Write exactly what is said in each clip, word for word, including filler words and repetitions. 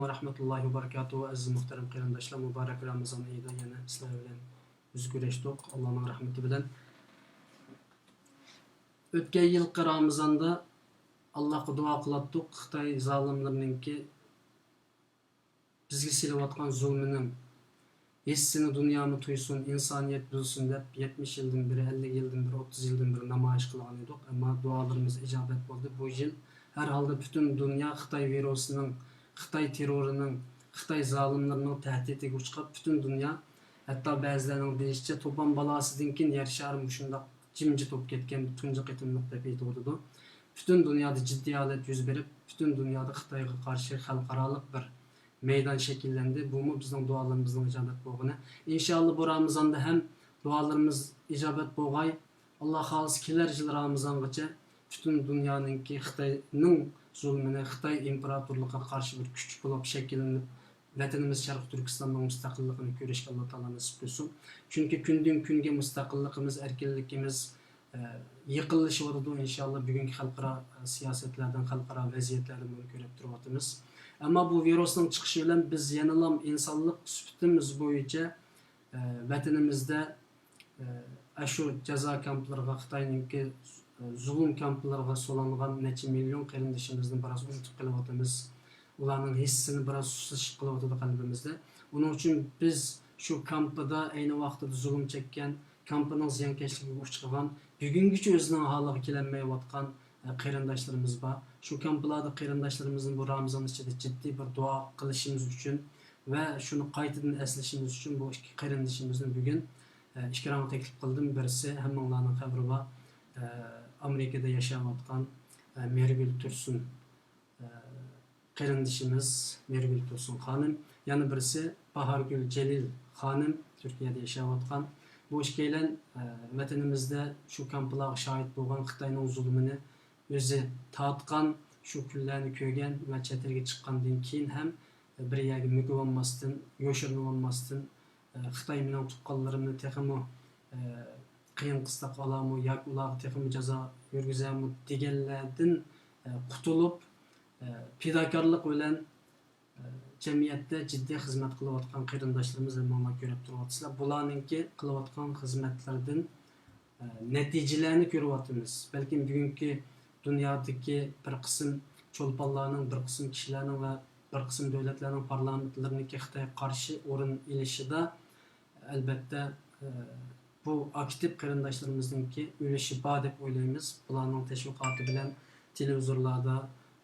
ۋەرەھمەتۇللاھى ۋەبەرىكاتۇھۇ. ئەزىز مۇھتەرەم قېرىنداشلار، مۇبارەك رامىزان ئېيىدا يەنە سىلەر بىلەن يۈز كۆرۈشتۇق، ئاللانىڭ رەھمىتى بىلەن. ئۆتكەن يىلقى رامىزاندا ئاللاغا دۇئا قىلاتتۇق، خىتاي زالىملىرىنىڭكى بىزگە سېلىۋاتقان زۇلمىنىڭ ھېسسىنى دۇنيامۇ تۇيسۇن، ئىنسانىيەت بىلسۇن دەپ، يەتمىش يىلدىن بېرى، ئەللىك يىلدىن بېرى، ئوتتۇز يىلدىن بېرى نامايىش قىلغان ئىدۇق. ئەمما دۇئالىرىمىز ئىجابەت بولدى. بۇ يىل ھەر ھالدا پۈتۈن دۇنيا خىتاي ۋىرۇسىنىڭ، خىتاي تېررورىنىڭ، خىتاي زالىملىرىنىڭ تەھدىتىگە ئۇچراپ، پۈتۈن دۇنيا، ھەتتا بەزىلەرنىڭ دېيىشىچە، توپان بالاسىدىن كېيىن يەر شارى مۇشۇنداق جىمجىت بولۇپ كەتكەن، تۇنجى قېتىملىق دەپ ئېيتىۋاتىدۇ. پۈتۈن دۇنيادا جىددىي ھالەت يۈز بېرىپ، پۈتۈن دۇنيادا خىتايغا قارشى خەلقئارالىق بىر مەيدان شەكىللەندى. بۇمۇ بىزنىڭ دۇئالىرىمىزنىڭ ئىجابەت بولغىنى. ئىنشاللا، بۇ رامىزاندا ھەم دۇئالىرىمىز ئىجابەت بولغاي. ئاللا خالىسا، كېلەر يىل رامىزانغىچە پۈتۈن دۇنيانىڭكى خىتاينىڭ زۇلمىنى، خىتاي ئىمپېراتورلۇقىغا قارشى بىر كۈچ بولۇپ شەكىللىنىپ، ۋەتىنىمىز شەرقىي تۈركىستاننىڭ مۇستەقىللىقىنى كۆرۈشكە ئاللا تائالا نېسىپ قىلسۇن. چۈنكى كۈندىن كۈنگە مۇستەقىللىقىمىز، ئەركىنلىكىمىز، ئە، يېقىنلىشىۋاتىدۇ. ئىنشاللا، بۈگۈنكى خەلقئارا، ئە، سىياسەتلەردىن، خەلقئارا ۋەزىيەتلەردىن بۇنى كۆرۈپ تۇرۇۋاتىمىز. ئەمما بۇ ۋىرۇسنىڭ چىقىشى بىلەن بىز يەنىلا ئىنسانلىق سۈپىتىمىز بويىچە، ئە، ۋەتىنىمىزدە، ئە، ئاشۇ جازا كامپلىرىغا، خىتاينىڭكى، ئە، زۇلۇم كامپلىرىغا سولانغان نەچچە مىليون قېرىندىشىمىزنى بىراز ئۇنتۇپ قېلىۋاتىمىز. ئۇلارنىڭ ھېسسىنى بىراز سۇسلىشىپ قېلىۋاتىدۇ قەلبىمىزدە. ئۇنىڭ ئۈچۈن بىز شۇ كامپىدا ئەينى ۋاقتىدا زۇلۇم چەككەن، كامپىنىڭ زىيانكەشلىكىگە ئۇچرىغان، بۈگۈنگىچە ئۆزىنىڭ ھالىغا كېلەلمەيۋاتقان، ئە، قېرىنداشلىرىمىز بار. شۇ كامپلاردا قېرىنداشلىرىمىزنى بۇ رامىزان ئىچىدە جىددىي بىر دۇئا قىلىشىمىز ئۈچۈن ۋە شۇنى قايتىدىن ئەسلىشىمىز ئۈچۈن بۇ ئىككى قېرىندىشىمىزنى بۈگۈن، ئە، ئېكرانغا تەكلىپ قىلدىم. بىرسى ھەممىڭلارنىڭ خەۋىرى بار، ئە، ئامېرىكىدا ياشاۋاتقان، ئە، مېھرىگۈل تۇرسۇن، ئە، قېرىندىشىمىز مېھرىگۈل تۇرسۇن خانىم، يەنە بىرسى باھارگۈل جېلىل خانىم، تۈركىيەدە ياشاۋاتقان. بۇ ئىككىيلەن، ئە، ۋەتىنىمىزدە شۇ كامپلارغا شاھىت بولغان خىتاينىڭ زۇلمىنى ئۆزى تارتقان، شۇ كۈنلەرنى كۆرگەن ۋە چەت ئەلگە چىققاندىن كېيىن ھەم بىر يەرگە مۆكۈۋالماستىن، يوشۇرۇنۇۋالماستىن، ئە، خىتاي مېنىڭ تۇغقانلىرىمنى تېخىمۇ، ئە، قىيىن قىستاققا ئالامۇ ياكى ئۇلارغا تېخىمۇ جازا يۈرگۈزەرمۇ دېگەنلەردىن، ئە، قۇتۇلۇپ، ئە، پىداكارلىق بىلەن، ئە، جەمئىيەتتە جىددىي خىزمەت قىلىۋاتقان قېرىنداشلىرىمىز ھەممىڭلار كۆرۈپ تۇرۇۋاتىسىلەر. بۇلارنىڭكى قىلىۋاتقان خىزمەتلىرىدىن، ئە، نەتىجىلەرنى كۆرۈۋاتىمىز. بەلكىم بۈگۈنكى دۇنيادىكى بىر قىسىم چولپانلارنىڭ، بىر قىسىم كىشىلەرنىڭ ۋە بىر قىسىم دۆلەتلەرنىڭ پارلامېنتلىرىنىڭكى خىتايغا قارشى ئورۇن ئېلىشىدا، ئەلبەتتە، ئە، بۇ ئاكتىپ قېرىنداشلىرىمىزنىڭكى ئۈلۈشى بار دەپ ئويلايمىز. بۇلارنىڭ تەشۋىقاتى بىلەن، تېلېۋىزورلاردا،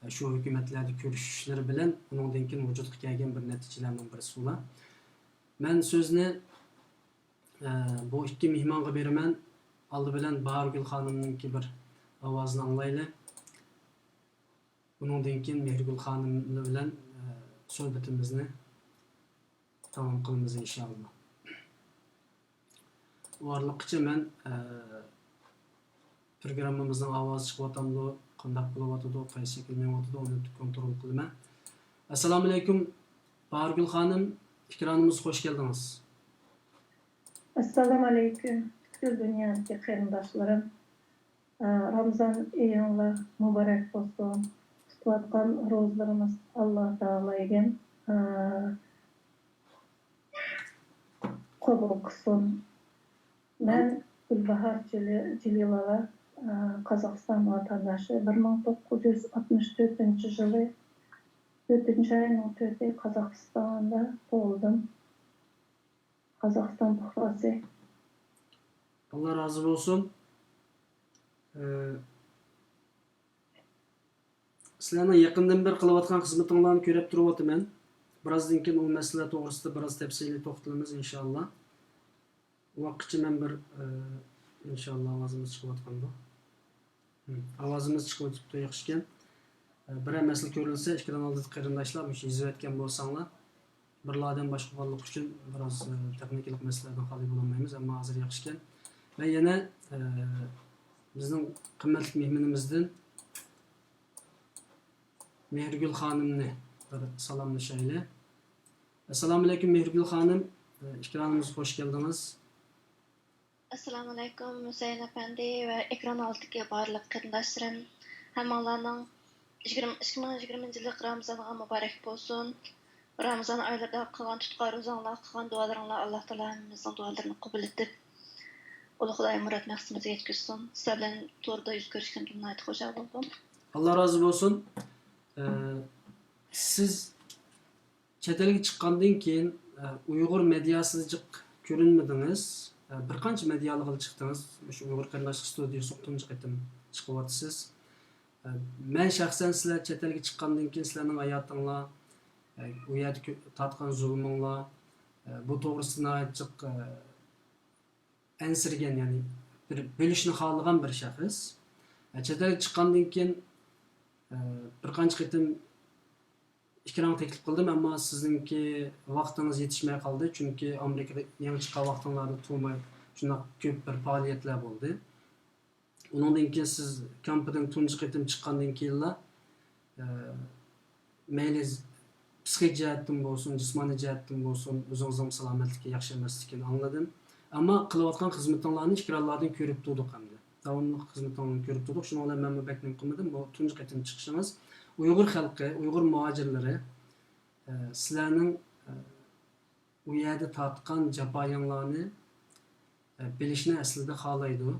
ئە، شۇ ھۆكۈمەتلەردە كۆرۈشۈشلىرى بىلەن ئۇنىڭدىن كېيىن ۋۇجۇدقا كەلگەن بىر نەتىجىلەرنىڭ بىرسى بۇلار. مەن سۆزنى، ئە، بۇ ئىككى مېھمانغا بېرىمەن. ئالدى بىلەن باھارگۈل خانىمنىڭكى بىر ئاۋازىنى ئاڭلايلى. ئۇنىڭدىن كېيىن مېھرىگۈل خانىم بىلەن، ئە، سۆھبىتىمىزنى داۋام قىلىمىز ئىنشائاللا. ئۇ ئارىلىققىچە مەن، ئە، پروگراممىمىزنىڭ ئاۋازى چىقىۋاتامدۇ، قانداق بولۇۋاتىدۇ، قايسى شەكىل مېڭىۋاتىدۇ، ئۇنى كونترول قىلىمەن. ئەسسالامۇئەلەيكۇم، باھارگۈل خانىم، ئېكرانىمىزغا خوش كەلدىڭىز. ئەسسالامۇئەلەيكۇم، پۈتكۈل دۇنيادىكى قېرىنداشلىرىم. ئە، رامىزان ئېيىڭلار مۇبارەك بولسۇن. تۇتۇۋاتقان روزىلىرىمىز ئاللا تائالا ئىگەم، ئە، قوبۇل قىلسۇن. مەن گۈلباھار جېلى-، جېلىلوۋا، ئە، قازاقىستان ۋاتانداشى. بىر مىڭ توققۇز يۈز ئاتمىش تۆتىنچى يىلى تۆتىنچى ئاينىڭ تۆتى قازاقىستاندا تۇغۇلدۇم. قازاقىستان پۇقراسى. ئاللا رازى بولسۇن. ئە، سىلەرنىڭ يېقىندىن بېرى قىلىۋاتقان خىزمىتىڭلارنى كۆرۈپ تۇرۇۋاتىمەن. بىرازدىن كېيىن ئۇ مەسىلە توغرىسىدا بىراز تەپسىلىي توختىلىمىز، ئىنشائاللا. ئۇ ۋاقىتقىچە مەن بىر، ئە، ئىنشائاللا ئاۋازىمىز چىقىۋاتقاندۇ؟ ھىم، ئاۋازىمىز چىقىۋېتىپتۇ، ياخشىكەن. ئە، بىرەر مەسىلە كۆرۈلسە، ئېكران ئالدىدىكى قېرىنداشلار مۇشۇ يېزىۋەتكەن بولساڭلار، بىرلا ئادەم باشقۇرغانلىقى ئۈچۈن بىراز، ئە، تېخنىكىلىق مەسىلىلەردىن خالىي بولالمايمىز، ئەمما ھازىر ياخشىكەن. ۋە يەنە، ئە، بىزنىڭ قىممەتلىك مېھمىنىمىزدىن مېھرىگۈل خانىمنى بىر سالاملىشايلى. ئەسسالامۇئەلەيكۇم، مېھرىگۈل خانىم. ئېكرانىمىزغا خوش كەلدىڭىز. ئەسسالامۇئەلەيكۇم، ھۈسەيىن ئەپەندى ۋە ئېكران ئالدىدىكى بارلىق قېرىنداشلىرىم. ھەممىڭلارنىڭ يىگىرمە، ئىككى مىڭ يىگىرمىنچى يىللىق رامىزانغا مۇبارەك بولسۇن. رامىزان ئايلىرىدا قىلغان تۇتقا روزاڭلار، قىلغان دۇئالىرىڭلار، ئاللا تائالا ھەممىمىزنىڭ دۇئالىرىنى قوبۇل ئېتىپ، ئۇلۇق خۇدايىم مۇراد مەقسىتىمىزگە يەتكۈزسۇن. سىلەر بىلەن توردا يۈز كۆرۈشكىنىمدىن ناھايىتى خۇشال بولدۇم. ئاللا رازى بولسۇن. ئە، سىز چەت ئەلگە چىققاندىن كېيىن، ئە، ئۇيغۇر مېدىياسىدا جىق كۆرۈنمىدىڭىز. ئە، بىر قانچە مېدىيالارغا چىقتىڭىز. مۇشۇ ئۇيغۇر قېرىنداشلىق ستۇدىيىسىغا تۇنجى قېتىم چىقىۋاتىسىز. ئە، مەن شەخسەن سىلەر چەت ئەلگە چىققاندىن كېيىن سىلەرنىڭ ھاياتىڭلار، ئە، ئۇ يەردە كۆ-، تارتقان زۇلۇمۇڭلار، ئە، بۇ توغرىسىدا ناھايىتى جىق، ئە، ئەنسىرىگەن، يەنى بىر بىلىشنى خالىغان بىر شەخس. ئە، چەت ئەلگە چىققاندىن كېيىن، ئە، بىر قانچە قېتىم ئېكرانغا تەكلىپ قىلدىم، ئەمما سىزنىڭكى ۋاقتىڭىز يېتىشمەي قالدى، چۈنكى ئامېرىكىدا يېڭى چىققان ۋاقتىڭلاردا تۇرماي شۇنداق كۆپ بىر پائالىيەتلەر بولدى. ئۇنىڭدىن كېيىن سىز كامپىدىن تۇنجى قېتىم چىققاندىن كېيىنلا، ئە، مەيلى پسىخىك جەھەتتىن بولسۇن، جىسمانىي جەھەتتىن بولسۇن، ئۆزىڭىزنىڭ سالامەتلىكى ياخشى ئەمەسلىكىنى ئاڭلىدىم. ئەمما قىلىۋاتقان خىزمىتىڭلارنى ئېكرانلاردىن كۆرۈپ تۇردۇق ئەمدى. داۋاملىق خىزمىتىڭلارنى كۆرۈپ تۇردۇق. شۇنىڭ بىلەن مەنمۇ بەك نېمە قىلمىدىم. بۇ تۇنجى قېتىم چىقىشىڭىز. ئۇيغۇر خەلقى، ئۇيغۇر مۇھاجىرلىرى، ئە، سىلەرنىڭ، ئە، ئۇ يەردە تارتقان جاپايىڭلارنى، ئە، بىلىشنى ئەسلىدە خالايدۇ.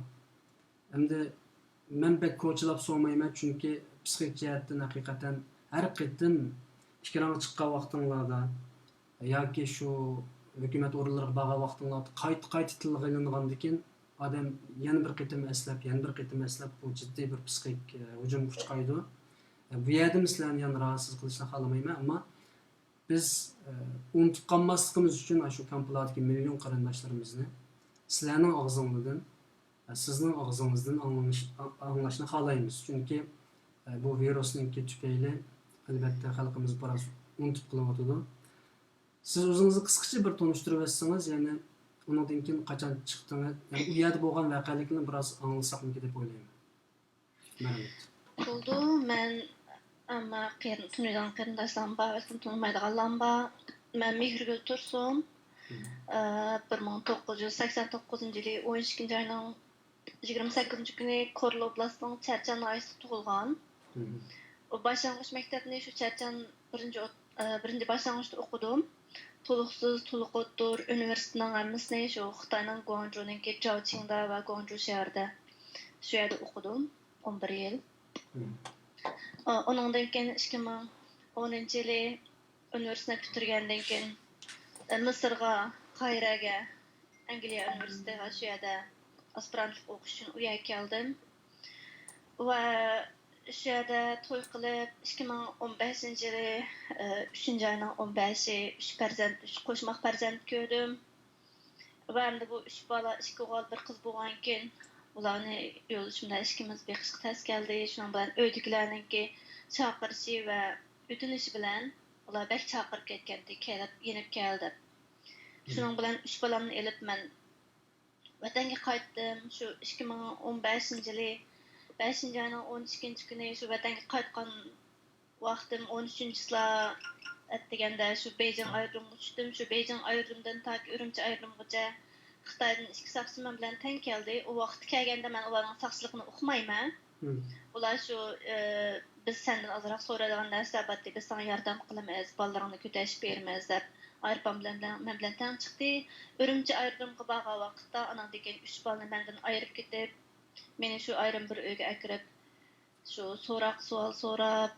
ئەمدى مەن بەك كوچىلاپ سورىمايمەن، چۈنكى پسىخىك جەھەتتىن ھەقىقەتەن ھەر قېتىم ئېكرانغا چىققان ۋاقتىڭلاردا ياكى شۇ ھۆكۈمەت ئورۇنلىرىغا بارغان ۋاقتىڭلاردا قايتا-قايتا تىلغا ئېلىنغاندىكىن، ئادەم يەنە بىر قېتىم ئەسلەپ، يەنە بىر قېتىم ئەسلەپ، بۇ جىددىي بىر پسىخىك، ئە، ھۇجۇمغا ئۇچرايدۇ. ئە، بۇ يەردىمۇ سىلەرنى يەنە راھەتسىز قىلىشنى خالىمايمەن، ئەمما بىز، ئە، ئۇنتۇپ قالماسلىقىمىز ئۈچۈن، ئاشۇ كامپلاردىكى مىليون قېرىنداشلىرىمىزنى سىلەرنىڭ ئاغزىڭلاردىن، ئە، سىزنىڭ ئاغزىڭىزدىن ئاڭلىنىش-، ئاڭلاشنى خالايمىز. چۈنكى، ئە، بۇ ۋىرۇسنىڭكى تۈپەيلى، ئەلۋەتتە، خەلقىمىز بىراز ئۇنتۇپ قېلىۋاتىدۇ. سىز ئۆزىڭىزنى قىسقىچە بىر تونۇشتۇرۇۋەتسىڭىز، يەنى ئۇنىڭدىن كېيىن قاچان چىقتىڭىز، يەنى ئۇ يەردە بولغان ۋەقەلىكلەرنى بىراز ئاڭلىساقمىكىن دەپ ئويلايمەن. مەرھەمەت. بولىدۇ. مەن ئەمما قېرىن-، تونۇيدىغان قېرىنداشلارمۇ بار، بەلكىم تونۇمايدىغانلارمۇ بار. مەن مېھرىگۈل تۇرسۇن. ئە، بىر مىڭ توققۇز يۈز سەكسەن توققۇزىنچى يىلى ئون ئىككىنچى ئاينىڭ يىگىرمە سەككىزىنچى كۈنى كورلا ئوبلاستىنىڭ چەرچەن ناھىيەسىدە تۇغۇلغان. ئۇ باشلانغۇچ مەكتەپنى شۇ چەرچەن بىرىنچى ئوت-، ئە، بىرىنچى باشلانغۇچتا ئوقۇدۇم. تولۇقسىز، تولۇق ئوتتۇر ئۇنىۋېرسىتېتنىڭ ھەممىسىنى شۇ خىتاينىڭ گۇاڭجۇنىڭكى جاۋچىڭدا ۋە گۇاڭجۇ شەھىرىدە، شۇ يەردە ئوقۇدۇم ئون بىر يىل. ئۇنىڭدىن كېيىن ئىككى مىڭ ئونىنچى يىلى ئۇنىۋېرسىتېتنى پۈتتۈرگەندىن كېيىن، مىسىرغا، قاھىرەگە، ئەنگلىيە ئۇنىۋېرسىتېتىغا شۇ يەردە ئاسپىرانتلىق ئوقۇش ئۈچۈن ئۇ يەرگە كەلدىم. ۋە شۇ يەردە توي قىلىپ، ئىككى مىڭ ئون بەشىنچى يىلى، ئۈچىنچى ئاينىڭ ئون بەشى، ئۈچ پەرزەنت، ئۈچ قوشماق پەرزەنت كۆردۈم. ۋە ئەمدى بۇ ئۈچ بالا، ئىككى ئوغۇل، بىر قىز بولغانكىن، بۇلارنى يولدىشىم بىلەن ئىككىمىز بېقىشقا تەس كەلدى. شۇنىڭ بىلەن ئۆيدىكىلەرنىڭكى چاقىرىشى ۋە ئۆتۈنۈشى بىلەن ئۇلار بەك چاقىرىپ كەتكەنتى، كېلىپ، يېنىپ كەل دەپ. شۇنىڭ بىلەن ئۈچ بالامنى ئېلىپ مەن ۋەتەنگە قايتتىم. شۇ ئىككى مىڭ ئون بەشىنچى يىلى بەشىنچى ئاينىڭ ئون ئىككىنچى كۈنى شۇ ۋەتەنگە قايتقان ۋاقتىم ئون ئۈچىنچى چىسلا ئەتىگەندە شۇ بېيجىڭ ئايرودرومىغا چۈشتۈم. شۇ بېيجىڭ ئايرودرومىدىن تاكى ئۈرۈمچى ئايرودرومىغىچە خىتايدىن ئىككى ساقچى مەن بىلەن تەڭ كەلدى. ئۇ ۋاقىتتا كەلگەندە مەن ئۇلارنىڭ ساقچىلىقىنى ئۇقمايمەن. ئۇلار شۇ، ئى، بىز سەندىن ئازراق سورايدىغان نەرسىلەر بارتى، بىز ساڭا ياردەم قىلىمىز، بالىلىرىڭنى كۆتەرىشىپ بېرىمىز دەپ ئايروپىلان بىلەن مەن بىلەن تەڭ چىقتى. ئۈرۈمچى ئايرودرومىغا بارغان ۋاقىتتا ئاناڭدىن كېيىن ئۈچ بالىنى مەندىن ئايرىپ كېتىپ، مېنى شۇ ئايرىم بىر ئۆيگە ئەكىرىپ، شۇ سوراق سوئال سوراپ،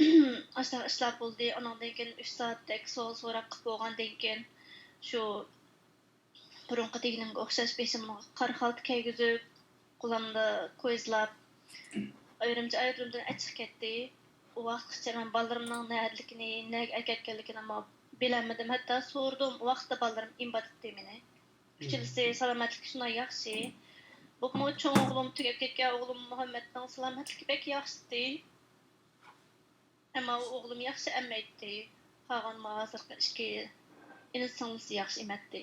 ئاشۇنداق ئىشلار بولدى. ئاناڭدىن كېيىن ئۈچ سائەتتەك سوئال سوراق قىلىپ بولغاندىن كېيىن، شۇ بۇرۇنقى دېگىنىمگە ئوخشاش بېشىمغا قارا خالتا كىيگۈزۈپ، قولۇمدا كويزىلاپ، ئايرىمچە ئايرىمدىن ئەچىق كەتتى. ئۇ ۋاقىتقىچە مەن بالىلىرىمنىڭ نەدىلىكىنى، نەگە ئەكەتكەنلىكىنىمۇ بىلەلمىدىم. ھەتتا سورىدىم، ئۇ ۋاقىتتا بالىلىرىم ئىمباتتى مېنى. ئۈچىلىسى سالامەتلىكى شۇنداق ياخشى. بولۇپمۇ چوڭ ئوغلۇم، تۈگەپ كەتكەن ئوغلۇم مۇھەممەتنىڭ سالامەتلىكى بەك ياخشىتى. ئەمما ئۇ ئوغلۇم ياخشى ئەمەيتتى. قالغان ھازىرقى ئىككى ئىنى سىڭلىسى ياخشى ئېمەتتى.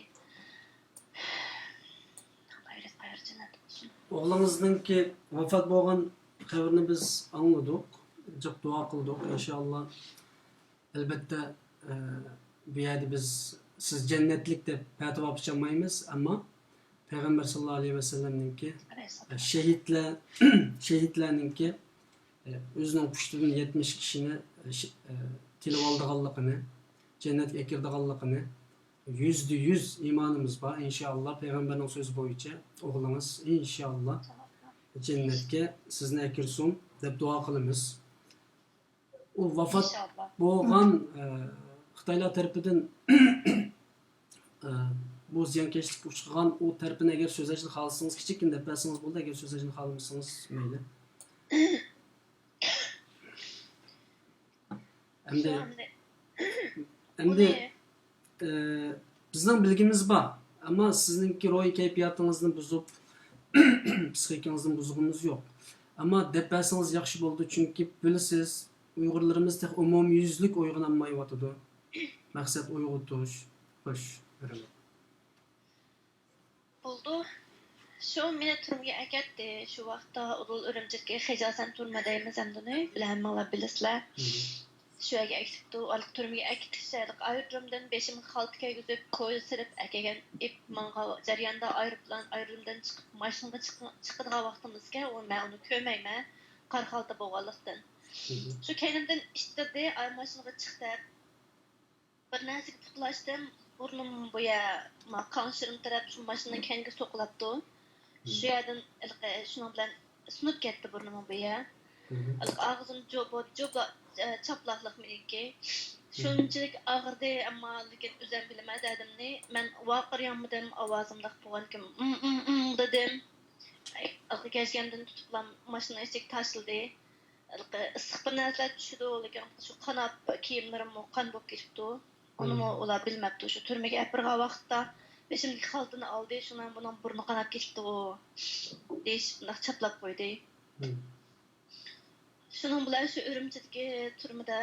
ئاللا ھەيرەت قەيەر جەننەت بولسۇن. ئوغلىڭىزنىڭكى ۋاپات بولغان خەۋىرىنى بىز ئاڭلىدۇق. جىق دۇئا قىلدۇق، ئىنشائاللا. ئەلۋەتتە، ئە، بۇ يەردە بىز سىز جەننەتلىك دەپ پەتىۋا پىچالمايمىز، ئەمما پەيغەمبەر ساللاللاھۇ ئەلەيھى ۋەسەللەمنىڭكى، ئە، شېھىتلەر، شېھىتلەرنىڭكى، ئە، ئۆزىنىڭ پۇشتىدىن يەتمىش كىشىنى، ئە، ش-، ئە، تىلىۋالىدىغانلىقىنى، جەننەتكە ئەكىرىدىغانلىقىنى، يۈزدە يۈز ئىمانىمىز بار، ئىنشائاللا، پەيغەمبەرنىڭ سۆزى بويىچە ئوغلىڭىز ئىنشائاللا جەننەتكە سىزنى ئەكىرسۇن دەپ دۇئا قىلىمىز. ئۇ ۋاپات بولغان، ئە، خىتايلار تەرىپىدىن، ئە، بۇ زىيانكەشلىككە ئۇچرىغان ئۇ تەرىپىنى ئەگەر سۆزلەشنى خالىسىڭىز، كىچىككىنە دەپ بەرسىڭىز بولدى، ئەگەر سۆزلەشنى خالىمىسىڭىز مەيلى. ئەمدى، ئەمدى، ئە، بىزنىڭ بىلگىمىز بار، ئەمما سىزنىڭكى روھىي كەيپىياتىڭىزنى بۇزۇپ، پسىخىكىڭىزنى بۇزغىنىمىز يوق. ئەمما دەپ بەرسىڭىز ياخشى بولىدۇ، چۈنكى بىلىسىز، ئۇيغۇرلىرىمىز تېخى ئومۇميۈزلۈك ئويغىنالمايۋاتىدۇ. مەقسەت ئويغىتىش، خوش، رەھمەت. بولدى. شۇ مېنى تۈرمىگە ئەكەتتى. شۇ ۋاقىتتا ئۇدۇل ئۈرۈمچىدىكى خىجاسەن تۈرمە دەيمىز ئەمدى ئۇنى. بىلەن ھەممىڭلار بىلىسىلەر. شۇ يەرگە ئەكىتىپتۇ. ھېلىقى تۈرمىگە ئەكېتىش، ھېلىقى ئايرودرومدىن بېشىمغا خالتا كىيگۈزۈپ، پويىز سېلىپ ئەكەلگەن ئېلىپ ماڭغان جەرياندا ئايروپىلان ئايرودرومدىن چىقىپ، ماشىنىغا چىق-، چىقىدىغان ۋاقتىمىزكەن، ئۇ مەن ئۇنى كۆرمەيمەن. قارا خالتا بولغانلىقتىن. شۇ كەينىمدىن ئىتتىردى، ئاي ماشىنىغا چىق دەپ. بىر نەرسىگە پۇتلاشتىم، بۇرنۇم بۇ يەر، ما، قاڭشىرىم تەرەپ شۇ ماشىنىنىڭ كەينىگە سوقۇلاپتۇ. شۇ يەردىن ھېلىقى شۇنىڭ بىلەن سۇنۇپ كەتتى بۇرنۇممۇ بۇ يەر. ھېلىقى ئاغزىم جوبۇ-، جوبلا-، ئە، چاپلاقلىق مېنىڭكى. شۇنچىلىك ئاغرىدى، ئەمما لېكىن ئۆزۈم بىلىمەن دەردىمنى. مەن ۋارقىرىيالمىدىم، ئاۋازىمداق بولغانكىن، ئىم، ئىم، ئىم دېدىم. ھېلىقى گەجگەمدىن تۇتۇپلا ماشىنا ئىچىگە تاشلىدى. ھېلىقى ئىسسىق بىر نەرسىلەر چۈشىدۇ، لېكىن شۇ قاناپ كىيىملىرىممۇ قان بولۇپ كېتىپتۇ. ئۇنىمۇ ئۇلار بىلمەپتۇ. شۇ تۈرمىگە ئەپ بارغان ۋاقىتتا بېشىمدىكى خالتىنى ئالدى، شۇنىڭ بۇنىڭ بۇرنى قاناپ كېتىپتىغۇ دېيىشىپ، بۇنداق چاپلاپ قويدى. شۇنىڭ بىلەن شۇ ئۈرۈمچىدىكى تۈرمىدە،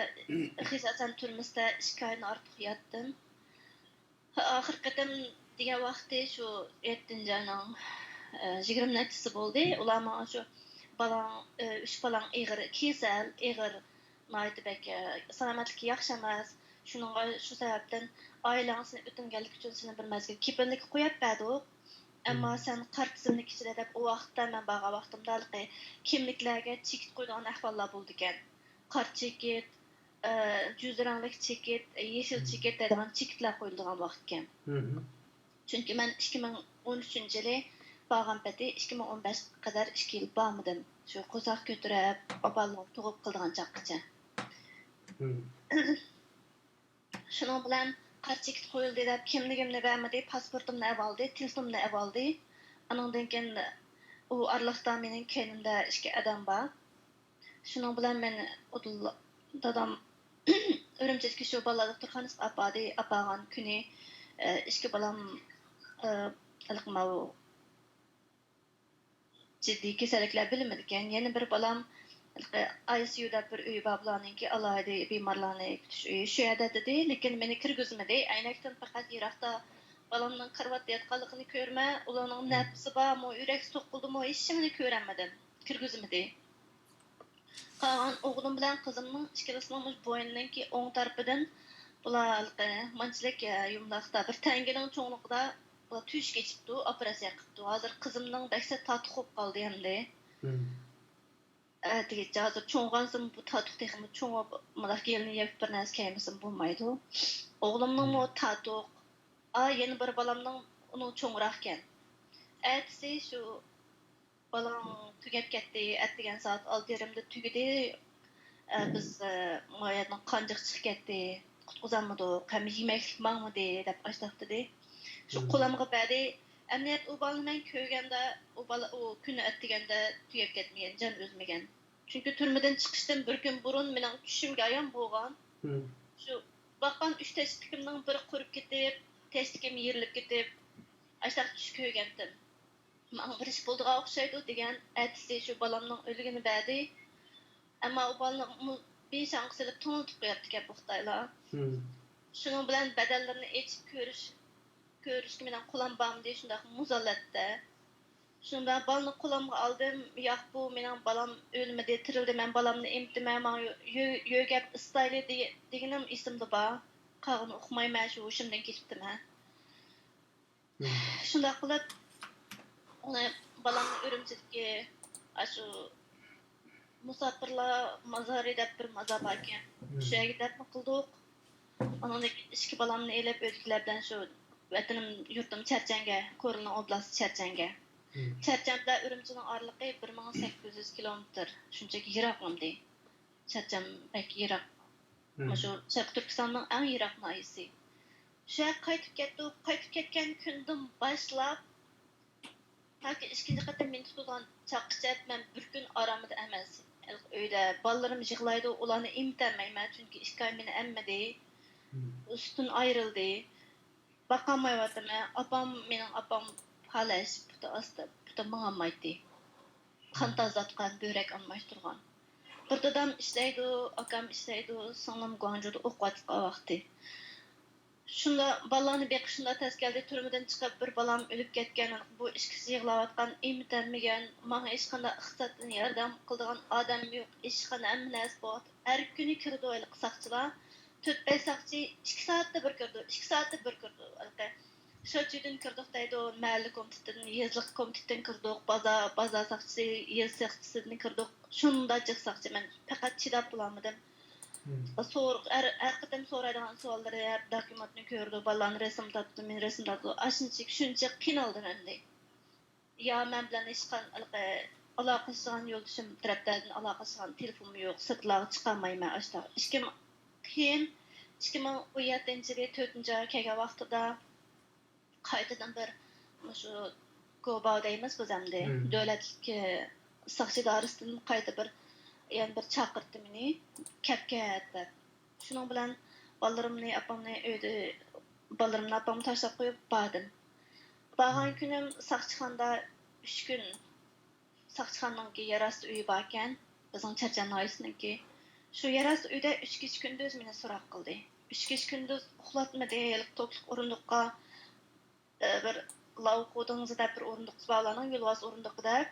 خىجاسەن تۈرمىسىدە ئىككى ئايدىن ئارتۇق ياتتىم. ئاخىرقى قېتىم دېگەن ۋاقتى شۇ يەتتىنچى ئاينىڭ، ئە، يىگىرمە نەچچىسى بولدى. ئۇلار ماڭا شۇ بالاڭ، ئە، ئۈچ بالاڭ ئېغىر كېسەل، ئېغىر، ناھايىتى بەك، ئە، سالامەتلىكى ياخشى ئەمەس. شۇنىڭغا، شۇ سەۋەبتىن ئائىلەڭ سېنى ئۆتۈنگەنلىكى ئۈچۈن سېنى بىر مەزگىل كېپىللىككە قويۇپ بەردۇق. ئەمما سەن قارا تىزىملىك ئىچىدە دەپ، ئۇ ۋاقىتتا مەن بارغان ۋاقتىمدا ھېلىقى كىملىكلەرگە چېكىت قويىدىغان ئەھۋاللار بولىدىكەن. قارا چېكىت، ئە، جۈز رەڭلىك چېكىت، يېشىل چېكىت دەيدىغان چېكىتلەر قويۇلىدىغان ۋاقىتكەن. چۈنكى مەن ئىككى مىڭ ئون ئۈچىنچى يىلى بارغان پېتى ئىككى مىڭ ئون بەشكە قەدەر ئىككى يىل بارمىدىم. شۇ قورساق كۆتۈرۈپ، ئاپالىرىم تۇغۇپ قىلىدىغان چاغقىچە. شۇنىڭ بىلەن قارا چېكىت قويۇلدى دەپ كىملىكىمنى بەرمىدى، پاسپورتۇمنى ئەۋالدى، تېلېفونۇمنى ئەۋالدى. ئانىڭدىن كېيىن ئۇ ئارىلىقتا مېنىڭ كەينىمدە ئىككى ئادەم بار. شۇنىڭ بىلەن مېنى ئۇدۇللا دادام ئۈرۈمچىدىكى شۇ بالىلار دوختۇرخانىسىغا ئاپاردى. ئاپارغان كۈنى، ئە، ئىككى بالام، ئە، ھېلىقى ماۋۇ جىددىي كېسەللىكلەر بىلمىدىكەن. يەنە بىر بالام ھېلىقى ئاي سى يۇ دەپ بىر ئۆي بار، بۇلارنىڭكى ئالاھىدە بىمارلارنى كۈتۈش ئۆيى، شۇ يەردە دېدى، لېكىن مېنى كىرگۈزمىدى. ئەينەكتىن پەقەت يىراقتا بالامنىڭ كارىۋاتتا ياتقانلىقىنى كۆرىمەن، ئۇلارنىڭ نەپىسى بارمۇ، يۈرەك سوقۇلدىمۇ، ھېچنېمىنى كۆرەلمىدىم، كىرگۈزمىدى. قالغان ئوغلۇم بىلەن قىزىمنىڭ ئىككىلىسىنىڭ مۇشۇ بوينىنىڭكى ئوڭ تەرىپىدىن بۇلار ھېلىقى مانچىلىك، ئە، يۇمىلاقتا بىر تەڭگىنىڭ چوڭلۇقىدا بۇلار تۆشۈك ئېچىپتۇ، ئوپېراتسىيە قىپتۇ. ھازىر قىزىمنىڭ بەك سەت تاتۇق بولۇپ قالدى ئەمدى. ئەتىگىچە ھازىر چوڭغانسىمۇ بۇ تاتۇق تېخىمۇ چوڭ بولۇپ، مۇنداق يېلىنى يېپىپ بىر نەرسە كىيمىسىمۇ بولمايدۇ. ئوغلۇمنىڭمۇ تاتۇق، ئا، يەنە بىر بالامنىڭ ئۇنىڭ چوڭراقكەن. ئەتىسى شۇ بالاڭ تۈگەپ كەتتى، ئەتىگەن سائەت ئالتە يېرىمدا تۈگىدى. ئە، بىز، ئە، ما يەردىن قان جىق چىقىپ كەتتى، قۇتقۇزالمىدۇق، ھەم يېمەكلىك ماڭمىدى، دەپ ئاشتاق دېدى. شۇ قولامغا بەردى. ئەمەلىيەت ئۇ بالىنى مەن كۆرگەندە، ئۇ بالا، ئۇ كۈنى ئەتىگەندە تۈگەپ كەتمىگەن، جان ئۈزمىگەن. چۈنكى تۈرمىدىن چىقىشتىن بىر كۈن بۇرۇن مېنىڭ چۈشۈمگە ئايان بولغان. شۇ باققان ئۈچ تەشتىكىمنىڭ بىرى قۇرۇپ كېتىپ، تەشتىكىم يېرىلىپ كېتىپ، ئاشتاق چۈش كۆرگەنتىم. ماڭا بىر ئىش بولىدىغان ئوخشايدۇ دېگەن، ئەتىسى شۇ بالامنىڭ ئۆلۈكىنى بەردى. ئەمما ئۇ بالىنى مۇ-، بىشاڭغا سېلىپ توڭلىتىپ قوياتتىكەن بۇ خىتايلار. شۇنىڭ بىلەن بەدەنلىرىنى ئېچىپ كۆرۈش، كۆرۈشكە مېنىڭ قولام بارمىدى، شۇنداق مۇزالەتتە. شۇنىڭ بىلەن بالىنى قولامغا ئالدىم، ياق، بۇ مېنىڭ بالام ئۆلمىدى، تىرىلدى، مەن بالامنى ئېمىتىمەن، ماڭا يۆ-، يۆ-، يۆگەپ ئىستايلى دېگىنىم ئېسىمدە بار. قالغىنىنى ئۇقمايمەن، شۇ ھوشۇمدىن كېتىپتىمەن. شۇنداق قىلىپ، ئۇنى بالامنى ئۈرۈمچىدىكى ئاشۇ مۇساپىرلار مازارى دەپ بىر مازار باركەن. شۇ يەرگە دەپنە قىلدۇق. ئانىڭدىن كېيىن ئىككى بالامنى ئېلىپ، ئۆيدىكىلەر بىلەن شۇ ۋەتىنىم، يۇرتۇم چەرچەنگە، كورلىنىڭ ئوبلاستى چەرچەنگە. چەرچەن بىلەن ئۈرۈمچىنىڭ ئارىلىقى بىر مىڭ سەككىز يۈز كىلومېتىر. شۇنچىلىك يىراق ئەمدى. چەرچەن بەك يىراق. مۇشۇ شەرقىي تۈركىستاننىڭ ئەڭ يىراق ناھىيىسى. شۇ يەرگە قايتىپ كەتتۇق. قايتىپ كەتكەن كۈندىن باشلاپ، تاكى ئىككىنچى قېتىم مېنى تۇتىدىغان چاغقىچە مەن بىر كۈن ئارامىدا ئەمەس. ئۆيدە بالىلىرىم يىغلايدۇ، ئۇلارنى ئېمىتەلمەيمەن، چۈنكى ئىككى ئاي مېنى ئەممىدى. سۈتىدىن ئايرىلدى. باقالمايۋاتىمەن. ئاپام، مېنىڭ ئاپام پالەچ، پۇتى ئاستا، پۇتى ماڭالمايتتى. قان تازىلاتقان، بۆرەك ئالماشتۇرغان. بىر دادام ئىشلەيدۇ، ئاكام ئىشلەيدۇ، سىڭلىم گۇاڭجۇدا ئوقۇۋاتقان ۋاقتى. شۇنداق بالىلارنى بېقىش شۇنداق تەس كەلدى، تۈرمىدىن چىقىپ بىر بالام ئۆلۈپ كەتكەن، بۇ ئىككىسى يىغلاۋاتقان، ئېمىتەلمىگەن، ماڭا ھېچقانداق ئىقتىسادتىن ياردەم قىلىدىغان ئادەم يوق، ئىشخانا ھەممە نەرسە بوۋاقتا. ھەر كۈنى كىرىدۇ ھېلىقى ساقچىلار، تۆت بەش ساقچى ئىككى سائەتتە بىر كىرىدۇ، ئىككى سائەتتە بىر كىرىدۇ ھېلىقى. شوچىدىن كىردۇق دەيدۇ، مەھەللە كومىتېتىدىن، يېزىلىق كومىتېتتىن كىردۇق، بازار، بازار ساقچىسى، يېزا ساقچىسىدىن كىردۇق. شۇنداق جىق ساقچى، مەن پەقەت چىداپ بولالمىدىم. سور-، ھەر، ھەر قېتىم سورايدىغان سوئاللىرى، ھەر دوكۇمېنتنى كۆرىدۇ، بالىلارنى رەسىم تارتىدۇ، مېنى رەسىم تارتىدۇ. ئاشۇنچىلىك، شۇنچە قىينالدىم ئەمدى. يا مەن بىلەن ھېچقان-، ھېلىقى ئالاقىلىشىدىغان يولدىشىم تەرەپلەردىن ئالاقىلىشىدىغان تېلېفونمۇ يوق، سىرتلارغا چىقالمايمەن ئاشتا. ئىككى مىڭ، كېيىن ئىككى مىڭ ئون يەتتىنچى يىلى تۆتىنچى ئايغا كەلگەن ۋاقتىدا قايتىدىن بىر مۇشۇ گوباۋ دەيمىز بىز ئەمدى، دۆلەتلىك، ئى، ساقچى ئىدارىسىدىن قايتا بىر، يەنە بىر چاقىرتتى مېنى، كەپ كەت دەپ. شۇنىڭ بىلەن بالىلىرىمنى، ئاپامنى ئۆيدە، بالىلىرىمنى، ئاپامنى تاشلاپ قويۇپ باردىم. بارغان كۈنۈم ساقچىخانىدا ئۈچ كۈن، ساقچىخانىنىڭكى يەر ئاستى ئۆيى باركەن، بىزنىڭ چەرچەن ناھىيەسىنىڭكى. شۇ يەر ئاستى ئۆيدە ئۈچ كېچە كۈندۈز مېنى سوراق قىلدى. ئۈچ كېچە كۈندۈز ئۇخلاتمىدى، ھېلىقى توكلۇق ئورۇندۇققا، ئى، بىر لاۋخۇ دېڭىزى دەپ بىر ئورۇندۇق بار، ئۇلارنىڭ يولۋاس ئورۇندۇقى دەپ.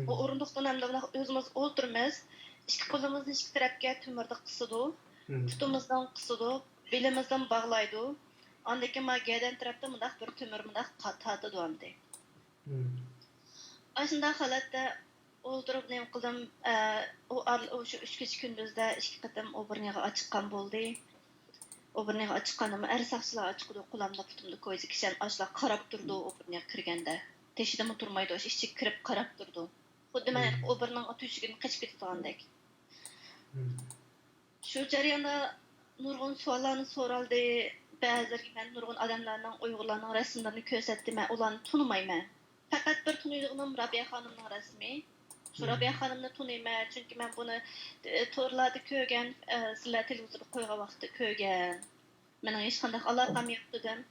ئۇ ئورۇندۇقتا ئەمدى مۇنداق ئۆزىمىز ئولتۇرىمىز، ئىككى قولىمىزنى ئىككى تەرەپكە تۆمۈردە قىسىدۇ، پۇتىمىزدىن قىسىدۇ، بېلىمىزدىن باغلايدۇ. ئاندىن كېيىن مانا گەدەن تەرەپتە مۇنداق بىر تۆمۈر مۇنداق قا-، تارتىدۇ ئەمدى. ئاشۇنداق ھالەتتە ئولتۇرۇپ نېمە قىلدىم، ئە، ئۇ ئار-، ئۇ شۇ ئۈچ كېچە كۈندۈزدە ئىككى قېتىم ئوبۇرنىغا ئاچىققان بولدى. ئوبۇرنىغا ئاچىققاندىمۇ ئەر ساقچىلار ئاچىقىدۇ، قولامدا پۇتۇمدا كويزا كىشەن، ئاشۇلار قاراپ تۇرىدۇ ئوبۇرنىغا كىرگەندە. تېشىدىمۇ تۇرمايدۇ، ئىچىگە كىرىپ قاراپ تۇرىدۇ. خۇددى مەن ئوبۇرنىڭ تۆشۈكىدىن قېچىپ كېتىدىغاندەك. شۇ جەرياندا نۇرغۇن سوئاللارنى سورالدى. بەزىلىرىگە مەن نۇرغۇن ئادەملەرنىڭ، ئۇيغۇرلارنىڭ رەسىملىرىنى كۆرسەتتىم. مەن ئۇلارنى تونۇمايمەن. پەقەت بىر تونۇيدىغىنىم رابىيە خانىمنىڭ رەسىمى. شۇ رابىيە خانىمنى تونۇيمەن، چۈنكى مەن بۇنى، ئە، تورلاردا كۆرگەن، ئە، سىلەر تېلېۋىزوردا قويغان ۋاقىتتا كۆرگەن. مېنىڭ ھېچقانداق ئالاقەم يوق دېدىم.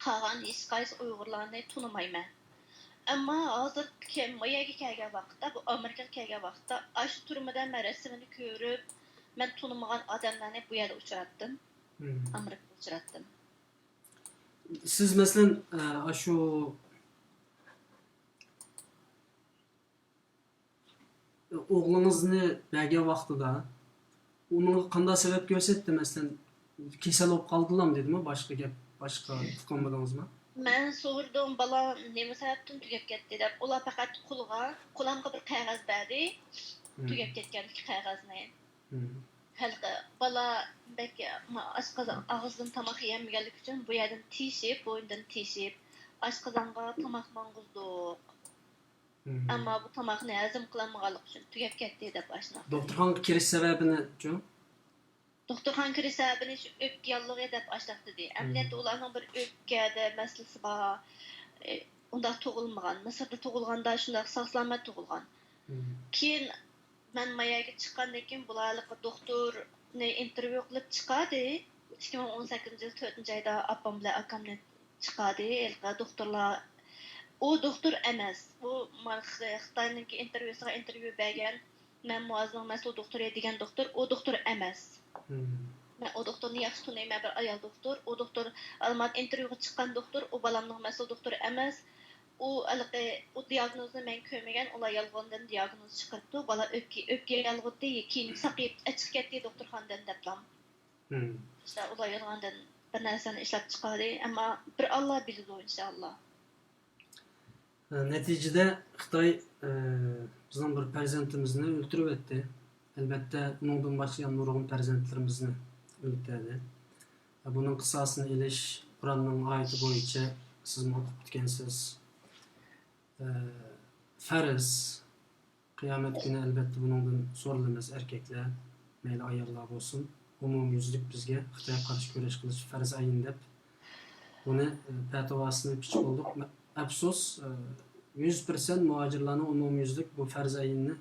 قالغان ھېچقايسى ئۇيغۇرلارنى تونۇمايمەن. ئەمما ھازىر كە-، ما يەرگە كەلگەن ۋاقىتتا، بۇ ئامېرىكىغا كەلگەن ۋاقىتتا ئاشۇ تۈرمىدە مەن رەسىمىنى كۆرۈپ، مەن تونۇمىغان ئادەملەرنى بۇ يەردە ئۇچراتتىم. ئامېرىكىدا ئۇچراتتىم. سىز مەسىلەن، ئە، ئاشۇ ئوغلىڭىزنى بەرگەن ۋاقتىدا ئۇنىڭغا قانداق سەۋەب كۆرسەتتى؟ مەسىلەن، كېسەل بولۇپ قالدىلامۇ دېدىمۇ؟ باشقا گەپ، باشقا ئۇققان بولدىڭىزمۇ؟ مەن سورىدىم، بالا نېمە سەۋەبتىن تۈگەپ كەتتى دەپ. ئۇلار پەقەت قولىغا، قولامغا بىر قەغەز بەردى، تۈگەپ كەتكەنلىكى قەغەزنى. ھېلىقى بالا بەك ئاشقازان، ئاغزىدىن تاماق يېيەلمىگەنلىكى ئۈچۈن بۇ يەردىن تېشىپ، بوينىدىن تېشىپ، ئاشقازانغا تاماق ماڭغۇزدۇق. ئەمما بۇ تاماقنى ھەزىم قىلالمىغانلىقى ئۈچۈن تۈگەپ كەتتى دەپ ئاشۇنداق. دوختۇرخانىغا كىرىش سەۋەبىنىچۇ؟ دوختۇرخانىغا كىرىش سەۋەبىنى شۇ ئۆپكە ياللۇغى دەپ ئاشۇنداق دېدى. ئەمەلىيەتتە ئۇلارنىڭ بىر ئۆپكىدە مەسىلىسى بار. ئۇنداق تۇغۇلمىغان. مىسىردا تۇغۇلغاندا شۇنداق ساق-سالامەت تۇغۇلغان. كېيىن مەن ما يەرگە چىققاندىن كېيىن بۇلار ھېلىقى دوختۇرنى ئىنتېرۋيۇ قىلىپ چىقاردى. ئىككى مىڭ ئون سەككىزىنچى يىل تۆتىنچى ئايدا ئاپام بىلەن ئاكامنى چىقاردى. ھېلىقى دوختۇرلار، ئۇ دوختۇر ئەمەس. ئۇ ما-، خ-، خىتاينىڭكى ئىنتېرۋيۇسىغا ئىنتېرۋيۇ بەرگەن، مەن مۇئاززىنىڭ مەسئۇل دوختۇرى دېگەن دوختۇر، ئۇ دوختۇر ئەمەس. مەن ئۇ دوختۇرنى ياخشى تونۇيمەن، بىر ئايال دوختۇر. ئۇ دوختۇر ئالماتا ئىنتېرۋيۇغا چىققان دوختۇر، ئۇ بالامنىڭ مەسئۇل دوختۇرى ئەمەس. ئۇ ھېلىقى، ئۇ دىئاگنوزنى مەن كۆرمىگەن، ئۇلار يالغاندىن دىئاگنوز چىقىرىپتۇ. بالا ئۆپكە، ئۆپكە يالغىدى، كېيىن ساقىيىپ ئەچىقىپ كەتتى دوختۇرخانىدىن دەپلا. ئىشتا ئۇلار يالغاندىن بىر نەرسىنى ئىشلەپ چىقاردى، ئەمما بىر ئاللا بىلىدۇ، ئىنشائاللا. نەتىجىدە خىتاي، ئە، بىزنىڭ بىر پەرزەنتىمىزنى ئۆلتۈرۈۋەتتى. ئەلۋەتتە، ئۇنىڭدىن باشقا يەنە نۇرغۇن پەرزەنتلىرىمىزنى ئۆلتۈردى. بۇنىڭ قىساسىنى ئېلىش قۇرئاننىڭ ئايىتى بويىچە سىزمۇ ئوقۇپ ئۆتكەنسىز. ئە، پەرز، قىيامەت كۈنى ئەلۋەتتە بۇنىڭدىن سورىلىمىز، ئەركەكلەر، مەيلى ئاياللار بولسۇن، ئومۇميۈزلۈك بىزگە خىتايغا قارشى كۈرەش قىلىش پەرز ئەين دەپ، بۇنى، ئە، پەتىۋاسىنى پىچ بولدۇق. ئەپسۇس، ئە، يۈز پىرسەنت مۇھاجىرلارنىڭ ئومۇميۈزلۈك بۇ پەرز ئەيننى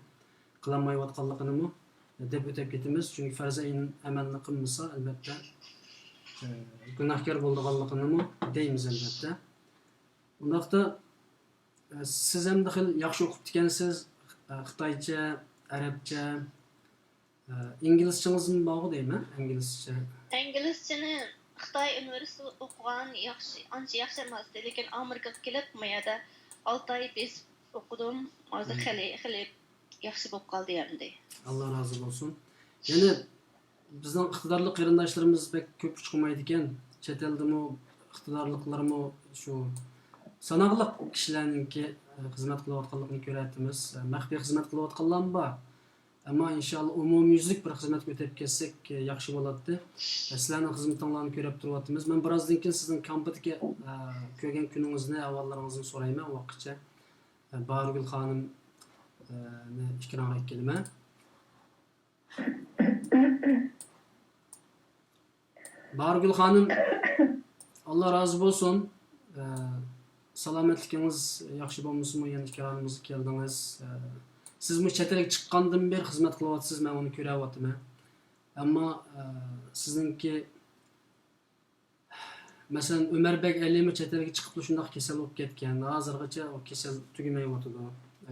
قىلالمايۋاتقانلىقىنىمۇ دەپ ئۆتۈپ كېتىمىز. چۈنكى پەرز ئەين ئەمەلنى قىلمىسا، ئەلۋەتتە، ئە، گۇناھكار بولىدىغانلىقىنىمۇ دەيمىز، ئەلۋەتتە. ئۇنداقتا، ئە، سىز ھەمدە خېلى ياخشى ئوقۇپتىكەنسىز، ئە، خىتايچە، ئەرەبچە، ئە، ئىنگلىزچىڭىزمۇ بارغۇ دەيمەن، ئىنگلىزچە. ئىنگلىزچىنى خىتاي ئۇنىۋېرسىتېتىدا ئوقۇغان، ياخشى، ئانچە ياخشى ئەمەستى، لېكىن ئامېرىكىغا كېلىپ، ما يەردە ئالتە ئاي بېسىپ ئوقۇدۇم. ھازىر خېلى، خېلى ياخشى بولۇپ قالدى ئەمدى. ئاللا رازى بولسۇن. يەنە بىزنىڭ ئىقتىدارلىق قېرىنداشلىرىمىز بەك كۆپ ئۇچقۇمايدىكەن. چەت ئەلدىمۇ ئىقتىدارلىقلىرىمۇ شۇ ساناقلىق كىشىلەرنىڭكى، ئە، خىزمەت قىلىۋاتقانلىقىنى كۆرەتتىمىز. ئە، مەخپىي خىزمەت قىلىۋاتقانلارمۇ بار. ئەمما ئىنشاللا ئومۇميۈزلۈك بىر خىزمەتكە ئۆتۈپ كەتسەك، ئە، ياخشى بولاتتى. ئە، سىلەرنىڭ خىزمىتىڭلارنى كۆرۈپ تۇرۇۋاتىمىز. مەن بىر ئازدىن كېيىن سىزنىڭ كامپىدىكى، ئە، كۆرگەن كۈنىڭىزنى، ئەھۋاللىرىڭىزنى سورايمەن ۋاقىتچە. ئە، باھارگۈل خانىم، ئە، نى ئېكرانغا ئەكېلىمەن. باھارگۈل خانىم، ئاللا رازى بولسۇن. ئە، سالامەتلىكىڭىز ياخشى بولمىسىمۇ، يەنە ئىكرامىمىزغا كەلدىڭىز. ئە، سىزمۇ چەت ئەلگە چىققاندىن بېرى خىزمەت قىلىۋاتىسىز، مەن ئۇنى كۆرۈۋاتىمەن. ئەمما، ئە، سىزنىڭكى، مەسىلەن، ئۆمەر بەگ ئەلىمۇ چەت ئەلگە چىقىپلا شۇنداق كېسەل بولۇپ كەتكەن. ھازىرغىچە ئۇ كېسەل تۈگىمەيۋاتىدۇ.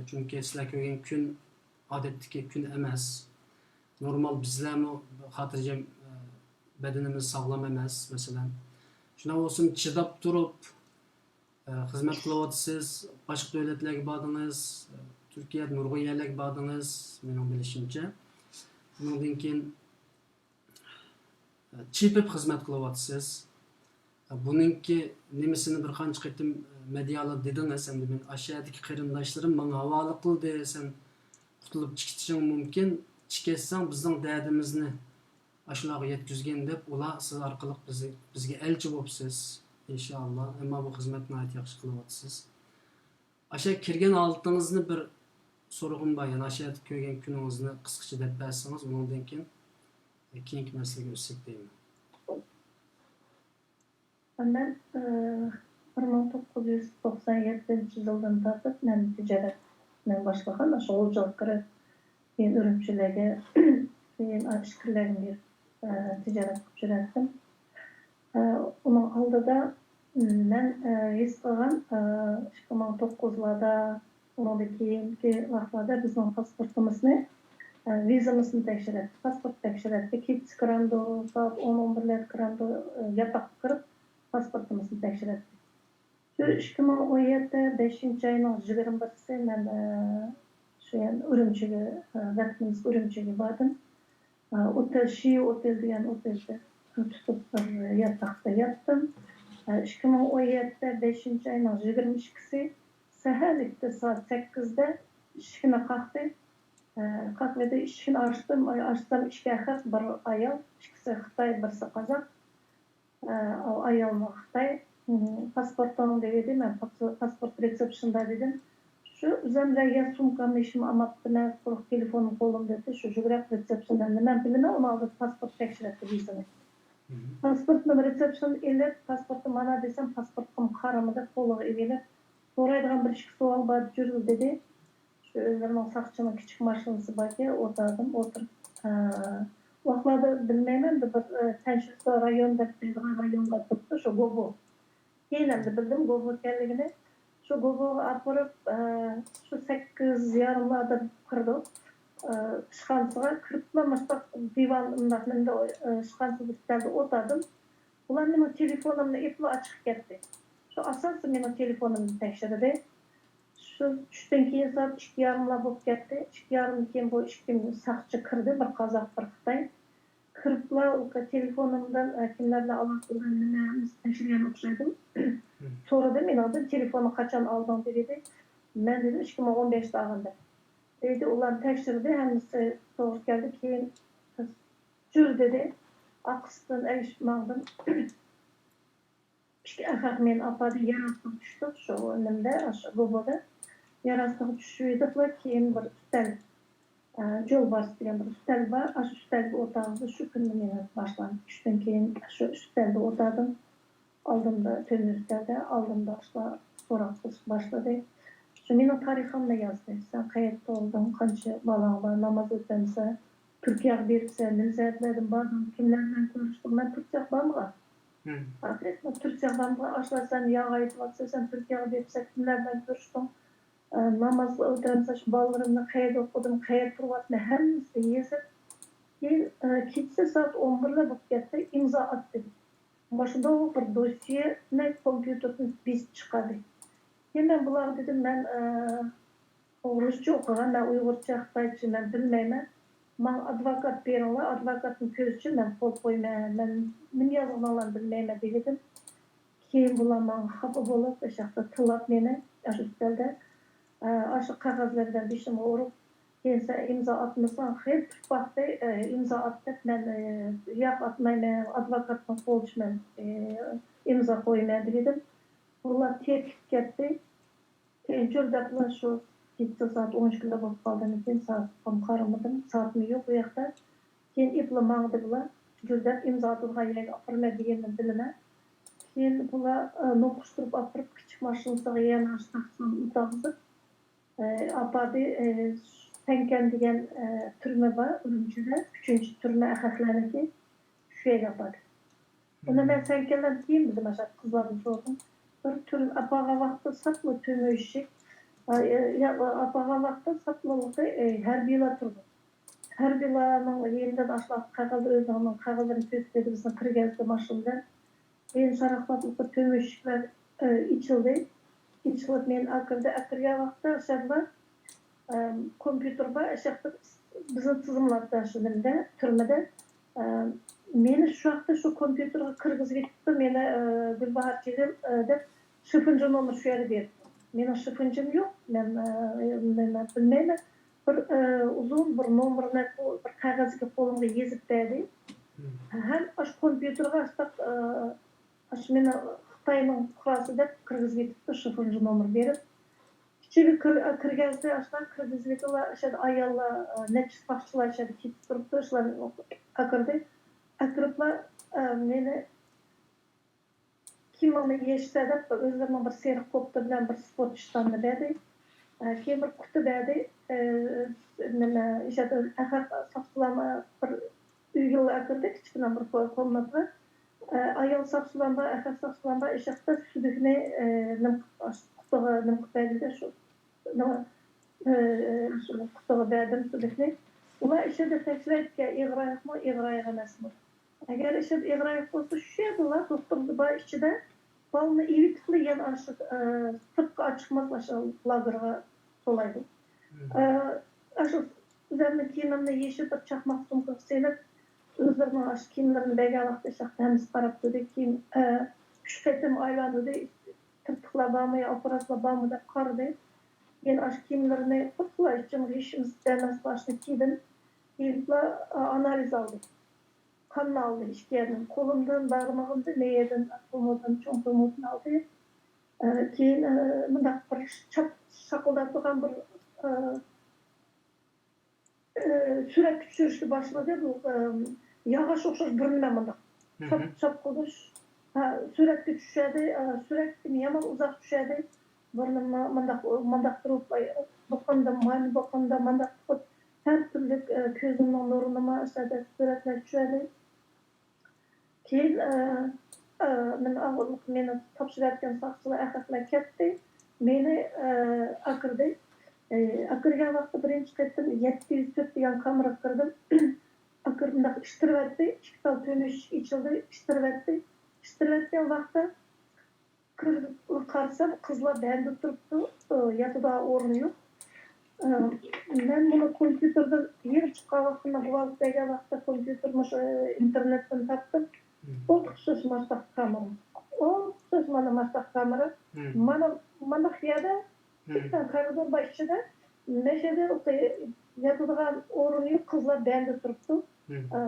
چۈنكى سىلەر كۆرگەن كۈن ئادەتتىكى كۈن ئەمەس. نورمال بىزلەرمۇ خاتىرجەم، ئە، بەدىنىمىز ساغلام ئەمەس، مەسىلەن. شۇنداق بولسىمۇ چىداپ تۇرۇپ، ئە، خىزمەت قىلىۋاتىسىز، باشقا دۆلەتلەرگە باردىڭىز، ئە، تۈركىيە، نۇرغۇن يەرلەرگە باردىڭىز، مېنىڭ بىلىشىمچە. ئۇنىڭدىن كېيىن، ئە، چېپىپ خىزمەت قىلىۋاتىسىز. ئە، بۇنىڭكى نېمىسىنى بىر قانچە قېتىم، ئە، مېدىيادا دېدىڭىز، ئەمدى مېنىڭ ئاشۇ يەردىكى قېرىنداشلىرىم ماڭا ھاۋالە قىلدى، سەن قۇتۇلۇپ چىقىشىڭ مۇمكىن، چىقىۋەتسەڭ بىزنىڭ دەردىمىزنى ئاشۇلارغا يەتكۈزگىن دەپ، ئۇلار سىز ئارقىلىق بىز، بىزگە ئەلچى بوپسىز، ئىنشائاللا. ئەمما بۇ خىزمەتنى ناھايىتى ياخشى قىلىۋاتىسىز. ئاشۇ كىرگەن ھالىتىڭىزنى بىر سورىغۇم بار، يەنى ئاشۇ يەردە كۆرگەن كۈنىڭىزنى قىسقىچە دەپ بەرسىڭىز، ئۇنىڭدىن كېيىن كېيىنكى مەسىلىگە ئۆتسەك دەيمەن. مەن، ئى، بىر مىڭ توققۇز يۈز توقسان يەتتىنچى يىلدىن تارتىپ مەن تىجارەتنى باشلىغان، ئاشۇ غۇلجىغا كىرىپ، كېيىن ئۈرۈمچىلەرگە، كېيىن ئىچكىرىلەرگە بېرىپ، ئى، تىجارەت قىلىپ يۈرەتتىم. ئى، ئۇنىڭ ئالدىدا مەن، ئى، ھېس قىلغان، ئى، ئىككى مىڭ توققۇزلاردا، ئۇنىڭدىن كېيىنكى ۋاقىتلاردا بىزنىڭ پاسپورتىمىزنى، ئى، ۋىزىمىزنى تەكشۈرەتتى، پاسپورت تەكشۈرەتتى. كېچىسى كىرەمدۇ، سائەت ئون، ئون بىرلەردە كىرەمدۇ، ئى، ياتاققا كىرىپ پاسپورتىمىزنى تەكشۈرەتتى. شۇ ئىككى مىڭ ئون يەتتە بەشىنچى ئاينىڭ يىگىرمە بىرسى مەن، ئى، شۇ يەنە ئۈرۈمچىگە، ئى، ۋەتىنىمىز ئۈرۈمچىگە باردىم. ئوتېل، شىيۇ ئوتېل دېگەن ئوتېلدە تۇتۇپ بىر ياتاقتا ياتتىم. ئىككى مىڭ ئون يەتتە بەشىنچى ئاينىڭ يىگىرمە ئىككىسى سەھەرلىكتە سائەت سەككىزدە ئىشىكنى قاقتى. قاقمىدى، ئىشىكنى ئاچتىم. ئاچسام ئىككى ئەخلەت، بىر ئايال، ئىككىسى خىتاي، بىرسى قازاق. ئايالمۇ خىتاي. پاسپورتۇڭ دېۋىدى، مەن پاسپورت رېتسېپشندا دېدىم. شۇ ئۆزۈمدە يا سومكامنى ئىشىمنى ئالماپتىمەن، قۇرۇق تېلېفونۇم قولۇمدا ئىدى، شۇ يۈگۈرۈپ رېتسېپشندا نېمە بىلىمەن، ئۇنىڭ ئالدىدا پاسپورت تەكشۈرەتتى ۋىزىنى. پاسپورتنى رېتسېپشندىن ئېلىپ، پاسپورتنى مانا دېسەم، پاسپورتقىمۇ قارىمىدى، قولىغا ئېلىپ، سورايدىغان بىر ئىككى سوئال بار، جۈرۈل دېدى. شۇ ئۆزلىرىنىڭ ساقچىنىڭ كىچىك ماشىنىسى باركەن، ئوتاردىم، ئولتۇرۇپ، ئە، ۋاقلاردا بىلمەيمەن، بىر، ئە، تەنشىسى رايون دەپ دەيدىغان رايونغا تۇرۇپتۇ، شۇ گوبو. كېيىن ئەمدى بىلدىم گوبو ئىكەنلىكىنى. شۇ گوبوغا ئاپىرىپ، ئە، شۇ سەككىز يېرىملاردا كىردۇق، ئە، ئىشخانىسىغا كىرىپلا مۇشۇنداق دىۋان، مۇنداق نېمىدە، ئە، ئىشخانىسىدا ئۈستەلدە ئولتۇردۇم. ئۇلار مېنىڭ تېلېفونۇمنى ئېپلا ئاچىقىپ كەتتى. شۇ ئاساستا مېنىڭ تېلېفونۇمنى تەكشۈردى. شۇ چۈشتىن كېيىن سائەت ئىككى يېرىملار بولۇپ كەتتى. ئىككى يېرىمدىن كېيىن بۇ ئىككى ساقچى كىردى، بىر قازاق، بىر خىتاي. كىرىپلا ئۇ تېلېفونۇمدىن، ئە، كىملەر بىلەن ئالاقە قىلغان، نېمە تەكشۈرگەن ئوخشايدۇ. سورىدى مېنىڭدىن، تېلېفوننى قاچان ئالدىڭ دېدى. مەن دېدىم، ئىككى مىڭ ئون بەشتە ئالغان دەپ. دېدى، ئۇلار تەكشۈردى، ھەممىسى توغرا كەلدى. كېيىن جۈر دېدى. ئاقسۇدىن ئەگىشىپ ماڭدىم. ئىككى ئەخەق مېنى ئاپاردى، يەر ئاستىغا چۈشتۇق شۇ نېمىدە، ئاشۇ گوبودا. يەر ئاستىغا چۈشۈۋىدۇقلا، كېيىن بىر ئۈستەل، ئە، جولبارس دېگەن بىر ئۈستەل بار، ئاشۇ ئۈستەلگە ئولتۇرغۇزدى. شۇ كۈندىن مېنى باشلاندى. چۈشتىن كېيىن شۇ ئۈستەلدە ئولتۇردۇم. ئالدىمدا، تۆمۈر ئۈستەلدە، ئالدىمدا ئاشۇلار سوراق قىلىشقا باشلىدى. شۇ مېنىڭ تارىخىمنى يازدى. سەن قەيەردە تۇغۇلدۇڭ، قانچە بالاڭ بار، ناماز ئۆتەمسەن، تۈركىيەگە بېرىپسەن، نېمە سەۋەبلەردىن باردىڭ، كىملەر بىلەن كۆرۈشتۈڭ؟ مەن تۈركىيەگە بارمىغان. ھەقىقەتەن تۈركىيەگە بارمىغان. ئاشۇلار سەن ياغ ئېيتىۋاتىسەن، سەن تۈركىيەگە بېرىپسەن، كىملەر بىلەن كۆرۈشتۈڭ؟ ئە، نامازغا ئۆتەمسەن، شۇ بالىلىرىمنى قەيەردە ئوقۇدۇم، قەيەردە تۇرۇۋاتىمەن، ھەممىسىنى يېزىپ، كېيىن، ئە، كېچىسى سائەت ئون بىرلەر بولۇپ كەتتى، ئىمزا ئاتتى. مۇشۇنداق بىر دوسيېنى كومپيۇتېردىن بېسىپ چىقاردى. كېيىن مەن بۇلارغا دېدىم، مەن، ئە، رۇسچە ئوقۇغان، مەن ئۇيغۇرچە، خىتايچە مەن بىلمەيمەن. ماڭا ئادۋوكات بېرىڭلار، ئادۋوكاتنىڭ كۆزىچە مەن قول قويىمەن، مەن نېمە يازغىنىڭلارنى بىلمەيمەن دېگىدىم. كېيىن بۇلار ماڭا خاپا بولۇپ، ئاشۇ ياقتا تىللاپ مېنى، ئاشۇ ئۈستەلدە، ئە، ئاشۇ قەغەزلەر بىلەن بېشىمغا ئۇرۇپ، كېيىن سەن ئىمزا ئاتمىساڭ، خېلى تۇتۇپ باقتى، ئە، ئىمزا ئات دەپ، مەن، ئە، ياق، ئاتمايمەن، ئادۋوكاتنىڭ قولىچە مەن، ئە، ئىمزا قويىمەن دېگىدىم. بۇلار تېپىپ كەتتى. كېيىن جۈردەپلا شۇ كېچە سائەت ئون ئىككىلەر بولۇپ قالدىمىكىن، سائەتكىمۇ قارىمىدىم، سائەتمۇ يوق ئۇ ياقتا. كېيىن ئېپلا ماڭدى بۇلار. جۈردەپ ئىمزا ئاتىدىغان يەرگە ئاپىرىمەن دېگىنىنى بىلىمەن. كېيىن بۇلار، ئە، نوقۇشتۇرۇپ ئاپىرىپ، كىچىك ماشىنىسىغا يەنە شۇ تاكسىغا ئولتۇرغۇزۇپ، ئە، ئاپاردى. ئە، سەنكەن دېگەن، ئە، تۈرمە بار ئۈرۈمچىدە، ئۈچىنچى تۈرمە ئەخەقلەرنىڭكى، شۇ يەرگە ئاپاردى. ئۇنى مەن سەنكەنلەردىن كېيىن بىلدىم، ئاشۇ قىزلاردىن سورىدىم. بىر تۈرمە ئاپارغان ۋاقىتتا ساپلا تۆمۈر ئىشىك، ئاپارغان ۋاقىتتا ساپلا ھەربىيلار تۇرىدۇ. ھەربىيلارنىڭ يېنىدىن ئاشۇنداق قەغەز، ئۆزىنىڭ قەغەزلىرىنى كۆرسىتىپ بېرىپ، بىزنى كىرگۈزدى ماشىنا بىلەن. كېيىن شاراقلاپ تۆمۈر ئىشىكلەر، ئە، ئېچىلدى. ئېچىلىپ مېنى ئەكىردى. ئەكىرگەن ۋاقىتتا ئاشۇ يەردە، ئەم، كومپيۇتېر بار، ئاشۇ ياقتا بىزنى تىزىملاپتۇ ئاشۇ نېمىدە، تۈرمىدە. ئەم، مېنى شۇ ۋاقىتتا شۇ كومپيۇتېرغا كىرگۈزۈۋېتىپتۇ، مېنى، ئە، گۈلباھار چېلىم، ئە، دەپ شىفىنچە نومۇر شۇ يەردە بېرىپتۇ. مېنىڭ شىفىنچىم يوق، مەن، ئە، مەن بىلمەيمەن. بىر، ئە، ئۇزۇن بىر نومۇرنى بىر قەغەزگە قولۇمغا يېزىپ بەردى. ھەم ئاشۇ كومپيۇتېرغا ئاشۇنداق، ئە، ئاشۇ مېنى خىتاينىڭ پۇقراسى دەپ كىرگۈزۈۋېتىپتۇ، شىفىنچە نومۇر بېرىپ. ئىچىگە كىر-، كىرگەزدى، ئاشۇنداق كىرگۈزۈۋېتىپلا، ئاشۇ يەردە ئاياللار، ئە، نەچچە ساقچىلار ئاشۇ يەردە كېتىپ تۇرۇپتۇ، شۇلار ئەكىردى. ئەكىرىپلا، ئە، مېنى كىيىمىڭنى يېشىسە دەپ، ئۆزلىرىنىڭ بىر سېرىق كوپتا بىلەن بىر سپورت ئىشتاننى بەردى. ئە، كېيىن بىر قۇتى بەردى. ئە، نېمە، ئىشەدە ئەخەق ساقچىلارمۇ بىر ئۆيگىلا ئەكىردى، كىچىككىنە بىر كو-، كومناتقا. ئە، ئايال ساقچىلارمۇ، ئەخەق ساقچىلارمۇ ئىشەقتە سۈدۈكنى، ئە، نېمە قىلىپ، قۇتىغا نېمە قىلىپ بەردى-دە، شۇ، نېمە، ئە، شۇ قۇتىغا بەردىم سۈدۈكنى. ئۇلار ئىشەدە تەكشۈرەيدىكەن، ئېغىر ئاياقمۇ، ئېغىر ئاياق ئەمەسمۇ. ئەگەر ئىشەپ ئېغىر ئاياق بولسا، شۇ يەردىلا دوختۇردا بار ئىچىدە بالىنى ئېۋىتىپلا يەنە ئاشۇ، ئە، سىرتقا چىقماس، ئاشۇ لاگېرغا سولايدۇ. ئە، ئاشۇ ئۆزۈمنىڭ كىيىمىمنى يېشىپ، بىر چاقماق سومكىغا سېلىپ، ئۆزلىرىنىڭ ئاشۇ كىيىملىرىنى بەرگەن ۋاقىتتا ئىشاقتا ھەممىسى قاراپ تۇردى. كېيىن، ئە، ئۈچ قېتىم ئايلاندۇردى، تىرتىقلار بارمۇ يا ئاپپاراتلار بارمۇ دەپ قارىدى. كېيىن ئاشۇ كىيىملىرىنى خۇدلا ئىچىمگە ھېچنېمە ئەمەس، ئاشۇنى كىيدىم. كېيىنلا، ئە، ئانالىز ئالدى. قاننى ئالدى ئىككى يەردىن، قولۇمدىن، بارمىقىمدىن، مېيىدىن، تومۇردىن، چوڭ تومۇردىن ئالدى. ئە، كېيىن، ئە، مۇنداق بىر چاپ-، شاقىلداپ تۇرغان بىر، ئە، ئە، سۈرەتكە چۈشۈرۈشكە باشلىدى. بۇ، ئە، ياغاچ ئوخشاش بىر نېمە مۇنداق. چاپ، چاپ قىلىش. ھە، سۈرەتكە چۈشەدى، ئە، سۈرەتتىن يامان ئۇزاق چۈشەدى. بۇرنۇمنى مۇنداق، مۇنداق تۇرۇپ، بوقۇمدا، مانا بوقۇمدا مۇنداق تۇرۇپ، ھەر تۈرلۈك، ئە، كۆزۈمنىڭ نۇرىنىمۇ ئىشلەتتى، سۈرەتلەر چۈشۈردى. كېيىن، ئە، ئە، مېنى ئاغرىق، مېنى تاپشۇرۇۋەتكەن ساقچىلار ئەخەقلەر كەتتى. مېنى، ئە، ئاكىردى. ئە، ئاكىرگەن ۋاقىتتا بىرىنچى قېتىم يەتتە يۈز تۆت دېگەن كامېرغا كىردىم. ئاكىرىپ مۇنداق ئىتتىرىۋەتتى. ئىككى تال تۆمۈر ئىشىك ئېچىلدى، ئىتتىرىۋەتتى. ئىتتىرىۋەتكەن ۋاقىتتا كىرىپ قارىسام، قىزلار بەندە تۇرۇپتۇ، ئە، ياتىدىغان ئورنى يوق. ئە، مەن بۇنى كومپيۇتېردىن يېڭى چىققان ۋاقتىمدا، گۇۋاھلىق بەرگەن ۋاقىتتا كومپيۇتېر مۇشۇ، ئە، ئىنتېرنېتتىن تاپتىم. ئوخشاش ماشۇنداق كامېرا. ئوخشاش مانا ماشۇنداق كامېرا. مانا، مانا يەردە بىر كورىدور بار ئىچىدە. مەشەدە ياتىدىغان ئورۇن يوق، قىزلار بەندە تۇرۇپتۇ. ئە،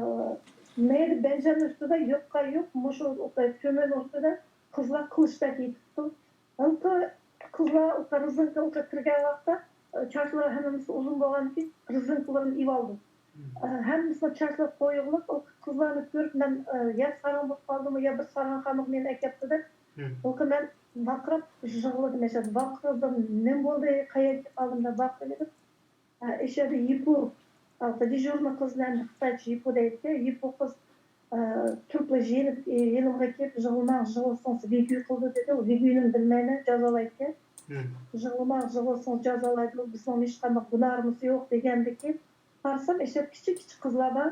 مەيدە بەنجەرنىڭ ئۈستىدە يوققا يوق، مۇشۇ تۆمۈرنىڭ ئۈستىدە قىزلار قىلىچتەك يېتىپتۇ. ھېلىقى قىزلار رېزىنكىلىققا كىرگەن ۋاقىتتا، چاچلىرى ھەممىسى ئۇزۇن بولغاندىكىن، رېزىنكىلىرىنى ئېلىۋالدى. ھەممىسىنى چاچلاپ قويۇغلۇق، قىزلارنى كۆرۈپ مەن، يا ساراڭ بولۇپ قالدىمۇ، يا بىر ساراڭ خانىم مېنى ئەكەپتۇ دەپ، ھېلىقى مەن ۋارقىراپ يىغلىدىم، ئەشەدە ۋارقىرىدىم، نېمە بولدى، قەيەرگە كېتىپ قالدىم دەپ ۋارقىرىۋېتىپ، ئەشەدە يىپۇ، ھېلىقى دېژۇرنىي قىزنى ئەمدى خىتايچە يىپۇ دەيدىكەن، يىپۇ قىز، ئە، تۇرۇپلا يېنىپ، يېنىمغا كېلىپ، يىغلىماڭ، يىغلىسىڭىز ۋىگۈ قىلىدۇ دېدى. ئۇ ۋىگۈنىمۇ بىلمەيمەن، جازالايدىكەن. يىغلىماڭ، يىغلىسىڭىز جازالايدۇ، بىزنىڭ ھېچقانداق گۇناھىمىز يوق دېگەندىكىن، قارىسام، ئەشەدە كىچىك كىچىك قىزلار بار.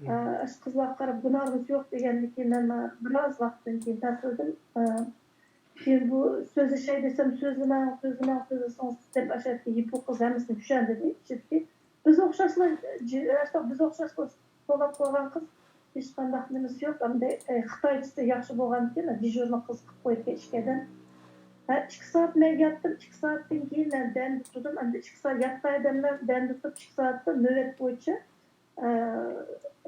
ئە، ئاشۇ قىزلارغا قاراپ گۇناھىمىز يوق دېگەندىكىن، مەن بىراز ۋاقىتتىن كېيىن تەسلىدىم. ئە، كېيىن بۇ سۆزلىشەي دېسەم، سۆزلىمەڭ، سۆزلىمەڭ، سۆزلىسىڭىز دەپ ئاشۇ يەردىكى يىپۇ قىز ھەممىسىنى چۈشەندۈردى. ئىچىدىكى بىز ئوخشاشلا، بىز ئوخشاشلا سوراپ قويغان قىز ھېچقانداق نېمىسى يوق. ئەمدى، ئە، خىتايچىسى ياخشى بولغاندىكىن، دېژۇرنىي قىز قىلىپ قويدىكەن ئىككىيلەن. ھە، ئىككى سائەت مەن ياتتىم، ئىككى سائەتتىن كېيىن مەن دەمدە تۇردۇم. ئەمدى ئىككى سائەت ياتقان ئادەملەر دەمدە تۇرۇپ، ئىككى سائەتتە نۆۋەت بويىچە، ئە،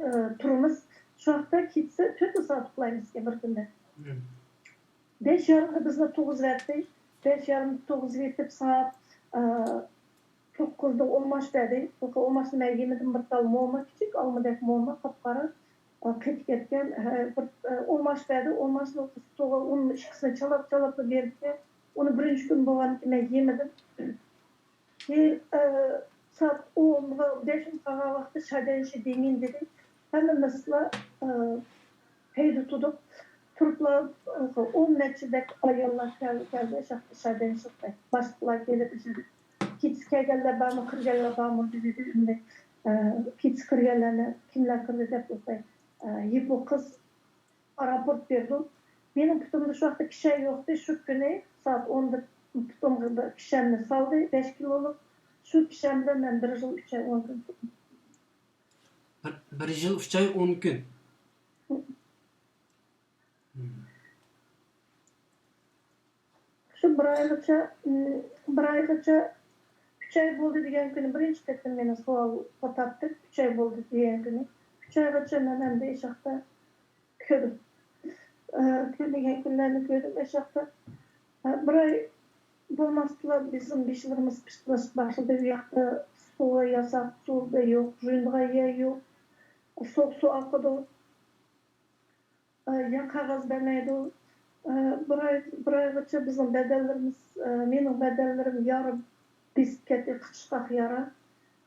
ئە، تۇرىمىز. شۇ ۋاقىتتا كېچىسى تۆت سائەت ئۇخلايمىزكەن بىر كۈندە. بەش يېرىمدا بىزنى تۇرغۇزۇۋەتتى. بەش يېرىمدا تۇرغۇزۇۋېتىپ، سائەت، ئە، توققۇزدا ئوماش بەردى. ئوماشنى مەن يېمىدىم، بىر تال موما، كىچىك ئالمىدەك موما، قاپقارا. ئە، قېتىپ كەتكەن. ھە، بىر، ئە، ئوماش بەردى. ئوماشنىڭ ئۈستىگە ئۇننىڭ ئىككىسىنى چالاپ-چالاپلا بېرىپتۇ. ئۇنى بىرىنچى كۈن بولغاندىكىن مەن يېمىدىم. كېيىن، ئە، سائەت ئونغا بەش مىنۇت قالغان ۋاقىتتا شادەنشى دېڭىن دېدى. ھەممىمىزلا، ئە، پەيدە تۇتۇپ، تۇرۇپلا، ئە، ئون نەچچىدەك ئاياللار كەل-، كەلدى، شادەنشى باشلىقلار كېلىپ، كېچىسى كەلگەنلەر بارمۇ، كىرگەنلەر بارمۇ دېدى. ئەمدى، ئە، كېچىسى كىرگەنلەرنى كىملەر كىردى دەپ، ئە، يىپۇ قىز راپورت بېرىدۇ. مېنىڭ پۇتۇمدا شۇ ۋاقىتتا كىشەن يوقتى. شۇ كۈنى سائەت ئوندا پۇتۇمغا بىر كىشەننى سالدى، بەش كىلولۇق. شۇ كىشەن بىلەن مەن بىر يىل ئۈچ ئاي ئون كۈن تۇردۇم. بىر، بىر يىل ئۈچ ئاي ئون كۈن. شۇ بىر ئايغىچە، بىر ئايغىچە، ئۈچ ئاي بولدى دېگەن كۈنى بىرىنچى قېتىم مېنى سوئالغا تارتتى. ئۈچ ئاي بولدى دېگەن كۈنى. ئۈچ ئايغىچە مەن ئەمدى ئىشاقتا كۆردۈم. ئە، كۆرمىگەن كۈنلەرنى كۆردۈم ئىشاقتا. ئە، بىر ئاي بولماستىلا بىزنىڭ بېشلىرىمىز پىشتىلاشقا باشلىدى. ئۇ ياقتا سۇ ياساق، سۇ يوق، جۇيىدىغان يەر يوق. سوغۇق سۇ ئاقىدۇ. ئە، يا قەغەز بەرمەيدۇ. ئە، بىر ئاي، بىر ئايغىچە بىزنىڭ بەدەنلىرىمىز، ئە، مېنىڭ بەدەنلىرىم يارا بېسىپ كەتتى، قىچىشقاق يارا.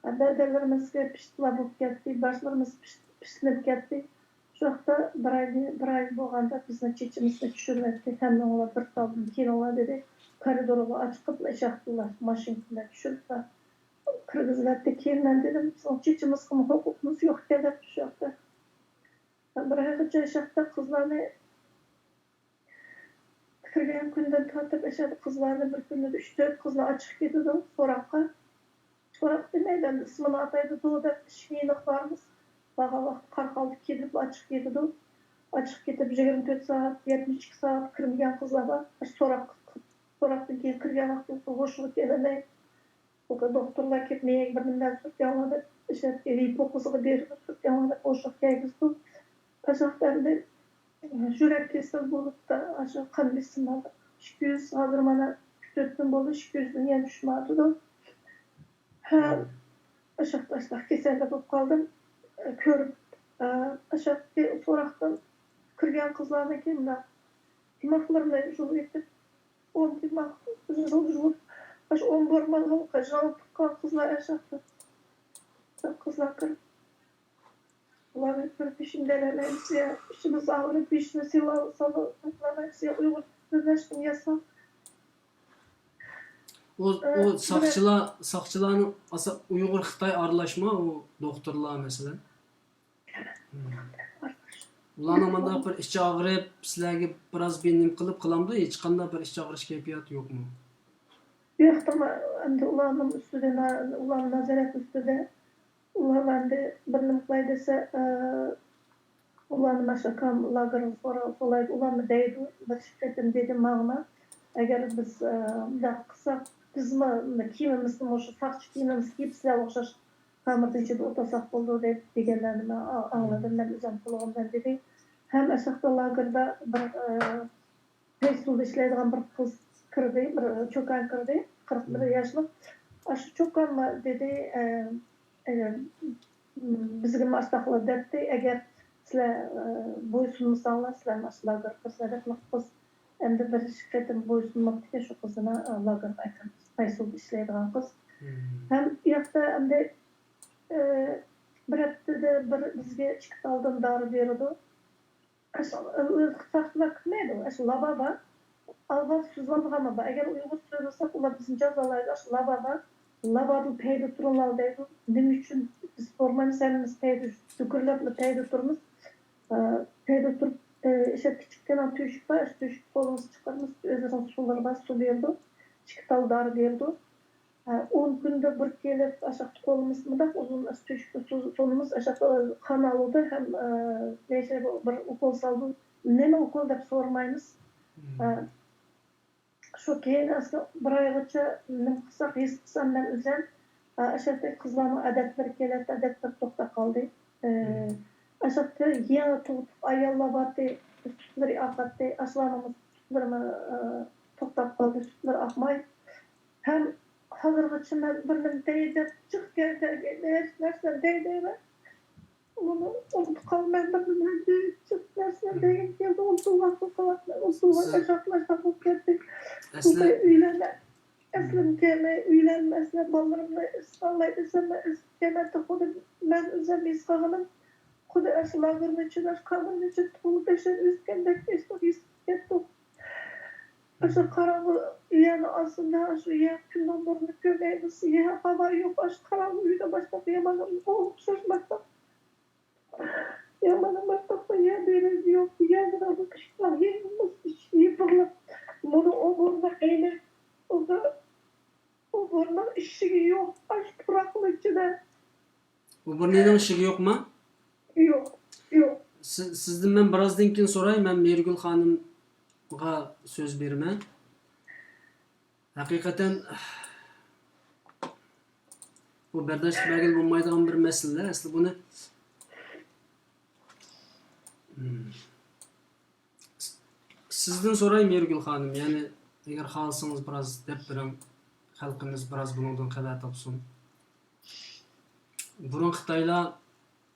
ئە، بەدەنلىرىمىزگە پىشتىلار بولۇپ كەتتى، باشلىرىمىز پىش-، پىشلىنىپ كەتتى. شۇ ۋاقىتتا بىر ئاي، بىر ئاي بولغاندا بىزنىڭ چېچىمىزنى چۈشۈرۈۋەتتى. ھەممىڭلار بىر تالدىن كېلىڭلار دېدى. كورىدورغا ئاچىقىپلا ئىشاقتىلا ماشىنا بىلەن چۈشۈرۈپلا كىرگۈزۈۋەتتى. كېيىن مەن دېدىم، بىزنىڭ چېچىمىزغىمۇ ھوقۇقىمىز يوق ئىكەن دەپ شۇ ۋاقىتتا. بىر ئايغىچە ئىشاقتا قىزلارنى كىرگەن كۈندىن تارتىپ ئەشەدە قىزلارنى بىر كۈندە ئۈچ تۆت قىزنى ئاچىقىپ كېتىدۇ سوراققا. سوراق دېمەيلى، ئەمدى ئىسمىنى ئاتايدۇ، دو دەپ ئىشىكنى يېنىق بارىمىز. بارغان ۋاقىت قارىقالدى كېلىپ ئاچىقىپ كېتىدۇ. ئاچىقىپ كېتىپ يىگىرمە تۆت سائەت، يەتمىش ئىككى سائەت كىرمىگەن قىزلار بار. سوراق، سوراقتىن كېيىن كىرگەن ۋاقتىدا ھوشىغا كېلەلمەي، دوختۇرلار كېلىپ مېيىگە بىر نېمىلەر سۈرتكەنلار دەپ، ئىشلەتكەن يىپۇقىزىغا بېرىپ سۈرتكەنلار دەپ ھوشىغا كەلگۈزىدۇ. ئاشۇ ئەمدى يۈرەك كېسىلى بولۇپتا، ئاشۇ قان بېسىمى ئىككى يۈز، ھازىر مانا ئۈچ تۆت كۈن بولدى، ئىككى يۈزدىن يەنە چۈشمەيۋاتىدۇ. ھە، ئاشاق تاشلاق كېسەللىك بولۇپ قالدىم. كۆرۈپ، ئاشاق سوراقتىن كىرگەن قىزلارنىڭكى مۇنداق دىماغلىرىنى يۇلۇۋېتىپ، ئون دىماغ يۇلۇپ، ئاشۇ ئون بۇرمىغا يالتىققان قىزلار ئاشاقتا. قىزلار كىرىپ، ئۇلارنى كۆرۈپ بېشىمنى بەلەمەيمىز يا، ئىچىمىز ئاغرىپ بېشىمىز سېۋىۋالسىمۇ، ئۇيغۇر تىلىدا نەشتىن ياساپ. ئۇ، ئۇ ساقچىلار، ساقچىلارنىڭ ئاسا-، ئۇيغۇر خىتاي ئارىلاشما ئۇ دوختۇرلار مەسىلەن. ئۇلارنىڭ مانداق بىر ئىچى ئاغرىپ، سىلەرگە بىراز بىر نېمە قىلىپ قىلامدۇ؟ ھېچقانداق بىر ئىچ ئاغرىش كەيپىياتى يوقمۇ؟ يوق، تاما-، ئەمدى ئۇلارنىڭ ئۈستىدە، ئۇلارنىڭ نازارەت ئۈستىدە. ئۇلار ئەمدى بىر نېمە قىلاي دېسە، ئۇلارنى ماشۇ ئاكام لاگېرغا سولايدۇ، ئۇلارمۇ دەيدۇ. بىر ئىككى قېتىم دېدىم ماڭىنا، ئەگەر بىز مۇنداق قىلساق، بىزمۇ كىيىمىمىزنى، مۇشۇ ساقچى كىيىمىمىزنى كىيىپ، سىلەرگە ئوخشاش كامېردا ئىچىدە ئولتۇرساق بولىدۇ دەپ دېگەنلەرنى مەن ئا-، ئاڭلىدىم. مەن ئۆزۈم قۇلىقىم بىلەن دېدى. ھەم ئاشاقتا لاگېردا بىر، ئە، پەيسۇلدا ئىشلەيدىغان بىر قىز كىردى، بىر چوكان كىردى، قىرىق بىر ياشلىق. ئاشۇ چوكانمۇ دېدى، ئە، ئە، بىزگىمۇ ئاشۇنداقلا دەپتۇ، ئەگەر سىلەر، ئە، بويسۇنمىساڭلار، سىلەرنى ئاشۇ لاگېرغا كىرىسىلەر دەپ، قىز ئەمدى بىر ئىككى قېتىم بويسۇنماپتىكەن، شۇ قىزنى، ئە، لاگېرغا ئەكىرىمىز، پەيسۇلدا ئىشلەيدىغان قىز. ھەم ئۇ ياقتا ئەمدى، ئە، بىر ھەپتىدە بىر بىزگە ئىككى تالدىن دارى بېرىدۇ. ئاشۇ ئۆزى ساقچىلار كۈتمەيدۇ. ئاشۇ لابا بار. ئالغا سۈزۈۋالىدىغان بار. ئەگەر ئۇيغۇرچە سۆزلىسەك، ئۇلار بىزنى جازالايدۇ. ئاشۇ لابا بار. لابادىن پەيدە تۇرۇڭلار دەيدۇ. نېمە ئۈچۈن بىز سورىمايمىز، ھەممىمىز پەيدە، دۈكۈرلەپلا پەيدە تۇرىمىز. ئە، پەيدە تۇرۇپ، ئە، ئىشەپ كىچىككىنە تۆشۈك بار. ئاشۇ تۆشۈككە قولىمىزنى چىقىرىمىز. ئۆزلىرىنىڭ سۇلىرى بار، سۇ بېرىدۇ. ئىككى تال دارى بېرىدۇ. ھە، ئون كۈندە بىر كېلىپ، ئاشاقتا قولىمىز مۇنداق ئۇزۇن، ئاشۇ تۆشۈكتە سۇ-، سۇنىمىز، ئاشاقتا قاناۋۇلدا ھەم، ئە، نەيچە بىر ئوكول سالدۇ. نېمە ئوكول دەپ سورىمايمىز. ھە، شۇ كېيىن ئەسلى بىر ئايغىچە نېمە قىلساق، ھېس قىلسام مەن ئۆزۈم، ئە، ئاشاقتا قىزلارنىڭ ئادەتلىرى كېلەتتى، ئادەتلىرى توختاپ قالدى. ئە، ئاشاقتا يېڭى تۇغۇتلۇق ئاياللار بارتى، سۈتلىرى ئاقاتتى، ئاشۇلارنىڭ سۈتلىرىمۇ، ئە، توختاپ قالدى، سۈتلىرى ئاقماي. ھەم ھازىرغىچە مەن بىر نېمە دەي دەپ جىق گەۋدەگە ھېچ نەرسە دەي دەيمەن. ئۇنى ئۇنتۇپ قالىمەن، بىر نېمە دەي جىق نەرسە دەيگۈم كەلدى، ئۇنتۇلغان قىلىۋاتىمەن، ئۇنتۇلغان سىز ئاشاقلاشلار بولۇپ كەتتى. ئەسلى ئۆيلەنمە، ئەسلىم كەلمەي، ئۆيلەنمە، ئەسلى بالىلىرىمنى ئىسسىقلاي دېسەم، مەن ئىسسىق كەلمەيتتى، خۇددى مەن ئۆزۈم ھېس قىلغىنىم، خۇددى ئاشۇ لاگېرنىڭ ئىچىدە، ئاشۇ كامېرنىڭ ئىچىدە تۇغۇلۇپ ياشاپ ئۆسكەندەك ھېس قىلىپ كەتتۇق. ئاشۇ قاراڭغۇ يەرنىڭ ئاستىدا، ئاشۇ يەر كۈننىڭ نۇرىنى كۆرمەيمىز، يەر ھاۋا يوق، ئاشۇ قاراڭغۇ ئۆيدە باشلاپ يامانغا ئوخشاش باشلاپ. يامانغا باشلاپلا يەر دېرىزە يوق، يەر بىلەن ئىشىكلەر يېپىقلىق. مۇنۇ ئوبورنىڭ ئەينى، ئوبورنىڭ ئىشىكى يوق، ئاشۇ پۇراقنىڭ ئىچىدە. ئوبورنىنىڭ ئىشىكى يوقما؟ يوق، يوق. سىز، سىزدىن مەن بىرازدىن كېيىن سوراي، مەن مېھرىگۈل خانىمغا سۆز بېرىمەن. ھەقىقەتەن بۇ بەرداشلىق بەرگىلى بولمايدىغان بىر مەسىلە. ئەسلى بۇنى، ھىم. سىزدىن سوراي، مېھرىگۈل خانىم، يەنى ئەگەر خالىسىڭىز بىراز دەپ بېرىڭ، خەلقىمىز بىراز بۇنىڭدىن خەۋەر تاپسۇن. بۇرۇن خىتايلار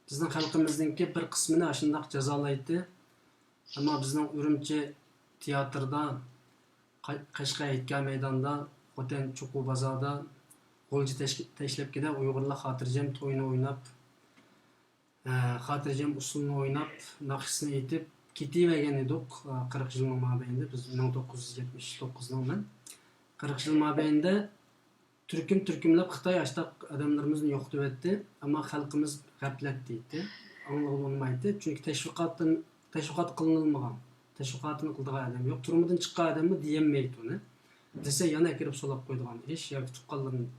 بىزنىڭ خەلقىمىزنىڭكى بىر قىسمىنى ئاشۇنداق جازالايتتى. ئەمما بىزنىڭ ئۈرۈمچى تىياتىردا، قا-، قەشقەر ھېيتگاھ مەيدانىدا، خوتەن چوقۇ بازاردا غۇلجا تەش-، تەشلەپكىدە ئۇيغۇرلار خاتىرجەم تويىنى ئويناپ، ئە، خاتىرجەم ئۇسسۇلنى ئويناپ، ناخشىسىنى ئېيتىپ كېتىۋەرگەن ئىدۇق، ئە، قىرىق يىلنىڭ مابەينىدە، بىز مىڭ توققۇز يۈز يەتمىش توققۇزنىڭ مەن. قىرىق يىل مابەينىدە تۈركۈم-تۈركۈملەپ خىتاي ئاشتاق ئادەملىرىمىزنى يوقىتىۋەتتى، ئەمما خەلقىمىز غەپلەتتە ئىدى، ئاڭلىغىلى ئۇنىمايتتى. چۈنكى تەشۋىقاتتىن، تەشۋىقات قىلىنىلمىغان، تەشۋىقاتىنى قىلىدىغان ئادەم يوق، تۈرمىدىن چىققان ئادەممۇ دېيەلمەيتتى ئۇنى. دېسە يەنە ئەكىرىپ سولاپ قويىدىغان ئىش ياكى تۇغقانلىرىنى.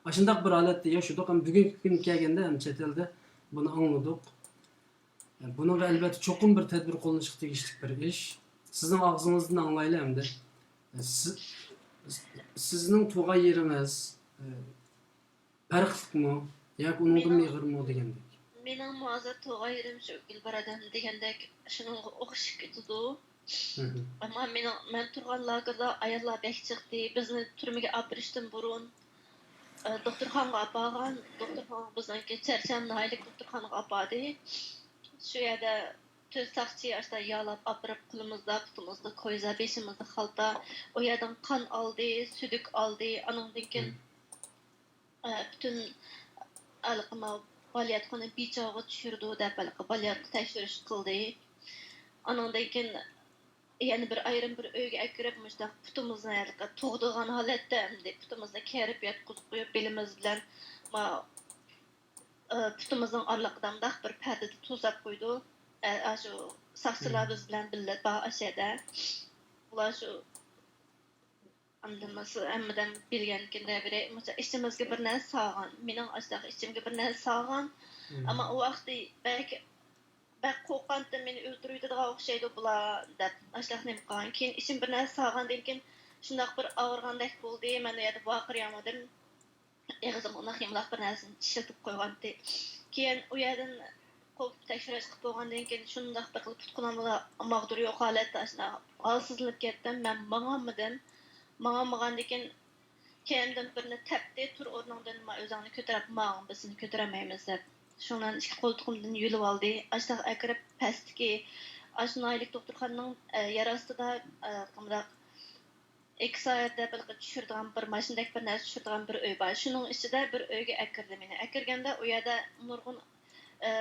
ئاشۇنداق بىر ھالەتتە ياشىدۇق. ئەمما بۈگۈنكى كۈنگە كەلگەندە، ئەمدى چەت ئەلدە بۇنى ئاڭلىدۇق. بۇنىڭغا ئەلۋەتتە چوقۇم بىر تەدبىر قوللىنىشقا تېگىشلىك بىر ئىش. سىزنىڭ ئاغزىڭىزدىن ئاڭلايلى ئەمدى. سىز، سىزنىڭ تۇغان يېرىڭىز، ئە، پەرقلىقمۇ ياكى ئۇنىڭدىنمۇ مېنىڭ، ئېغىرمۇ دېگەندەك؟ مېنىڭمۇ ھازىر تۇغان يېرىم شۇ گۈلبارا دېگەندەك شۇنىڭغا ئوخشىشىپ كېتىدۇ. مھم. ئەمما مېنىڭ، مەن تۇرغان لاگېردا ئاياللار بەك جىقتى. بىزنى تۈرمىگە ئاپىرىشتىن بۇرۇن، ئە، دوختۇرخانىغا ئاپارغان. دوختۇرخانا بىزنىڭكى چەرچەن ناھىيەلىك دوختۇرخانىغا ئاپاردى. شۇ يەردە تۆت ساقچى ئاشتا يالاپ ئاپىرىپ، قولىمىزدا، پۇتىمىزدا كويزا، بېشىمىزدا خالتا. ئۇ يەردىن قان ئالدى، سۈدۈك ئالدى. ئانىڭدىن كېيىن، مم. ئە، پۈتۈن ھېلىقى ماۋۇ بالىياتقۇنى بىچاۋغا چۈشۈرىدۇ دەپ، ھېلىقى بالىياتقۇ تەكشۈرۈش قىلدى. ئانىڭدىن كېيىن يەنە بىر ئايرىم بىر ئۆيگە ئەكىرىپ، مۇشۇنداق پۇتىمىزنى ھېلىقى تۇغىدىغان ھالەتتە ئەمدى پۇتىمىزنى كېرىپ ياتقۇزۇپ قويۇپ، بېلىمىز بىلەن ما-، ئە، پۇتىمىزنىڭ ئارىلىقىدا مۇنداق بىر پەردىدە توساپ قويىدۇ. ئە، ئاشۇ ساقچىلار مم. بىز بىلەن بىللە بار ئاشۇ يەردە. ئۇلار شۇ ئاندىن مۇشۇ ھەممىدىن بىلگەنكىن دەۋرى، مۇشۇ ئىچىمىزگە بىر نەرسە سالغان. مېنىڭ ئاشۇنداق ئىچىمگە بىر نەرسە سالغان. مم. ئەمما ئۇ ۋاقتى بەك، بەك قورققانتىم، مېنى ئۆلتۈرۈۋېتىدىغان ئوخشايدۇ بۇلار دەپ، ئاشۇنداق نېمە قىلغان. كېيىن ئىچىم بىر نەرسە سالغاندىن كېيىن شۇنداق بىر ئاغرىغاندەك بولدى. مەن ئۇ يەردە ۋارقىرىيالمىدىم. ئېغىزىمغا ئۇنداق يۇمىلاق بىر نەرسىنى ئىشلىتىپ قويغانتى. كېيىن ئۇ يەردىن قوپۇپ تەكشۈرۈش قىلىپ بولغاندىن كېيىن، شۇنداق بىر خىل پۇت-قولۇمدا ماغدۇر يوق ھالەتتە، ئاشۇنداق ھالسىزلىنىپ كەتتىم. مەن ماڭالمىدىم. ماڭالمىغاندىن كېيىن، كەينىمدىن بىرنى تەپتى، تۇر ئورنۇڭدىن، ما-، ئۆزۈڭنى كۆتۈرۈپ ماڭ، بىز سېنى كۆتۈرەلمەيمىز، دەپ. شۇنىڭ بىلەن ئىككى قولتۇقۇمدىن يۆلۈۋالدى. ئاشۇنداق ئەكىرىپ، پەستىكى، ئاشۇ ناھىيەلىك دوختۇرخانىنىڭ، ئە، يەر ئاستىدا، ئە، مۇنداق ئېكساير دەپ ھېلىقى چۈشۈرىدىغان بىر ماشىنىدەك بىر نەرسە چۈشۈرىدىغان بىر ئۆي بار. شۇنىڭ ئىچىدە بىر ئۆيگە ئەكىردى مېنى. ئەكىرگەندە ئۇ يەردە نۇرغۇن، ئە،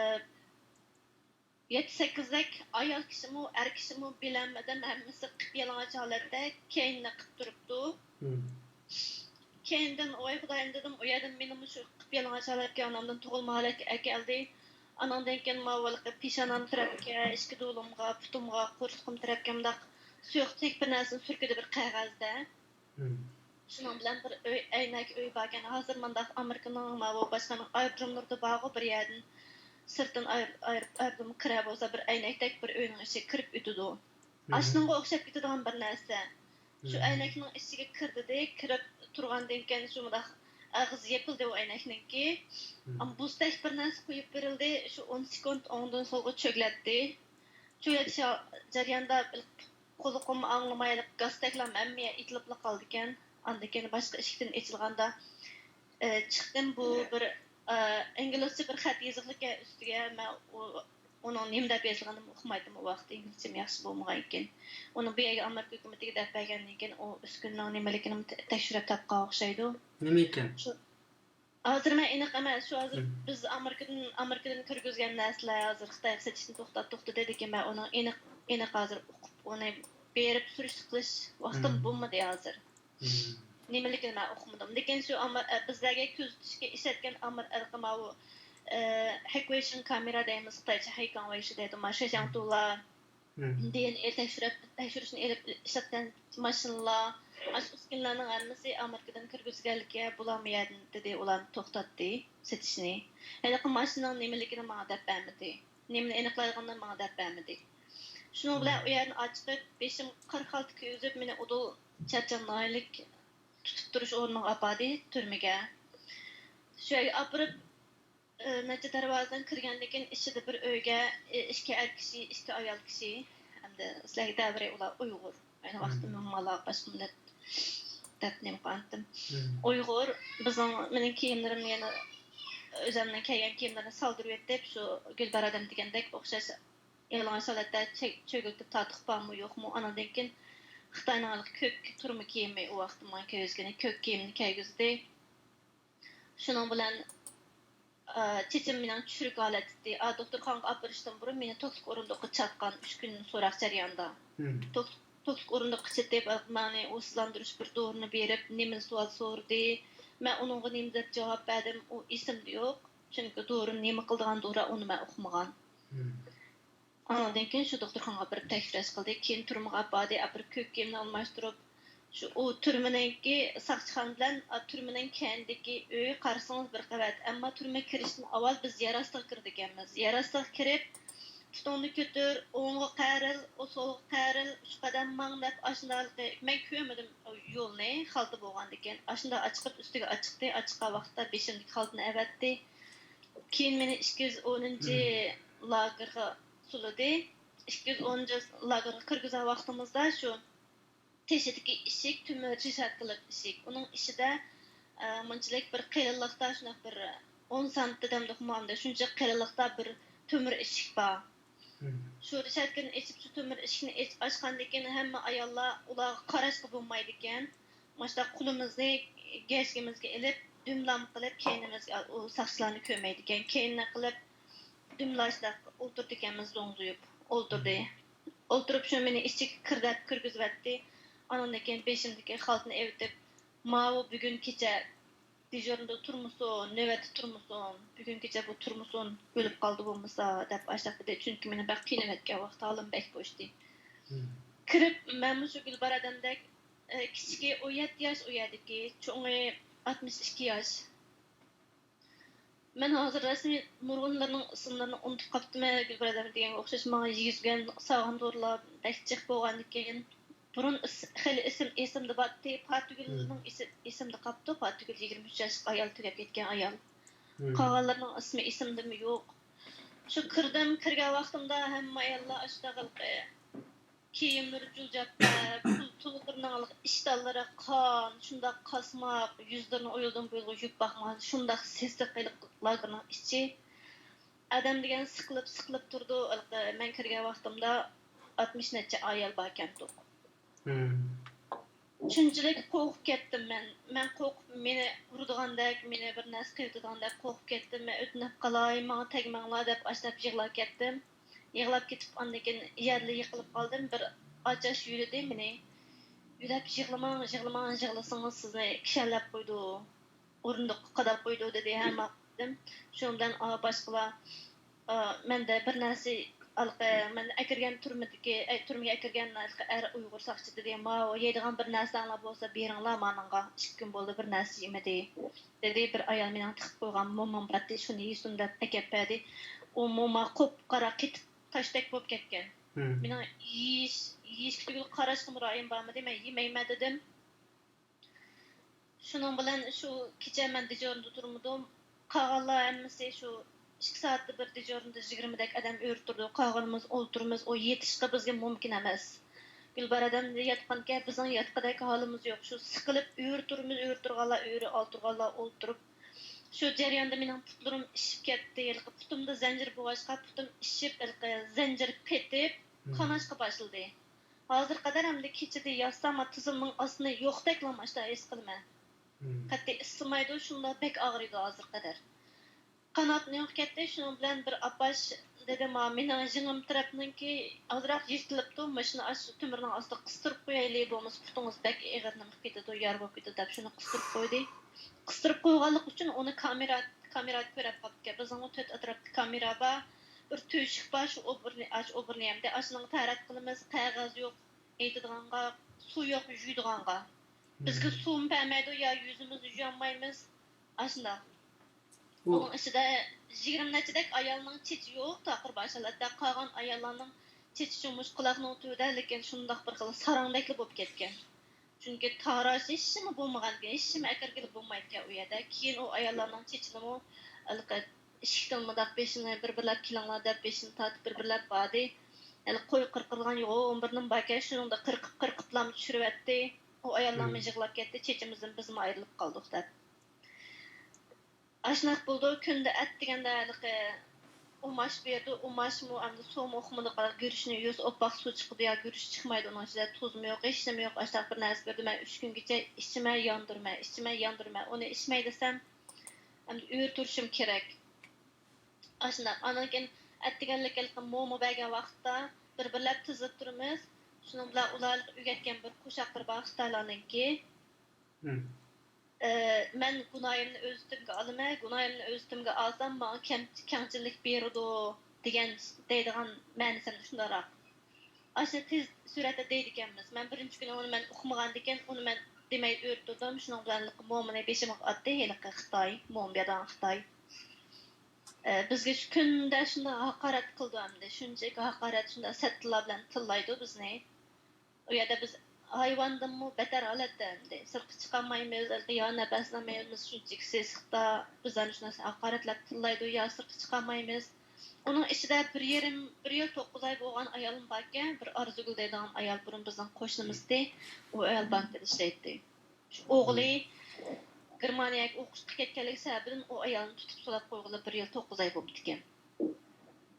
يەتتە-سەككىزدەك ئايال كىشىمۇ، ئەر كىشىمۇ بىلەلمىدىم، ھەممىسى قىپيالىڭاچ ھالەتتە كەينىنى قىپ تۇرۇپتۇ. كەينىدىن، ۋاي خۇدايىم، دېدىم، ئۇ يەردىن مېنىمۇ شۇ قىپيالىڭاچ ھالەتكە ئانامدىن تۇغۇلما ھالەتكە ئەكەلدى. ئاناندىن كېيىن ماۋۇ ھېلىقى پېشانام تەرەپكە، ئىچكى دولۇمغا، پۇتۇمغا، قورسىقىم تەرەپكە مۇنداق سۇيۇقتەك بىر نەرسىنى سۈركىدى بىر قەغەزدە. شۇنىڭ بىلەن بىر ئۆي، ئەينەك ئۆي باركەن. ھازىر مۇنداق ئامېرىكىنىڭ ماۋۇ باشقا ئايرودروملىرىدا بارغۇ بىر يەردىن سىرتتىن ئاير-، ئاير-، ئايرودرومغا كىرە بولسا بىر ئەينەكتەك بىر ئۆينىڭ ئىچىگە كىرىپ ئۆتىدۇ. ئاشۇنىڭغا ئوخشاپ كېتىدىغان بىر نەرسە. شۇ ئەينەكنىڭ ئىچىگە كىردى، كىرىپ تۇرغاندىن كېيىن شۇ مۇنداق ئاغزى يېپىلدى ئۇ ئەينەكنىڭكى. ئەمما بۇزدەك بىر نەرسە قويۇپ بېرىلدى. شۇ ئون سېكۇنت ئوڭدىن سولغا چۆگلەتتى. چۆگلەتكەن جەرياندا قۇلىقىم ئاڭلىمايلىق گاستەكلا ھەممە يەر ئېتىلىپلا قالىدىكەن. ئاندىن كېيىن باشقا ئىشىكتىن ئېچىلغاندا، ئى، چىقتىم. بۇ بىر، ئى، ئىنگلىزچە بىر خەت يېزىقلىكەن ئۈستىگە. مەن ئۇ، ئۇنىڭ نېمە دەپ يېزىلغىنىنى ئۇقمايتتىم ئۇ ۋاقىتتا، ئىنگلىزچەم ياخشى بولمىغانىكەن. ئۇنى بۇ يەرگە ئامېرىكا ھۆكۈمىتىگە دەپ بەرگەندىن كېيىن ئۇ ئۈسكۈنىنىڭ نېمىلىكىنىمۇ تە-، تەكشۈرۈپ تاپقان ئوخشايدۇ. نېمە ئىكەن؟ شۇ، ھازىر مەن ئېنىق ئەمەس. شۇ ھازىر بىز ئامېرىكىدىن، ئامېرىكىدىن كىرگۈزگەن نەرسىلەر، ھازىر خىتايغا سېتىشنى توختات-، توختىتىدىكەن. مەن ئۇنىڭ ئېنىق، ئېنىق ھازىر ئۇقۇپ، ئۇنى بېرىپ سۈرۈشتە قىلىش ۋاقتىم بولمىدى ھازىر. نېمىلىكىنى مەن ئۇقمىدىم. لېكىن شۇ ئامېر-، ئە، بىزلەرگە كۆزىتىشكە ئىشلەتكەن ئامېر-، ئەلقى ماۋۇ، ئە، ھېكۋېيشىن كامېرا دەيمىز، خىتايچە ھېيكاڭ ۋېيشى دەيدۇ، ما شېشياڭتۇلا دى ئېن ئېي تەكشۈرۈپ، تەكشۈرۈشنى ئېلىپ ئىشلەتكەن ماشىنىلار، ئاشۇ ئۈسكۈنىلەرنىڭ ھەممىسى ئامېرىكىدىن كىرگۈزگەنلىكى، بۇلارمۇ يەردىن دېدى، ئۇلارنى توختاتتى سېتىشنى. ھېلىقى ماشىنىنىڭ نېمىلىكىنى ماڭا دەپ بەرمىدى. نېمىنى ئېنىقلايدىغىنىنى ماڭا دەپ بەرمىدى. شۇنىڭ بىلەن ئۇ يەردىن ئاچىقىپ، بېشىم قارا خالتا كىيگۈزۈپ، مېنى ئۇدۇل چاچام ناھىيەلىك تۇتۇپ تۇرۇش ئورنىغا ئاپاردى، تۈرمىگە. شۇ يەرگە ئاپىرىپ، ئى، نەچچە دەرۋازىدىن كىرگەندىن كېيىن، ئىچىدە بىر ئۆيگە، ئى، ئىككى ئەر كىشى، ئىككى ئايال كىشى، ئەمدى سىلەرگە دەۋېرەي، ئۇلار ئۇيغۇر. ئەينى ۋاقىتتا مېڭىڭلار باشقا مىللەت دەپ نېمە قىلغانتىم. ئۇيغۇر، بىزنىڭ، مېنىڭ كىيىملىرىمنى يەنە ئۆزۈمنىڭ كىيگەن كىيىملىرىنى سالدۇرۇۋېتىپ، شۇ گۈلبارا ئادەم دېگەندەك ئوخشاش يالىڭاچ ھالەتتە چۆ-، چۆگۈلتۈپ تارتۇق بارمۇ يوقمۇ، ئانىڭدىن كېيىن خىتاينىڭ ھېلىقى كۆك تۈرمە كىيىمى، ئۇ ۋاقىتتا ماڭا كىيگۈزگىنى كۆك كىيىمنى كىيگۈزدى. شۇنىڭ بىلەن، ئا، چېچىم مېنىڭ چۈشۈرۈك ھالەتتە ئىدى. ئا، دوختۇرخانىغا ئاپىرىشتىن بۇرۇن مېنى توكلۇق ئورۇندۇققا چاتقان، ئۈچ كۈن سوراق جەريانىدا. توك-، توكلۇق ئورۇندۇققا چېتىپ، ماڭا ئۇسسۇزلاندۇرۇش بىر دورىنى بېرىپ، نېمىلا سوئال سورىدى. مەن ئۇنىڭغا نېمە دەپ جاۋاب بەردىم، ئۇ ئېسىمدە يوق. چۈنكى دورا نېمە قىلىدىغان دورا، ئۇنى مەن ئۇقمىغان. ئاندىن كېيىن شۇ دوختۇرخانىغا بېرىپ تەكشۈرۈش قىلدى. كېيىن تۈرمىگە ئاپاردى، ئاپىرىپ كۆك كىيىمنى ئالماشتۇرۇپ، شۇ، ئۇ تۈرمىنىڭكى ساقچىخانا بىلەن، ئا، تۈرمىنىڭ كەينىدىكى ئۆي، قارىسىڭىز بىر قەۋەت. ئەمما تۈرمىگە كىرىشتىن ئاۋۋال بىز يەر ئاستىغا كىرىدىكەنمىز. يەر ئاستىغا كىرىپ، پۇتۇڭنى كۆتۈر، ئوڭغا قەرىل، ئۇ سولغا قەرىل، ئۈچ قەدەم ماڭ دەپ، ئاشۇنداق، مەن كۆرمىدىم يولنى، خالتا بولغاندىكىن. ئاشۇنداق ئاچىقىپ، ئۈستىگە ئاچىقتى، ئاچىققان ۋاقىتتا بېشىمدىكى خالتىنى ئەۋەتتى. كېيىن مېنى ئىككى يۈز ئونىنچى لاگېرغا سولىدى. ئىككى يۈز ئونىنچى لاگېرغا كىرگۈزگەن ۋاقتىمىزدا شۇ تېشىدىكى ئىشىك تۆمۈر رېشاتكىلىق ئىشىك. ئۇنىڭ ئىچىدە، ئە، مۇنچىلىك بىر قېلىنلىقتا، شۇنداق بىر ئون سانتى دەمدۇقمۇ ئامدا، شۇنچە قېلىنلىقتا بىر تۆمۈر ئىشىك بار. شۇ رېشاتكىنى ئېچىپ، شۇ تۆمۈر ئىشىكنى ئېچ-، ئاچقاندىن كېيىن، ھەممە ئاياللار ئۇلارغا قاراشقا بولمايدىكەن. مۇشۇنداق قولىمىزنى گەجگىمىزگە ئېلىپ، دۈملام قىلىپ، كەينىمىزگە، ئۇ ساقچىلارنى كۆرمەيدىكەن. كەينىنى قىلىپ، دۈملا شۇنداق ئولتۇرىدىكەنمىز، زوڭزىيىپ ئولتۇردى. ئولتۇرۇپ، شۇ مېنى ئىچىگە كىر دەپ كىرگۈزۈۋەتتى. ئانىڭدىن كېيىن بېشىمدىكى خالتىنى ئېۋىتىپ، ماۋۇ بۈگۈن كېچە دېژۇرنىدا تۇرمىسۇن، نۆۋەتتە تۇرمىسۇن، بۈگۈن كېچە بۇ تۇرمىسۇن، ئۆلۈپ قالدى بولمىسا، دەپ ئاشۇنداق دېدى. چۈنكى مېنى بەك قىينىۋەتكەن ۋاقىت، ھالىم بەك بوشتى. كىرىپ، مەنمۇ شۇ گۈلبارا ئادەمدەك، ئە، كىچىكى ئون يەتتە ياش ئۇ يەردىكى، چوڭى ئاتمىش ئىككى ياش. مەن ھازىر رەسمىي نۇرغۇنلىرىنىڭ ئىسىملىرىنى ئۇنتۇپ قاپتىمەن، گۈلبارا ئادەم دېگەنگە ئوخشاش ماڭا يېگۈزگەن ساغان دورىلار بەك جىق بولغاندىكىن، بۇرۇن ئىس-، خېلى ئىسىم ئېسىمدە بارتتى. پاتىگۈلنىڭ ئېسى-، ئېسىمدە قاپتۇ. پاتىگۈل يىگىرمە ئۈچ ياشلىق ئايال، تۈگەپ كەتكەن ئايال. قالغانلىرىنىڭ ئىسمى ئېسىمدىمۇ يوق. شۇ كىردىم، كىرگەن ۋاقتىمدا ھەممە ئاياللار ئاشۇنداق ھېلىقى كىيىملىرى جۇلجاپا، پۇل تۇللىرىنىڭ ھېلىقى ئىشتانلىرى قان، شۇنداق قاسماق، يۈزلىرىنى ئۇيۇلدىن بۇيۇلغا يۇيۇپ باقمىغان، شۇنداق سېسىق ھېلىقى لاگېرنىڭ ئىچى. ئادەم دېگەن سىقىلىپ، سىقىلىپ تۇرىدۇ. ھېلىقى مەن كىرگەن ۋاقتىمدا ئاتمىش نەچچە ئايال باركەنتۇق. شۇنچىلىك قورقۇپ كەتتىم مەن. مەن قورقۇپ، مېنى ئۇرىدىغاندەك، مېنى بىر نەرسە قىلىۋېتىدىغاندەك قورقۇپ كەتتىم. مەن ئۆتۈنۈپ قالاي، ماڭا تەگمەڭلار دەپ ئاشتاپ يىغلاپ كەتتىم. يىغلاپ كېتىپ، ئاندىن كېيىن يەردىلا يىقىلىپ قالدىم. بىر ئاچاش يۆلىدى مېنى. يۆلەپ، «يىغلىماڭ، يىغلىماڭ، يىغلىسىڭىز سىزنى كىشەنلەپ قويىدۇ. ئورۇندۇققا قاداپ قويىدۇ» دېدى. ھە، ماقۇل دېدىم. شۇنىڭ بىلەن، ئا، باشقىلار، ئا، مەندە بىر نەرسە، ھېلىقى مەن ئەكىرگەن تۈرمىدىكى، ئەي، تۈرمىگە ئەكىرگەن ھېلىقى ئەر ئۇيغۇر ساقچى دېدى، «ماۋۇ يەيدىغان بىر نەرسەڭلار بولسا بېرىڭلار مانىڭغا، ئىككى كۈن بولدى بىر نەرسە يېمىدى» دېدى. بىر ئايال مېنىڭ تىقىپ قويغان مومام بارتتى، شۇنى يېسۇن دەپ ئەكەپ بەردى. ئۇ موما قۇپقارا قېتىپ تاشتەك بولۇپ كەتكەن. مېنىڭ يېيىش، يېيىشكە تۈگۈل قاراشقىمۇ رايىم بارمىدى، مەن يېمەيمەن دېدىم. شۇنىڭ بىلەن شۇ كېچە مەن دېجورنىدا تۇرمىدىم. قالغانلار ھەممىسى شۇ ئىككى سائەتتە بىر دېجورنىدا يىگىرمىدەك ئادەم ئۆرە تۇرىدۇ. قالغىنىمىز ئولتۇرىمىز، ئۇ يېتىشقا بىزگە مۇمكىن ئەمەس. گۈلبارا ئادەم ياتقانكەن، بىزنىڭ ياتقۇدەك ھالىمىز يوق. شۇ سىقىلىپ ئۆرە تۇرىمىز، ئۆرە تۇرغانلار ئۆرە، ئولتۇرغانلار ئولتۇرۇپ. شۇ جەرياندا مېنىڭ پۇتلىرىم ئىششىپ كەتتى. ھېلىقى پۇتۇمدا زەنجىر بولغاچقا، پۇتۇم ئىششىپ، ھېلىقى زەنجىر پېتىپ، قاناشقا باشلىدى. ھازىرغا قەدەر ئەمدى كېچىدە ياتسام، تىزىمنىڭ ئاستىنى يوقتەكلا ماشتا ھېس قىلىمەن. قەتئىي ئىسسىمايدۇ، شۇنداق بەك ئاغرىيدۇ ھازىرغا قەدەر. قاناتنى يوق كەتتى، شۇنىڭ بىلەن بىر ئاپاش دېدى، ما، مېنىڭ يېڭىم تەرەپنىڭكى ئازراق يىرتىلىپتۇ، ماشىنا ئاشۇ تۆمۈرنىڭ ئاستىغا قىستۇرۇپ قويايلى، بولمىسا پۇتىڭىز بەك ئېغىر نېمە قىلىپ كېتىدۇ، يارا بولۇپ كېتىدۇ دەپ شۇنى قىستۇرۇپ قويدى. قىستۇرۇپ قويغانلىقى ئۈچۈن ئۇنى كامېرا، كامېرا كۆرۈپ قاپتىكەن. بىزنىڭمۇ تۆت ئەتراپتا كامېرا بار. بىر تۆشۈك بار، شۇ ئوبورنى، ئاشۇ ئوبورنى ئەمدى ئاشۇنىڭغا تەرەت قىلىمىز، قەغەز يوق، ئېيتىدىغانغا، سۇ يوق، يۇيىدىغانغا. بىزگە سۇمۇ بەرمەيدۇ، يا يۈزىمىزنى يۇيالمايمىز، ئاشۇنداق. ئۇنىڭ ئىچىدە يىگىرمە نەچچىدەك ئايالنىڭ چېچى يوق، تاقىر باشلىقتا قالغان ئاياللارنىڭ چېچى شۇ مۇشۇ قۇلاقنىڭ تۈۋىدە، لېكىن شۇنداق بىر خىل ساراڭدەكلا بولۇپ كەتكەن. چۈنكى تاراش ھېچنېمە بولمىغانىكەن، ھېچنېمە ئەكىرگىلى بولمايدىكەن ئۇ يەردە. كېيىن ئۇ ئاياللارنىڭ چېچىنىمۇ ھېلىقى ئىشىكتىن مۇنداق بېشىنى بىر-بىرلەپ كېلىڭلار دەپ بېشىنى تارتىپ بىر-بىرلەپ باردى. ھېلىقى قوي قىرقىدىغان يۇغۇرۇن بىرنېمە باركەن، شۇنىڭدا قىرقىپ-قىرقىپلام چۈشۈرۈۋەتتى. ئۇ ئاياللارمۇ يىغلاپ كەتتى، چېچىمىزدىن بىزمۇ ئايرىلىپ قالدۇق دەپ. ئاشۇنداق بولىدۇ، كۈندە ئەتىگەندە ھېلىقى ئۇماش بېرىدۇ، ئۇماشمۇ ئەمدى سۇمۇ ئۇقمىدۇق، گۈرۈچنى يۇسا ئوپاق سۇ چىقىدۇ يا گۈرۈچ چىقمايدۇ، ئۇنىڭ ئىچىدە تۇزمۇ يوق، ھېچنېمە يوق، ئاشۇنداق بىر نەرسە بېرىدۇ، مەن ئۈچ كۈنگىچە ئىچىمەن، ياندۇرىمەن، ئىچىمەن، ياندۇرىمەن، ئۇنى ئىچمەي دېسەم، ئەمدى ئۆرە تۇرۇشۇم كېرەك. ئاشۇنداق، ئاندىن كېيىن ئەتىگەنلىك ھېلىقى موما بەرگەن ۋاقىتتا بىر-بىرلەپ تىزىلىپ تۇرىمىز، شۇنىڭ بىلەن ئۇلار ئۆگەتكەن بىر قوشاقلىرى بار خىتايلارنىڭكى. ئى، مەن گۇناھىمنى ئۆز ئۈستۈمگە ئالىمەن، گۇناھىمنى ئۆز ئۈستۈمگە ئالسام، ماڭا كەم-، كەڭچىللىك بېرىدۇ دېگەن دەيدىغان مەنىسى ئەمدى شۇنداقراق. ئاشۇنى تېز سۈرئەتتە دەيدىكەنمىز. مەن بىرىنچى كۈنى ئۇنى مەن ئۇقمىغاندىكىن، ئۇنى مەن دېمەي ئۆرە تۇردۇم. شۇنىڭ بىلەن مومىنى بېشىمغا ئاتتى ھېلىقى خىتاي، مومىيادان خىتاي. ئى، بىزگە شۇ كۈندە شۇنداق ھاقارەت قىلىدۇ ئەمدى. شۇنچىلىك ھاقارەت، شۇنداق سەت تىللار بىلەن تىللايدۇ بىزنى. ئۇ يەردە بىز ھايۋاندىنمۇ بەتەر ھالەتتە ئەمدى. سىرتقا چىقالمايمىز، يا نەپەسلىنەلمەيمىز، شۇنچىلىك سېسىقتا بىزلەرنى شۇنداق ھاقارەتلەپ تىللايدۇ، يا سىرتقا چىقالمايمىز. ئۇنىڭ ئىچىدە بىر يېرىم، بىر يىل توققۇز ئاي بولغان ئايالمۇ باركەن، بىر ئارزۇگۈل دەيدىغان ئايال، بۇرۇن بىزنىڭ قوشنىمىزدى. ئۇ ئايال بانكىدا ئىشلەيتتى. شۇ ئوغلى گېرمانىيەگە ئوقۇشقا كەتكەنلىكى سەۋەبىدىن ئۇ ئايالنى تۇتۇپ سولاپ قويغىلى بىر يىل توققۇز ئاي بوپتىكەن.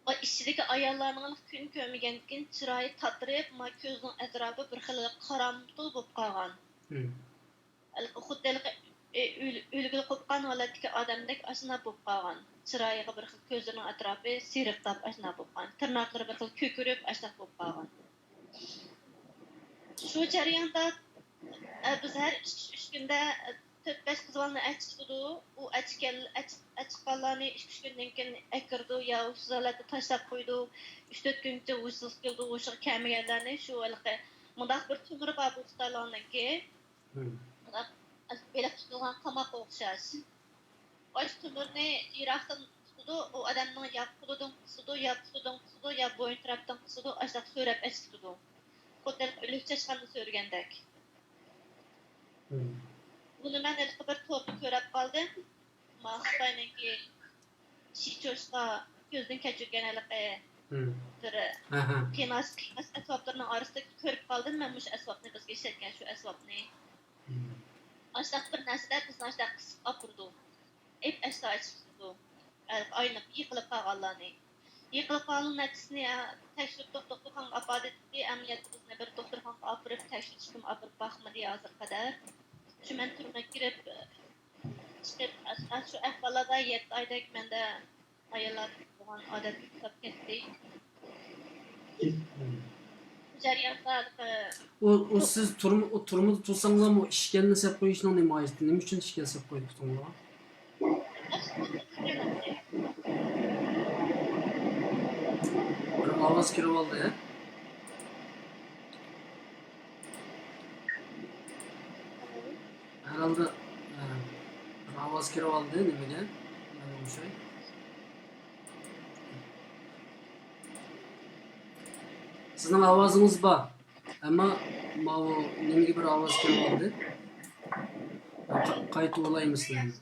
ئا، ئىچىدىكى ئاياللارنىڭ كۈن كۆرمىگەندىكىن چىرايى تاتىرىپ، ما كۆزىنىڭ ئەتراپى بىر خىل قارامتۇل بولۇپ قالغان. ھېلىقى خۇددى ھېلىقى، ئۆ-، ئۆل-، ئۆلگىلى قوپقان ھالەتتىكى ئادەمدەك ئاشۇنداق بولۇپ قالغان. چىرايىغا بىر خىل، كۆزلىرىنىڭ ئەتراپى سېرىقلاپ ئاشۇنداق بولۇپ قالغان. تىرناقلىرى بىر خىل كۆكىرىپ ئاشۇنداق بولۇپ قالغان. شۇ جەرياندا، ئە، بىز ھەر ئىككى ئۈچ كۈندە، ئە، تۆت بەش قىز بالىنى ئەچىقىدۇ. ئۇ ئەچىكەن-، ئەچ-، ئەچىققانلارنى ئىككى ئۈچ كۈندىن كېيىن ئەكىرىدۇ يا ئۇسسۇز ھالەتتە تاشلاپ قويىدۇ. ئۈچ تۆت كۈنگىچە ھوشسىز كېلىدۇ، ھوشىغا كەلمىگەنلەرنى شۇ ھېلىقى مۇنداق بىر تۆمۈر بار بۇ خىتايلارنىڭكى. مۇنداق بېلىق تۇتىدىغان قاماققا ئوخشاش. ئاشۇ تۆمۈرنى يىراقتىن تۇتىدۇ، ئۇ ئادەمنىڭ يا قولىدىن قىسىدۇ، يا پۇتىدىن قىسىدۇ، يا بويۇن تەرەپتىن قىسىدۇ، ئاشۇنداق سۆرەپ ئەچىقىدۇ. خۇددى ئۆلۈك چاشقاننى سۆرىگەندەك. بۇنى مەن ھېلىقى بىر توردا كۆرۈپ قالدىم. ما خىتاينىڭكى شىچوشقا كۆزدىن كەچۈرگەن ھېلىقى بىر قىيناش، قىيناش ئەسۋابلىرىنىڭ ئارىسىدا كۆرۈپ قالدىم مەن مۇشۇ ئەسۋابنى، بىزگە ئىشلەتكەن شۇ ئەسۋابنى. ئاشۇنداق بىر نەرسىدە بىزنى ئاشۇنداق قىسىپ ئاپىرىدۇ. ئېپ ئەشتا ئېچىپ تۇرىدۇ. ئايلىنىپ، يىقىلىپ قالغانلارنى. يىقىلىپ قالغان نەچچىسىنى، ئە، تەكشۈرتتۇق، دوختۇرخانىغا ئاپاردى دېدى. ئەمەلىيەتتە بىزنى بىر دوختۇرخانىغا ئاپىرىپ، تەكشۈرتۈشكىمۇ ئاپىرىپ باقمىدى ھازىرغا قەدەر. شۇ مەن تۈرمىگە كىرىپ، چىقىپ، ئاشۇ ئەھۋاللاردا يەتتە ئايدەك مەندە ئاياللار بولغان ئادەت توختاپ كەتتى. بۇ جەرياندا، ئۇ، ئۇ سىز تۈرمە-، ئۇ تۈرمىدە تۇرساڭلارمۇ ئىشكەننى سەپ قويۇشنىڭ نېمە ھاجىتى؟ نېمە ئۈچۈن ئىشكەن سەپ قويۇپتۇڭلار؟ بىر ئاۋاز كىرىۋالدى. ھەرھالدا، ئە، بىر ئاۋاز كىرىۋالدى نېمىگە؟ مەنمۇ ئوخشاي. سىزنىڭ ئاۋازىڭىز بار، ئەمما ماۋۇ نېمىگە بىر ئاۋاز كىرىۋالدى. قا-، قايتا ئۇلايمىز سىلەرنى.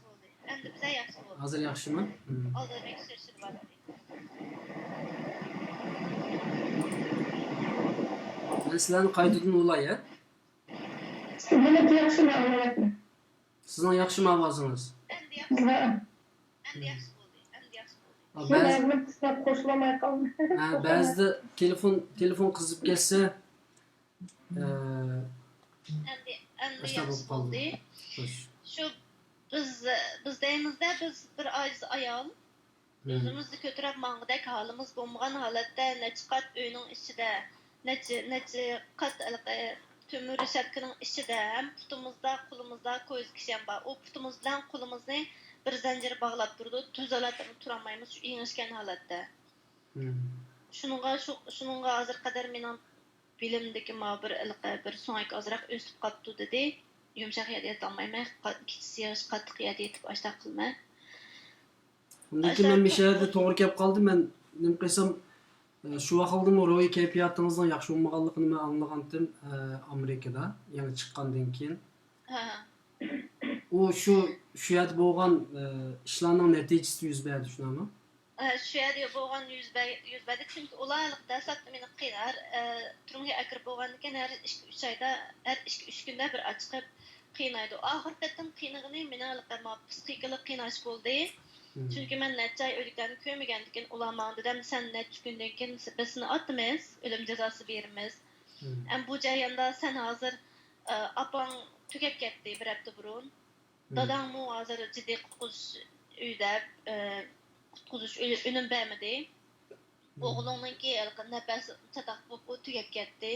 ئەمدى بىزە ياخشى بولدى. ھازىر ياخشىمۇ؟ ئالدىدا بەك سۈرسۈر بار. مەن سىلەرنى قايتىدىن ئۇلاي، ھە؟ سىزنىڭكى ياخشىمۇ ئاڭلاۋاتىمەن. سىزنىڭ ياخشىمۇ ئاۋازىڭىز؟ ئەمدى ياخشى. ھە. ئەمدى ياخشى بولدى. ئەمدى ياخشى بولدى. ھە، بەزى-، مەن قىسمەن قوشۇلالماي قالدىم. ھە، بەزىدە تېلېفون، تېلېفون قىزىپ كەتسە، ئە، ئەمدى، ئەمدى ياخشى بولدى. خوش. شۇ بىز، بىز دەيمىز-دە، بىز بىر ئاجىز ئايال. ئۆزىمىزنى كۆتۈرۈپ ماڭغۇدەك ھالىمىز بولمىغان ھالەتتە نەچچە قات ئۆينىڭ ئىچىدە، نەچچە، نەچچە قات ھېلىقى تۆمۈر رېشاتكىنىڭ ئىچىدە ھەم پۇتىمىزدا، قولىمىزدا كويزا كىشەن بار. ئۇ پۇتىمىز بىلەن قولىمىزنى بىر زەنجىر باغلاپ تۇرىدۇ. تۈز ھالەتتە تۇرالمايمىز، شۇ ئېڭىشكەن ھالەتتە. شۇنىڭغا، شۇ، شۇنىڭغا ھازىر قەدەر مېنىڭ بېلىمدىكى ماۋۇ بىر ھېلىقى بىر سۆڭەك ئازراق ئۆسۈپ قاپتۇ دېدى. يۇمشاق يەردە ياتالمايمەن، قا-، كېچىسى ياخشى قاتتىق يەردە يېتىپ ئاشتاق قىلىمەن. ئۇندىن كېيىن مەن مۇشۇ يەردە توغرا كەپ قالدىم. مەن نېمە قىلسام، ئە، شۇ ۋاقىتلىمۇ روھىي كەيپىياتىڭىزنىڭ ياخشى بولمىغانلىقىنى مەن ئاڭلىغانتىم، ئە، ئامېرىكىدا يېڭى چىققاندىن كېيىن. ھە. ئۇ شۇ، شۇ يەردە بولغان، ئە، ئىشلارنىڭ نەتىجىسىدە يۈز بەردى، شۇنداقمۇ؟ ئە، شۇ يەردە بولغان يۈز بەر-، يۈز بەردى، چۈنكى ئۇلار دەسلەپتە مېنى قىينار، ئە، تۈرمىگە ئەكىرىپ بولغاندىن كېيىن ھەر ئىككى، ئۈچ ئايدا، ھەر ئىككى، ئۈچ كۈندە بىر ئاچىقىپ قىينايدۇ. ئاخىرقى قېتىم قىينىغىنى مېنىڭ ھېلىقى پسىخىكىلىق قىيناش بولدى. چۈنكى مەن نەچچە ئاي ئۆلۈكلەرنى كۆرمىگەندىكىن، ئۇلار ماڭا دېدى، سەن نەچچە كۈندىن كېيىن بىز سېنى ئاتىمىز، ئۆلۈم جازاسى بېرىمىز. ئەمما بۇ جەرياندا سەن ھازىر، ئاپاڭ تۈگەپ كەتتى بىر ھەپتە بۇرۇن. داداڭمۇ ھازىر جىددىي قۇتقۇزۇش ئۆيىدە، قۇتقۇزۇش ئۆيى ئۈنۈم بەرمىدى. ئوغلۇڭنىڭكى ھېلىقى نەپەس چاتاق بولۇپ، ئۇ تۈگەپ كەتتى.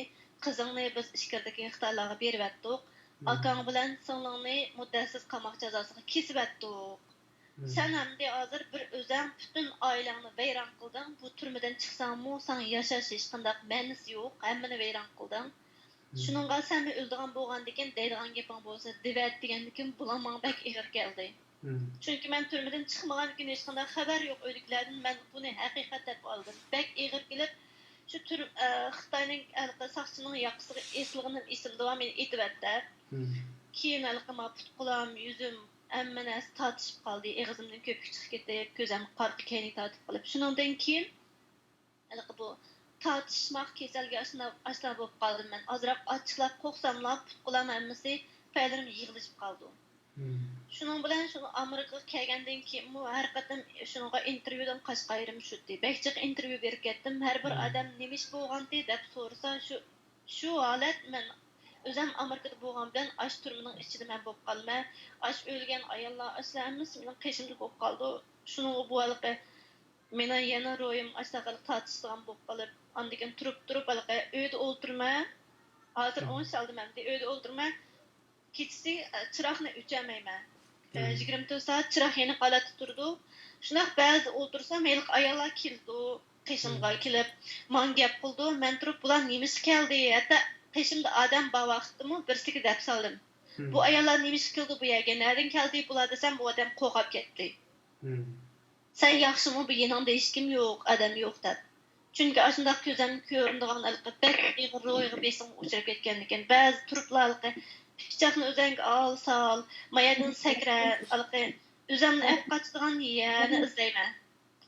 قىزىڭنى بىز ئىچكىرىدىكى خىتايلارغا بېرىۋەتتۇق. ئاكاڭ بىلەن سىڭلىڭنى مۇددەتسىز قاماق جازاسىغا كېسىۋەتتۇق. سەن ئەمدى ھازىر بىر ئۆزەڭ پۈتۈن ئائىلەڭنى ۋەيران قىلدىڭ. بۇ تۈرمىدىن چىقساڭمۇ ساڭا ياشاش ھېچقانداق مەنىسى يوق. ھەممىنى ۋەيران قىلدىڭ. شۇنىڭغا سەنمۇ ئۆلىدىغان بولغاندىكىن دەيدىغان گېپىڭ بولسا دېۋەت دېگەندىكىن بۇلار ماڭا بەك ئېغىر كەلدى. چۈنكى مەن تۈرمىدىن چىقمىغاندىكىن ھېچقانداق خەۋەر يوق ئۆلۈكلەردىن. مەن بۇنى ھەقىقەت دەپ ئالدىم. بەك ئېغىر كېلىپ، شۇ تۈر-، ئە، خىتاينىڭ ھېلىقى ساقچىنىڭ ياقىسىغا ئېسىلغىنىم ئېسىمدىۋار، مېنى ئېتىۋەتتى. كېيىن ھېلىقى ما پۇت-قولۇم، يۈزۈم، ھەممە نەرسە تارتىشىپ قالدى. ئېغىزىمدىن كۆپۈك چىقىپ كېتىپ، كۆزۈم قارىقى كەينىگە تارتىپ قېلىپ، شۇنىڭدىن كېيىن ھېلىقى بۇ تارتىشماق كېسەلگە ئاشۇنداق، ئاشۇنداق بولۇپ قالدىم مەن. ئازراق ئاچچىقلاپ قورقساملا، پۇت-قولۇم ھەممىسى، پەيلىرىم يىغلىشىپ قالىدۇ. شۇنىڭ بىلەن شۇ ئامېرىكىغا كەلگەندىن كېيىنمۇ ھەر قېتىم شۇنىڭغا ئىنتېرۋيۇدىن قاچقان يېرىم شۇ ئىدى. بەك جىق ئىنتېرۋيۇ بېرىپ كەتتىم. ھەر بىر ئادەم نېمە ئىش بولغانتى دەپ سورىسا، شۇ، شۇ ھالەت مەن ئۆزۈم ئامېرىكىدا بولغان بىلەن ئاشۇ تۈرمىنىڭ ئىچىدە مەن بولۇپ قالىمەن. ئاشۇ ئۆلگەن ئاياللار، ئاشۇلار ھەممىسى مېنىڭ قېشىمدا بولۇپ قالىدۇ. شۇنىڭغا بۇ ھېلىقى مېنىڭ يەنە روھىم ئاشۇنداق ھېلىقى تارتىشىدىغان بولۇپ قېلىپ، ئاندىن كېيىن تۇرۇپ، تۇرۇپ ھېلىقى ئۆيدە ئولتۇرىمەن. ھازىر ئوڭشالدىم ئەمدى. ئۆيدە ئولتۇرىمەن. كېچىسى، ئە، چىراغنى ئۆچۈرمەيمەن. ئە، يىگىرمە تۆت سائەت چىراغ يېنىق ھالەتتە تۇرىدۇ. شۇنداق بەزىدە ئولتۇرسام، ھېلىقى ئاياللار كېلىدۇ، قېشىمغا كېلىپ، ماڭا گەپ قىلىدۇ. مەن تۇرۇپ، بۇلار نېمىشقا كەلدى؟ ھەتتا قېشىمدا ئادەم بار ۋاقىتتىمۇ بىرسىگە دەپ سالدىم. بۇ ئاياللار نېمىشقا كېلىدۇ بۇ يەرگە؟ نەدىن كەلدى بۇلار دېسەم، ئۇ ئادەم قورقۇپ كەتتى. سەن ياخشىمۇ؟ بۇ يېنىڭدا ھېچكىم يوق، ئادەم يوق دەپ. چۈنكى ئاشۇنداق كۆزەم كۆرۈنىدىغان ھېلىقى بەك ئېغىر روھىي بېسىمغا ئۇچراپ كەتكەندىكىن، بەزى تۇرۇپلا ھېلىقى پىچاقنى ئۆزەڭگە ئال، سال، ما يەردىن سەكرە، ھېلىقى ئۆزەمنى ئەپ قاچىدىغان يەرنى ئىزدەيمەن.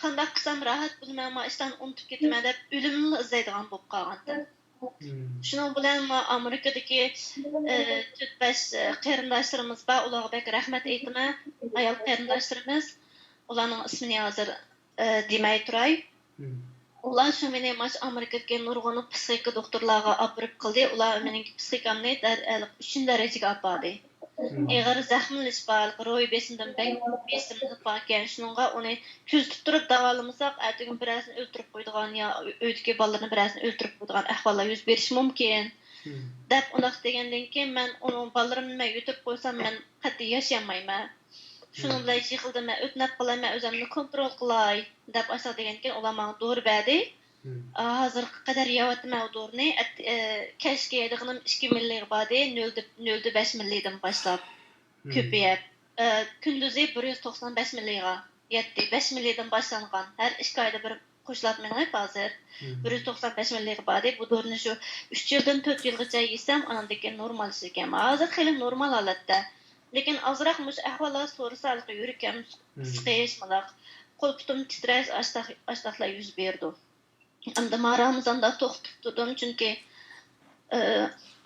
قانداق قىلسام راھەت بولىمەن، ما ئىشلارنى ئۇنتۇپ كېتىمەن دەپ ئۆلۈمنىلا ئىزدەيدىغان بولۇپ قالغانتىم. شۇنىڭ بىلەن ما ئامېرىكىدىكى، ئى، تۆت بەش، ئى، قېرىنداشلىرىمىز بار، ئۇلارغا بەك رەھمەت ئېيتىمەن. ئايال قېرىنداشلىرىمىز، ئۇلارنىڭ ئىسمىنى ھازىر، ئى، دېمەي تۇراي. ئۇلار شۇ مېنى ماش ئامېرىكىدىكى نۇرغۇن پسىخىكا دوختۇرلارغا ئاپىرىپ قىلدى. ئۇلار مېنىڭكى پسىخىكامنى دەر-، ئۈچىنچى دەرىجىگە ئاپاردى. ئېغىر زەخىملىنىش بار، روھىي بېسىمدىن بەك بېسىملىق باركەن، شۇنىڭغا ئۇنى كۆزىتىپ تۇرۇپ داۋالىمىساق، ئەتىگۈن بىرەرسىنى ئۆلتۈرۈپ قويىدىغان يا ئۆيدىكى بالىلىرىنى بىرەرسىنى ئۆلتۈرۈپ قويىدىغان ئەھۋاللار يۈز بېرىشى مۇمكىن، دەپ ئۇنداق دېگەندىن كېيىن، مەن ئۇنىڭ بالىلىرىمنى مەن يۆتۈپ قويسام، مەن قەتئىي ياشىيالمايمەن. شۇنىڭ بىلەن يىقىلدىم، مەن ئۆتنەپ قالاي، مەن ئۆزۈمنى كونترول قىلاي، دەپ ئاشۇنداق دېگەندىكىن، ئۇلار ماڭا دورا بەردى. ئا، ھازىرغا قەدەر يەۋاتىمەن ئۇ دورىنى. ئەت-، ئە، كەچكە يەيدىغىنىم ئىككى مىللىغا باردى، نۆل دە، نۆل دە بەش مىللىدىن باشلاپ كۆپىيەپ. ئە، كۈندۈزى بىر يۈز توقسان بەش مىللىغا يەتتى. بەش مىللىدىن باشلانغان. ھەر ئىككى ئايدا بىر قوشۇلۇپ مېڭىپ، ھازىر بىر يۈز توقسان بەش مىللىغا باردى. بۇ دورىنى شۇ ئۈچ يىلدىن تۆت يىلغىچە يېسەم، ئاناندىن كېيىن نورماللىشىدىكەن. ھازىر خېلى نورمال ھالەتتە. لېكىن ئازراق مۇشۇ ئەھۋاللار سورىسا، ھېلىقى يۈرىكىم سىقىش، مۇنداق قول پۇتۇم تىترەش، ئاشتاق-، ئاشتاقلار يۈز بېرىدۇ. ئەمدى ما رامىزاندا توختىتىپ تۇردۇم، چۈنكى، ئى،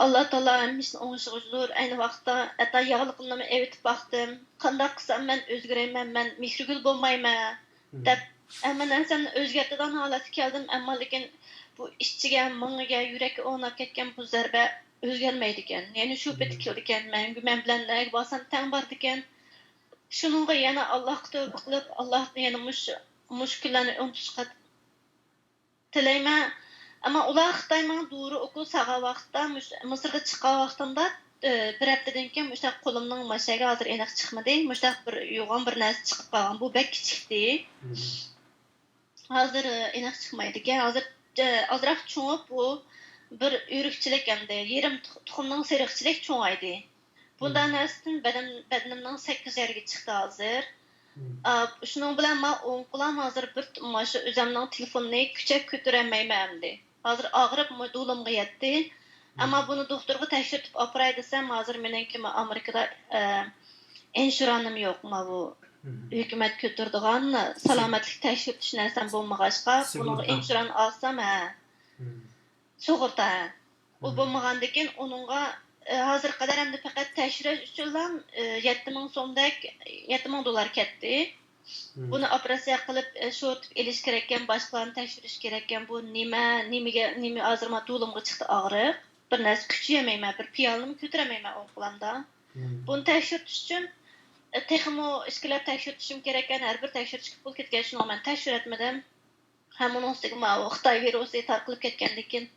ئاللا تائالا ھەممە ئىشنى ئوڭشىغۇچىدۇر. ئەينى ۋاقىتتا ھەتتا ياغلىقىمنىمۇ ئېۋىتىپ باقتىم. قانداق قىلسام مەن ئۆزگىرەيمەن، مەن مېھرىگۈل بولمايمەن دەپ ھەممە نەرسەمنى ئۆزگەرتىدىغان ھالەتكە كەلدىم. ئەمما لېكىن بۇ ئىچىگە، مېڭىگە، يۈرەككە ئورناپ كەتكەن بۇ زەربە ئۆزگەرمەيدىكەن. يەنە شۇ پېتى كېلىدىكەن. مەڭگۈ مەن بىلەن نەگە بارسام تەڭ بارىدىكەن. شۇنىڭغا يەنە ئاللاھقا تۆۋە قىلىپ، ئاللاھتىن يەنە مۇشۇ، مۇشۇ كۈنلەرنى ئۇنتۇشقا تىلەيمەن. ئەمما ئۇلار خىتاينىڭ دورا ئوكۇل سالغان ۋاقىتتا، مۇش-، مىسىرغا چىققان ۋاقتىمدا، ئى، بىر ھەپتىدىن كېيىن مۇشۇنداق قولۇمنىڭ ماشەگە ھازىر ئېنىق چىقمىدى. مۇشۇنداق بىر يوغان بىر نەرسە چىقىپ قالغان. بۇ بەك كىچىكتى. ھازىر، ئى، ئېنىق چىقمايدىكەن. ھازىر، ئى، ئازراق چوڭۇپ، بۇ بىر ئۆرۈكچىلىك ئەمدى. يېرىم تۇخ-، تۇخۇمنىڭ سېرىقچىلىك چوڭايدى. بۇنداق نەرسىدىن بەدەن، بەدىنىمنىڭ سەككىز يەرگە چىقتى ھازىر. ئا، شۇنىڭ بىلەن مانا ئوڭ قولام ھازىر بىر، مانا شۇ ئۆزەمنىڭ تېلېفونىنى كۈچەپ كۆتۈرەلمەيمەن ئەمدى. ھازىر ئاغرىپ مۇ-، دولۇمغا يەتتى. ئەمما بۇنى دوختۇرغا تەكشۈرتۈپ ئاپىراي دېسەم، ھازىر مېنىڭكى ما-، ئامېرىكىدا، ئە، ئىنشۇرانىم يوق. ما بۇ ھۆكۈمەت كۆتۈرىدىغان سالامەتلىك تەكشۈرتۈش نەرسەم بولمىغاچقا، بۇنىڭغا ئىنشۇران ئالسام، ھە. سۇغۇرتا، ھە. ئۇ بولمىغاندىكىن ئۇنىڭغا، ئى، ھازىرغا قەدەر ئەمدى پەقەت تەكشۈرۈش ئۈچۈنلا، ئى، يەتتە مىڭ سومدەك، يەتتە مىڭ دوللار كەتتى. بۇنى ئوپېراتسىيە قىلىپ، ئى، شورتۇپ ئېلىش كېرەككەن، باشقىلارنى تەكشۈرۈش كېرەككەن. بۇ نېمە، نېمىگە، نېمە ھازىر ما دولۇمغا چىقتى ئاغرىق. بىر نەرسە كۈچىيەلمەيمەن، بىر پىيالىنىمۇ كۆتۈرەلمەيمەن ئوڭ قولامدا. بۇنى تەكشۈرتۈش ئۈچۈن، ئى، تېخىمۇ ئىككىلەپ تەكشۈرتۈشۈم كېرەككەن، ھەر بىر تەكشۈرتۈشكە پۇل كېتىكەن، شۇنىڭغا مەن تەكشۈرتمىدىم. ھەم ئۇنىڭ ئۈستىگە ماۋۇ خىتاي ۋىرۇسى تارقىلىپ كەتكەندىن كېيىن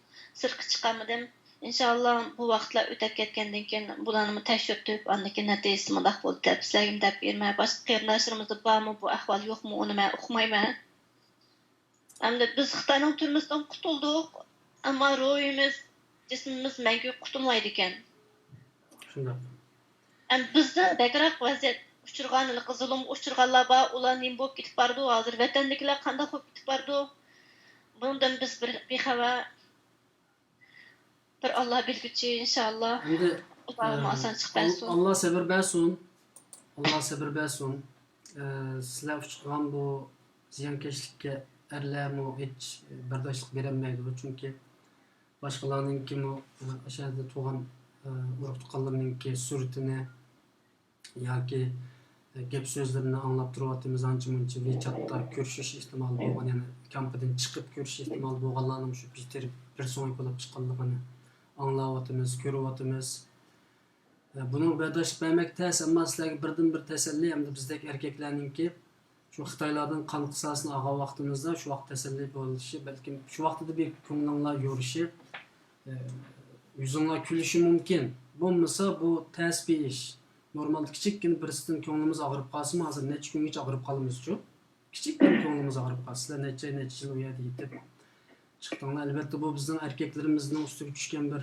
سىرتقا چىقالمىدىم. ئىنشاللا بۇ ۋاقىتلار ئۆتۈپ كەتكەندىن كېيىن بۇلارنىمۇ تەكشۈرتۈپ، ئاندىن كېيىن نەتىجىسى مۇنداق بولدى دەپ سىلەرگىمۇ دەپ بېرىمەن. باشقا قېرىنداشلىرىمىزدا بارمۇ بۇ ئەھۋال، يوقمۇ، ئۇنى مەن ئۇقمايمەن. ئەمدى بىز خىتاينىڭ تۈرمىسىدىن قۇتۇلدۇق، ئەمما روھىمىز، جىسمىمىز مەڭگۈ قۇتۇلمايدىكەن. شۇنداق. ئەم، بىزدىن بەكرەك ۋەزىيەت ئۇچرىغان، ھېلىقى زۇلۇمغا ئۇچرىغانلار بار، ئۇلار نېمە بولۇپ كېتىپ بارىدۇ، ھازىر ۋەتەندىكىلەر قانداق بولۇپ كېتىپ بارىدۇ، بۇنىڭدىن بىز بىر بىخەۋەر. بىر ئاللا بىلگۈچى، ئىنشائاللا. ئەمدى، ئۇلارغىمۇ ئە، ئاسانچىلىق بەرسۇن. ئاللا سەبىر بەرسۇن. ئاللا سەبىر بەرسۇن. ئە، سىلەر ئۇچرىغان بۇ زىيانكەشلىككە ئەرلەرمۇ ھېچ بەرداشلىق بېرەلمەيدۇ، چۈنكى باشقىلارنىڭكىمۇ، ئە، ئاشۇ يەردە تۇغان، ئە، ئۇرۇق-تۇغقانلىرىنىڭكى سۈرىتىنى ياكى، ئە، گەپ-سۆزلىرىنى ئاڭلاپ تۇرۇۋاتىمىز، ئانچە-مۇنچە ۋىچاتتا كۆرۈشۈش ئېھتىمالى بولغان، يەنى كامپىدىن چىقىپ كۆرۈشۈش ئېھتىمالى بولغانلارنىڭ شۇ بىر تېرىپ بىر سۆڭەك بولاپ چىققانلىقىنى ئاڭلاۋاتىمىز، كۆرۈۋاتىمىز. ئە، بۇنىڭغا بەرداشلىق بەرمەك تەس، ئەمما سىلەرگە بىردىنبىر تەسەللى، ئەمدى بىزدەك ئەركەكلەرنىڭكى شۇ خىتايلاردىن قان قىساسىنى ئالغان ۋاقتىمىزدا شۇ ۋاقىت تەسەللى بولۇشى، بەلكىم شۇ ۋاقتىدا بىر كۆڭلۈڭلار يورۇشى، ئە، يۈزۈڭلار كۈلۈشى مۇمكىن. بولمىسا بۇ تەس بىر ئىش. نورمالدا كىچىككىنە بىرسىدىن كۆڭلىمىز ئاغرىپ قالسىمۇ، ھازىر نەچچە كۈنگىچە ئاغرىپ قالىمىزچۇ؟ كىچىككىنە كۆڭلىمىز ئاغرىپ قالسا، سىلەر نەچچە ئاي، نەچچە يىل ئۇ يەردە يېتىپ چىقتىڭلار. ئەلۋەتتە، بۇ بىزنىڭ ئەركەكلىرىمىزنىڭ ئۈستىگە چۈشكەن بىر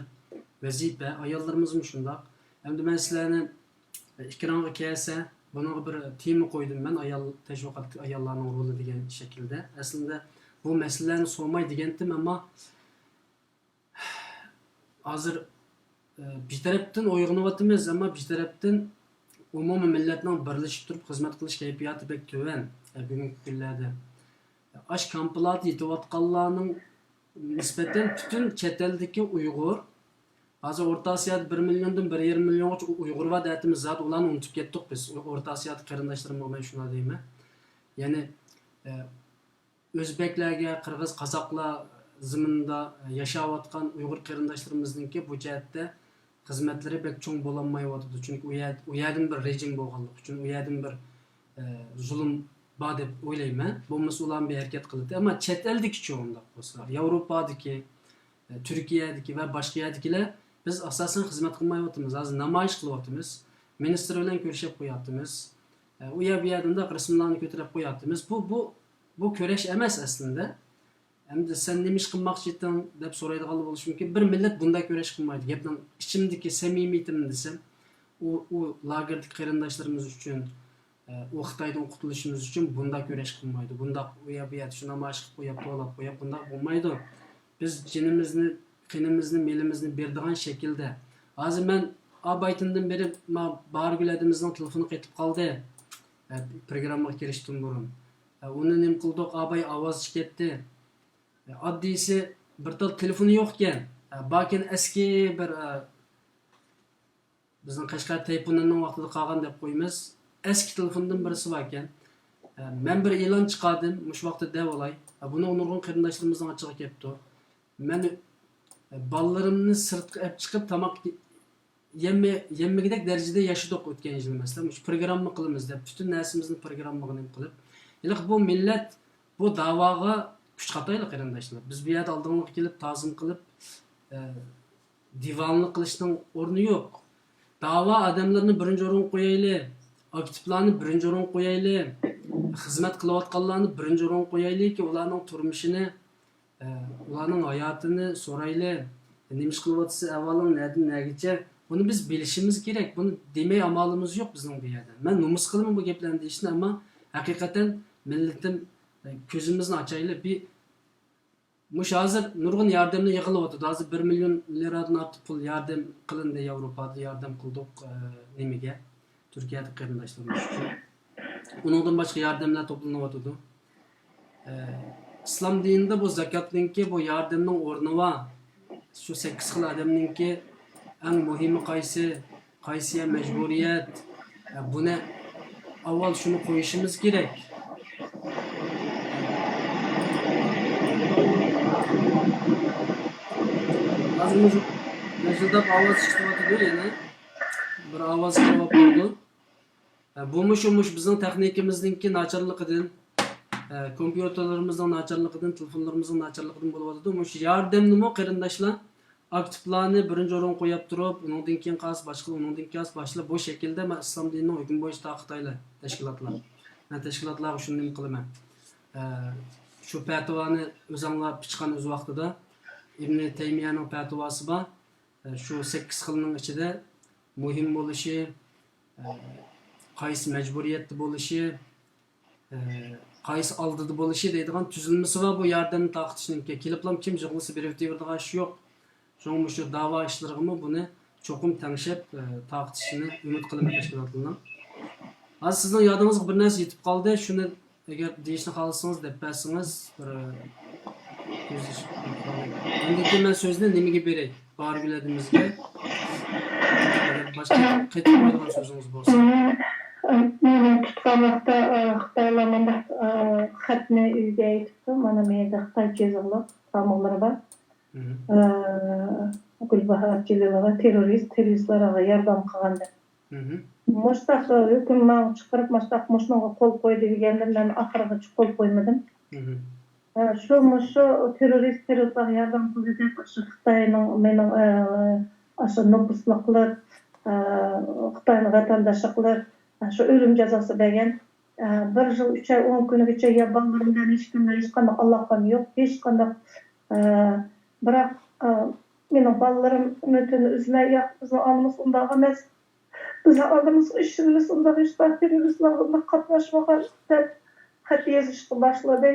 ۋەزىپە. ئاياللىرىمىزمۇ شۇنداق. ئەمدى مەن سىلەرنى ئېكرانغا كەلسە، بۇنىڭغا بىر تېما قويدۇم مەن، ئايال، تەشۋىقاتتىكى ئاياللارنىڭ رولى دېگەن شەكىلدە. ئەسلىدە بۇ مەسىلىلەرنى سورىماي دېگەنتىم، ئەمما ھازىر، ئە، بىر تەرەپتىن ئويغىنىۋاتىمىز، ئەمما بىر تەرەپتىن ئومۇمىي مىللەتنىڭ بىرلىشىپ تۇرۇپ خىزمەت قىلىش كەيپىياتى بەك تۆۋەن، ئە، بۈگۈنكى كۈنلەردە. ئاش كامپىلاتى يېتىۋاتقانلارنىڭ نىسبەتەن پۈتۈن چەت ئەلدىكى ئۇيغۇر، ھازىر ئورتا ئاسىيادا بىر مىليوندىن بىر يېرىم مىليونغىچە ئۇيغۇر بار دەۋاتىمىز، زادى ئۇلارنى ئۇنتۇپ كەتتۇق بىز. ئورتا ئاسىيادىكى قېرىنداشلىرىمغا مەن شۇنداق دەيمەن. يەنى، ئە، ئۆزبەكلەرگە، قىرغىز، قازاقلار زېمىنىدا ياشاۋاتقان ئۇيغۇر قېرىنداشلىرىمىزنىڭكى بۇ جەھەتتە خىزمەتلىرى بەك چوڭ بولالمايۋاتىدۇ. چۈنكى ئۇ يەر، ئۇ يەردىن بىر رېجىم بولغانلىقى ئۈچۈن، ئۇ يەردىن بىر، ئە، زۇلۇم بار دەپ ئويلايمەن. بولمىسا ئۇلارمۇ بىر ھەرىكەت قىلاتتى. ئەمما چەت ئەلدىكىچۇ ئۇنداق بولسا، ياۋروپادىكى، ئە، تۈركىيەدىكى ۋە باشقا يەردىكىلەر بىز ئاساسەن خىزمەت قىلمايۋاتىمىز. ھازىر نامايىش قىلىۋاتىمىز. مىنىستىر بىلەن كۆرۈشۈپ قوياتتىمىز. ئە، ئۇ يەر بۇ يەردە مۇنداق رەسىملەرنى كۆتۈرۈپ قوياتتىمىز. بۇ، بۇ، بۇ كۈرەش ئەمەس ئەسلىندە. ئەمدى سەن نېمە ئىش قىلماقچى ئىدىڭ دەپ سورايدىغانلار بولۇشى مۇمكىن. بىر مىللەت بۇنداق كۈرەش قىلمايدۇ. گەپنىڭ ئىچىمدىكى سەمىمىيىتىمنى دېسەم، ئۇ، ئۇ لاگېردىكى قېرىنداشلىرىمىز ئۈچۈن، ئە، ئۇ خىتايدىن قۇتۇلۇشىمىز ئۈچۈن بۇنداق كۈرەش قىلمايدۇ. بۇنداق ئۇ يەر بۇ يەردە شۇ نامايىش قىلىپ قويۇپ، توۋلاپ قويۇپ، بۇنداق بولمايدۇ. بىز جېنىمىزنى، قېنىمىزنى، مېلىمىزنى بېرىدىغان شەكىلدە. ھازىر مەن ئابايتىندىن بېرىپ، ما-، باھارگۈل ھەدىمىزنىڭ تېلېفونى قېتىپ قالدى. ئە، پروگراممىغا كىرىشتىن بۇرۇن. ئە، ئۇنى نېمە قىلدۇق؟ ئاباي ئاۋاز چىقەتتى. ئە، ئاددىيسى بىر تال تېلېفونى يوقكەن. ئە، باركەن ئەسكى بىر، ئە، بىزنىڭ قەشقەر تەيپۇننىڭ ۋاقتىدا قالغان دەپ قويىمىز. ئەسكى تېلېفوندىن بىرسى باركەن. ئە، مەن بىر ئېلان چىقاردىم، مۇشۇ ۋاقىتتا دەۋالاي. ئە، بۇنى نۇرغۇن قېرىنداشلىرىمىزنىڭ ئىچىگە كەپتۇ. مەن، ئە، بالىلىرىمنى سىرتقا ئەپ چىقىپ تاماق يەممە-، يەممىگۈدەك دەرىجىدە ياشىدۇق ئۆتكەن يىل، مەسىلەن، مۇشۇ پروگرامما قىلىمىز دەپ، پۈتۈن نەرسىمىزنى پروگراممىغا نېمە قىلىپ، ھېلىقى بۇ مىللەت بۇ داۋاغا كۈچ قاتايلى، قېرىنداشلار. بىز بۇ يەردە ئالدىڭلارغا كېلىپ تازىم قىلىپ، ئە، دىۋانلىق قىلىشنىڭ ئورنى يوق. داۋا ئادەملىرىنى بىرىنچى ئورۇنغا قويايلى، ئاكتىپلارنى بىرىنچى ئورۇنغا قويايلى، خىزمەت قىلىۋاتقانلارنى بىرىنچى ئورۇنغا قويايلىكى، ئۇلارنىڭ تۇرمۇشىنى ئە، ئۇلارنىڭ ھاياتىنى سورايلى. نېمە ئىش قىلىۋاتىسىز، ئەھۋالىڭ نەدىن نەگىچە؟ بۇنى بىز بىلىشىمىز كېرەك. بۇنى دېمەي ئامالىمىز يوق بىزنىڭ بۇ يەردە. مەن نومۇس قىلىمەن بۇ گەپلەرنى دېيىشنى، ئەمما ھەقىقەتەن مىللىتىم، ئە، كۆزىمىزنى ئاچايلى. بىر، مۇشۇ ھازىر نۇرغۇن ياردەملەر يىغىلىۋاتىدۇ. ھازىر بىر مىليون لىرادىن ئارتۇق پۇل ياردەم قىلىندى، ياۋروپادا ياردەم قىلدۇق، ئە، نېمىگە؟ تۈركىيەدىكى قېرىنداشلىرىمىز ئۈچۈن. ئۇنىڭدىن باشقا ياردەملەر توپلىنىۋاتىدۇ. ئە، ئىسلام دىنىدا بۇ زاكاتنىڭكى، بۇ ياردەمنىڭ ئورنى بار. شۇ سەككىز خىل ئادەمنىڭكى ئەڭ مۇھىمى قايسى؟ قايسى يەر مەجبۇرىيەت؟ ئە، بۇنى ئاۋۋال شۇنى قويۇشىمىز كېرەك. ھازىر مۇشۇ ۋىژىلداپ ئاۋاز چىقىۋاتىدۇ يەنە. بىر ئاۋاز كىرىۋاتىدۇ. ئە، بۇمۇ شۇ، مۇشۇ بىزنىڭ تېخنىكىمىزنىڭكى ناچارلىقىدىن، ئە، كومپيۇتېرلىرىمىزنىڭ ناچارلىقىدىن، تېلېفونلىرىمىزنىڭ ناچارلىقىدىن بولۇۋاتىدۇ. مۇشۇ ياردەمنىمۇ قېرىنداشلار، ئاكتىپلارنى بىرىنچى ئورۇنغا قويۇپ تۇرۇپ، ئۇنىڭدىن كېيىن قالسا باشقىلار، ئۇنىڭدىن كېيىن قالسا باشقىلار، بۇ شەكىلدە مەن ئىسلام دىنىنىڭ ھۆكمى بويىچە تارقىتايلى تەشكىلاتلار. مەن تەشكىلاتلارغا شۇنى نېمە قىلىمەن. ئە، شۇ پەتىۋانى ئۆزۈڭلار پىچقان ئۆز ۋاقتىدا ئىبنى تەيمىيەنىڭ پەتىۋاسى بار. شۇ سەككىز خىلنىڭ ئىچىدە مۇھىم بولۇشى، قايسى مەجبۇرىيەتتە بولۇشى، قايسى ئالدىدا بولۇشى دەيدىغان تۈزۈلمىسى بار بۇ ياردەمنى تارقىتىشنىڭكى. كېلىپلا كىم يىغلىسا بېرىۋېتىۋېرىدىغان ئىش يوق. شۇڭا مۇشۇ داۋا ئىشلىرىغىمۇ بۇنى چوقۇم تەڭشەپ، تارقىتىشىنى ئۈمىد قىلىمەن تەشكىلاتلارنىڭ. ھازىر سىزنىڭ يادىڭىزغا بىر نەرسە يېتىپ قالدى. شۇنى ئەگەر دېيىشنى خالىسىڭىز دەپ بەرسىڭىز، بىر، ئە، كۆزلىشىپ. ئاندىن كېيىن مەن سۆزنى نېمىگە بېرەي؟ باھارگۈل ھەدىمىزگە. ئەگەر باشقا قېتىپ قويىدىغان سۆزىڭىز بولسا. مېنى تۇتقان ۋاقىتتا، ئە، خىتايلار مۇنداق، ئە، خەتنى ئۆيگە ئېيتىپتۇ. مانا مەيدە خىتاي كېزىقلىق تامغىلىرى بار. مم. ئە، گۈلباھار جېلىلوۋا تېررورىست، تېررورىستلارغا ياردەم قىلغان دەپ. مم. مۇشتاق ھۆكۈم ماڭا چىقىرىپ، مۇشتاق مۇشۇنىڭغا قول قوي دېگەندە، مەن ئاخىرغىچە قول قويمىدىم. مم. ئە، شۇ، مۇشۇ تېررورىست، تېررورلارغا ياردەم قىلدى دەپ، شۇ خىتاينىڭ مېنىڭ، ئە، ئاشۇ نوپۇسلۇقلۇق، ئە، خىتاينىڭ ۋەتەنداشلىقلىق، شۇ ئۆلۈم جازاسى بەرگەن. ئە، بىر يىل ئۈچ ئاي ئون كۈنگىچە يا بالىلىرىم بىلەن ھېچكىم بىلەن ھېچقانداق ئالاقەم يوق، ھېچقانداق، ئە، بىراق، ئە، مېنىڭ بالىلىرىم ئۈمىدىنى ئۈزمەي، ياق، بىزنىڭ ئانىمىز ئۇنداق ئەمەس، بىزنىڭ ئانىمىزغا ئىشىنىمىز، ئۇنداق ھېچقانداق تېررورىستلارغا ئۇنداق قاتناشمىغان دەپ خەت يېزىشقا باشلىدى.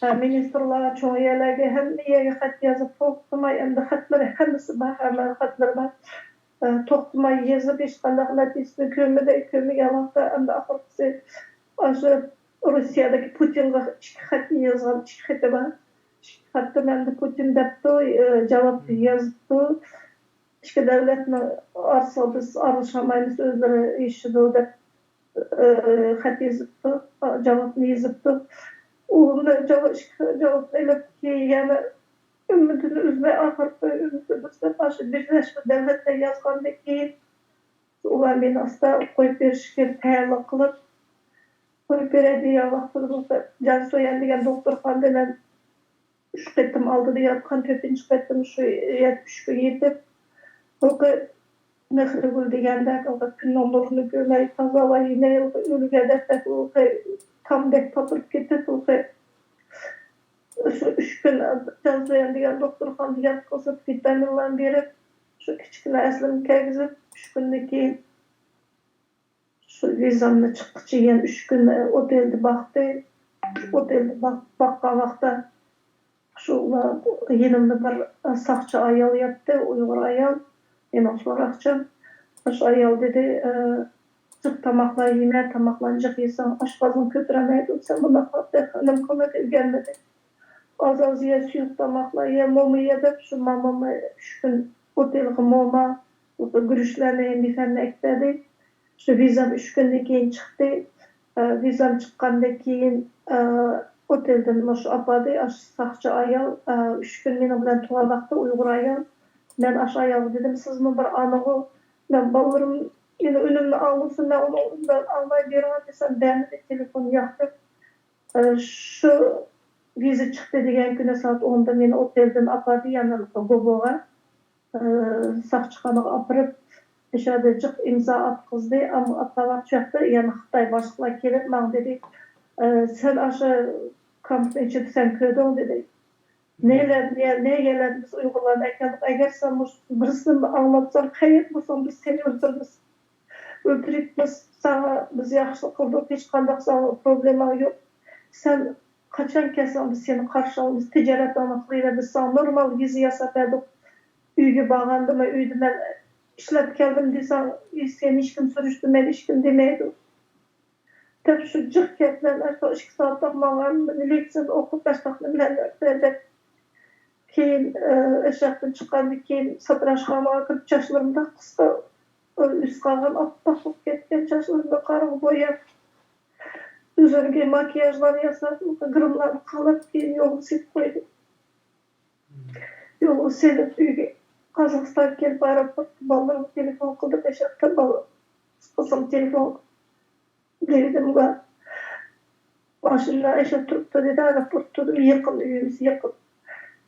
مىنىستىرلار، چوڭ يەرلەرگە، ھەممە يەرگە خەت يازىپ توختىماي، ئەمدى خەتلىرى ھەممىسى بار، ھەممە خەتلىرى بار. ئە، توختىماي يېزىپ، ھېچقانداق نەتىجىسىنى كۆرمىدى. كۆرمىگەن ۋاقىتتا ئەمدى ئاخىرقىسى ئاشۇ روسىيەدىكى پۇتىنغا ئىككى خەت يازغان، ئىككى خېتى بار. ئىككى خەتتىن ئەمدى پۇتىن دەپتۇ، ئە، جاۋاب يازدۇ. ئىككى دۆلەتنىڭ ئارىسىغا بىز ئارىلىشالمايمىز، ئۆزلىرى ئېشىدۇ دەپ، ئە، خەت يېزىپتۇ، جاۋابنى يېزىپتۇ. ئۇ جاۋاب، جاۋابنى ئېلىپ، كېيىن يەنە ئۈمىدىنى ئۈزمەي، ئاخىرقى ئۈمىدىنى ئۈزمەي، ئاشۇ بىرلەشمە دۆلەتلەر يازغاندىن كېيىن، ئۇلار مېنى ئاستا قويۇپ بېرىشكە تەييارلىق قىلىپ، قويۇپ بېرەي دېگەن ۋاقتىدا بولسا، جانسۇيەن دېگەن دوختۇرخانىدا مەن ئۈچ قېتىم ئالدىدا ياتقان، تۆتىنچى قېتىم شۇ يەتمىش كۈن يېتىپ، ھېلىقى مېھرىگۈل دېگەندەك، ھېلىقى كۈننىڭ نۇرىنى كۆرمەي، تازا ۋايىمەي، ھېلىقى ئۆلگەندەك، ھېلىقى تامدەك تاتىرىپ كېتىپ، ھېلىقى شۇ ئۈچ كۈن جانسۇيەن دېگەن دوختۇرخانىدا ياتقۇزۇپ، ۋىتامىنلارنى بېرىپ، شۇ كىچىككىنە ئەسلىمە كىرگۈزۈپ، ئۈچ كۈندىن كېيىن شۇ ۋىزامنى چىققىچە يەنە ئۈچ كۈن ئوتېلدا باقتى. ئوتېلدا باق-، باققان ۋاقىتتا شۇ يېنىمدا بىر ساقچى ئايال ياتتى، ئۇيغۇر ئايال، مېنىڭ سوراقچىم. شۇ ئايال دېدى، ئە، جىق تاماقلار يېمە، تاماقلارنى جىق يېسەڭ، ئاشقازىنىڭ كۆتۈرەلمەيدۇ، سەن بۇنداق قىلىپ خېنىم قىلما دېگەنمىدى. ئاز-ئاز يە، سۇيۇق تاماقلار يە، موما يە دەپ، شۇ مامامنى ئۈچ كۈن ئوتېلغا موما، گۈرۈچلەرنى، مېفەننى ئەكىپ بەردى. شۇ ۋىزام ئۈچ كۈندىن كېيىن چىقتى. ئە، ۋىزام چىققاندىن كېيىن، ئە، ئوتېلدىن مۇشۇ ئاپاردى، ئاشۇ ساقچى ئايال، ئە، ئۈچ كۈن مېنىڭ بىلەن تۇرغان ۋاقتى ئۇيغۇر ئايال. مەن ئاشۇ ئايالغا دېدىم، سىزمۇ بىر ئانىغۇ، مەن بالىلىرىم مېنىڭ ئۈنۈمنى ئاڭلىسۇن، مەن ئۇنىڭ ئۈنۈمىنى ئاڭلاي بېرىڭ دېسەم، بەرمىدى، تېلېفون ياقتى. ئە، شۇ ۋىزا چىقتى دېگەن كۈنى سائەت ئوندا مېنى ئوتېلدىن ئاپاردى، يەنە گوبوغا، ئە، ساقچىخانىغا ئاپىرىپ، ئەشەدە جىق ئىمزا ئاتقۇزدى. ئەمما ئاتقان ۋاقىت شۇ ياقتا يەنە خىتاي باشلىقلار كېلىپ ماڭا دېدى، ئە، سەن ئاشۇ كامپنىڭ ئىچىدە سەن كۆردۈڭ دېدى. نەيلەردىن، نەيگەلەردىن بىز ئۇيغۇرلارنى ئەكەلدۇق. ئەگەر سەن مۇش-، بىرسىنى ئاڭلاتساڭ، قەيەردە بولساڭ بىز سېنى ئۆلتۈرىمىز. ئۆلتۈرۈكمىز، ساڭا بىز ياخشىلىق قىلدۇق، ھېچقانداق ساڭا پروبلېماڭ يوق. سەن قاچان كەلسەڭ، بىز سېنى قارشى ئالىمىز، تىجارەتىڭنى قىلىۋەر، بىز ساڭا نورمال ۋىزا ياساپ بەردۇق. ئۆيگە بارغاندىمۇ، ئۆيدە مەن ئىشلەپ كەلدىم دېسەڭ، سېنى ھېچكىم سۈرۈشتۈرمەيدۇ، ھېچكىم دېمەيدۇ. دەپ شۇ جىق گەپلەرنى ئاشۇ ئىككى سائەتلىك ماڭا لېكسىيەنى ئوقۇپ، ئاشۇنداق نېمىلەرنى دەپ. كېيىن، ئە، ئەشەددىن چىققاندىن كېيىن ساتىراشخانىغا كىرىپ، چاچلىرىمدا قىسقا، ئە، ئۈست قالغان ئاپئاق بولۇپ كەتكەن چاچلىرىمنى قارىغا بوياپ، ئۆزۈمگە ماكىياژلار ياساپ، گىرىملارنى قالاپ، كېيىن يولغا سېلىپ قويدۇم. يولغا سېلىپ، ئۆيگە، قازاقىستانغا كېلىپ، ئايروپورتتا بالىلىرىمغا تېلېفون قىلدىم، ئەشەددە بالا-، قىزىم تېلېفون دېدىم، ماشىنا ئەشەدە تۇرۇپتۇ دېدى، ئايروپورتتا تۇردۇم، يېقىن، ئۆيىمىز يېقىن.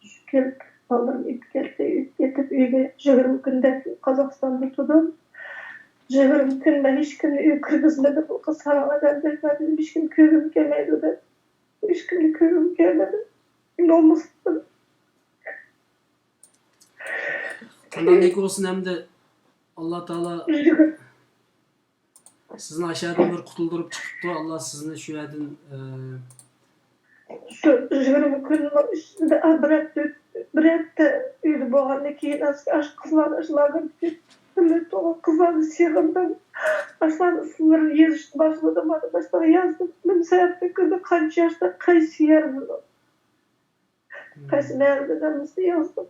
شۇ كېلىپ، بالىلىرىم ئۆتۈپ كەتتى، ئۆتۈپ كېتىپ، ئۆيگە يىگىرمە كۈندەك قازاقىستاندا تۇردۇم. يىگىرمە كۈن مەن ھېچكىمنى ئۆيگە كىرگۈزمىدىم، بۇ قىز ساراڭ ئادەم دەپ، مەن دېدىم، ھېچكىمنى كۆرگۈم كەلمەيدۇ دەپ. ھېچكىمنى كۆرگۈم كەلمىدى. نومۇستىن. قانداقلىك بولسۇن ئەمدى، ئاللا تائالا سىزنى ئاشۇ يەردىن بىر قۇتۇلدۇرۇپ چىقىپتۇ. ئاللا سىزنى شۇ يەردىن، ئە، شۇ يىگىرمە كۈننىڭ ئىچىدە، ئە، بىر ھەپتە، بىر ھەپتە ئۆيدە بولغاندىن كېيىن، ئاشۇ قىزلارنى ئاشۇ لاگېرغا كېتىپ، بىللە تۇغۇپ، قىزلارنى سېغىندىم. ئاشۇلارنىڭ ئىسىملىرىنى يېزىشنى باشلىدىم. مانا باشلىرىغا يازدىم. نېمە سەۋەبتىن كىردى، قانچە ياشتا، قايسى يەردىن، قايسى مەھەللىدىن، ھەممىسىنى يازدىم.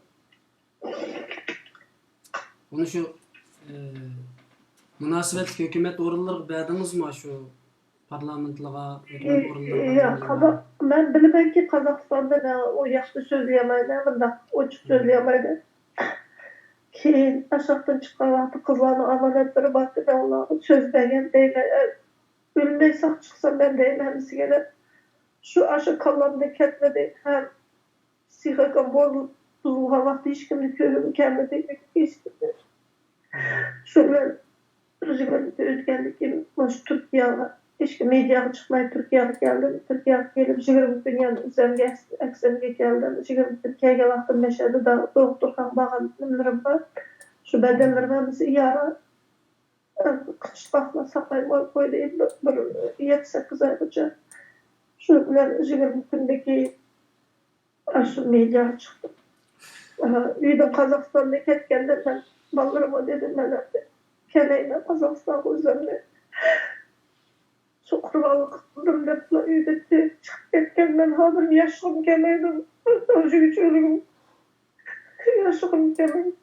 بۇنى شۇ، ئە، مۇناسىۋەتلىك ھۆكۈمەت ئورۇنلىرىغا بەردىڭىزمۇ، شۇ پارلامېنتلارغا، ھۆكۈمەت ئورۇنلىرىغا؟ ياق، قازاق-، مەن بىلىمەنكى، قازاقىستاندا مەن ئۇ ياخشى سۆزلىيەلمەيمەن، مۇنداق ئوچۇق سۆزلىيەلمەيمەن. كېيىن ئاشاقتىن چىققان ۋاقىتتا قىزلارنىڭ ئامانەتلىرى بارتى، مەن ئۇلارغا سۆز بەرگەن دەيمەن، ئە، ئۆلمەي ساق چىقسام مەن دەيمەن ھەممىسىگە دەپ. شۇ ئاشۇ كاللامدىن كەتمىدى. ھەم پسىخىكام بۇزۇلغان ۋاقىتتا ھېچكىمنى كۆرگۈم كەلمىدى، ھېچكىمنى. شۇ بىلەن يىگىرمە كۈن ئۆتكەندىن كېيىن مۇشۇ تۈركىيەگە، ھېچكىم مېدىياغا چىقماي تۈركىيەگە كەلدىم. تۈركىيەگە كېلىپ يىگىرمە كۈن يەنە ئۆزۈمگە، ئەكسىمگە كەلدىم. يىگىرمە كۈن كەلگەن ۋاقتىم مەشەدە دوختۇرخانىغا بارغان نېمىلىرىم بار. شۇ بەدەنلىرىم ھەممىسى يارا. قىچىشقاقلا ساقايماي قويدى، بىر، بىر يەتتە، سەككىز ئايغىچە. شۇ بىلەن يىگىرمە كۈندىن كېيىن ئاشۇ مېدىياغا چىقتىم. ئە، ئۆيدىن قازاقىستاندىن كەتكەندە مەن بالىلىرىمغا دېدىم، مەن ئەمدى كەلمەيمەن قازاقىستانغا ئۆزۈمنى. شۇ قۇربانلىق قىلدىم دەپلا ئۆيدىن چىقىپ كەتكەن. مەن ھازىر ياشىغۇم كەلمەيدۇ. ئۆزۈمگە چۆلۈگۈم. ياشىغۇم كەلمەيدۇ.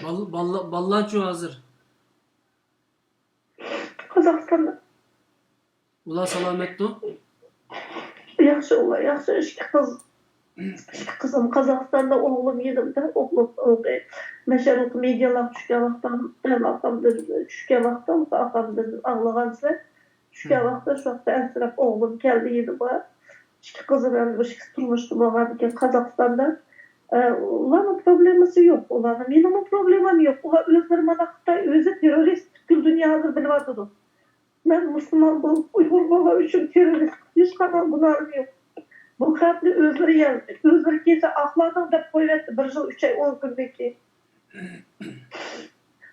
بال- باللا- بالىلارچۇ ھازىر؟ قازاقىستاندا. ئۇلار سالامەتتۇ؟ ياخشى، ئۇلار ياخشى. ئىككى قىز، ئىككى قىزىم قازاقىستاندا، ئوغلۇم يېنىمدا. ئوغلۇم مەشەدىكى مېدىيالارغا چۈشكەن ۋاقتىم، ئاقامدىن چۈشكەن ۋاقتىم، ئاقامدىن ئاڭلىغانسىلەر. چۈشكەن ۋاقىتتا شۇ ۋاقىتتا ئەنسىرەپ ئوغلۇم كەلدى يېنىما. ئىككى قىزىم ھەم بىر ئىككىسى تۇرمۇشتا بولغاندىكىن قازاقىستاندا. ئە، ئۇلارنىڭ پروبلېمىسى يوق. ئۇلارنىڭ، مېنىڭمۇ پروبلېمام يوق. ئۇلار ئۆزلىرى مانا خىتاي ئۆزى تېررورىست، پۈتكۈل دۇنيا ھازىر بىلىۋاتىدۇ. مەن مۇسۇلمان بولۇپ ئۇيغۇر بولغان ئۈچۈن تېررورىست، ھېچقانداق گۇناھىم يوق. بۇ خەتنى ئۆزلىرى يازدى. ئۆزلىرى كەلسە ئاقلاردىڭ دەپ قويۇۋەتتى بىر يىل ئۈچ ئاي ئون كۈندىن كېيىن.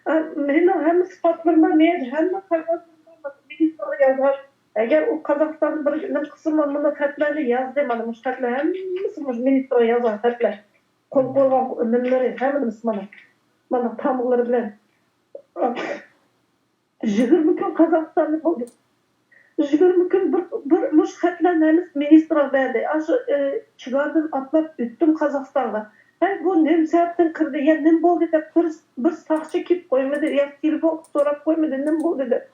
ئە، مېنىڭ ھەممە سۈپەتلىرىم بار، مېنىڭ ھەممە قەغەزلىرىم بار، مىنىستىرغا يازغان. ئەگەر ئۇ قازاقىستاندا بىر نېمە قىلسا، مانا مۇنداق خەتلەرنى يازدى، مانا مۇشۇ خەتلەر ھەممىسى مۇشۇ مىنىستىرغا يازغان خەتلەر. قول قويغان نېمىلىرى ھەممىسى مانا، مانا تامغىلىرى بىلەن. يىگىرمە كۈن قازاقىستاندا بولدۇم. يىگىرمە كۈن بىر، بىر مۇشۇ خەتلەرنى ھەممىسى مىنىستىرغا بەردى. ئاشۇ، ئى، چېگرادىن ئاتلاپ ئۆتتۈم قازاقىستانغا. ھەي، بۇ نېمە سەۋەبتىن كىردى؟ يا نېمە بولدى دەپ بىر، بىر ساقچى كېلىپ قويمىدى، يا تېلېفون قىلىپ سوراپ قويمىدى، نېمە بولدى دەپ.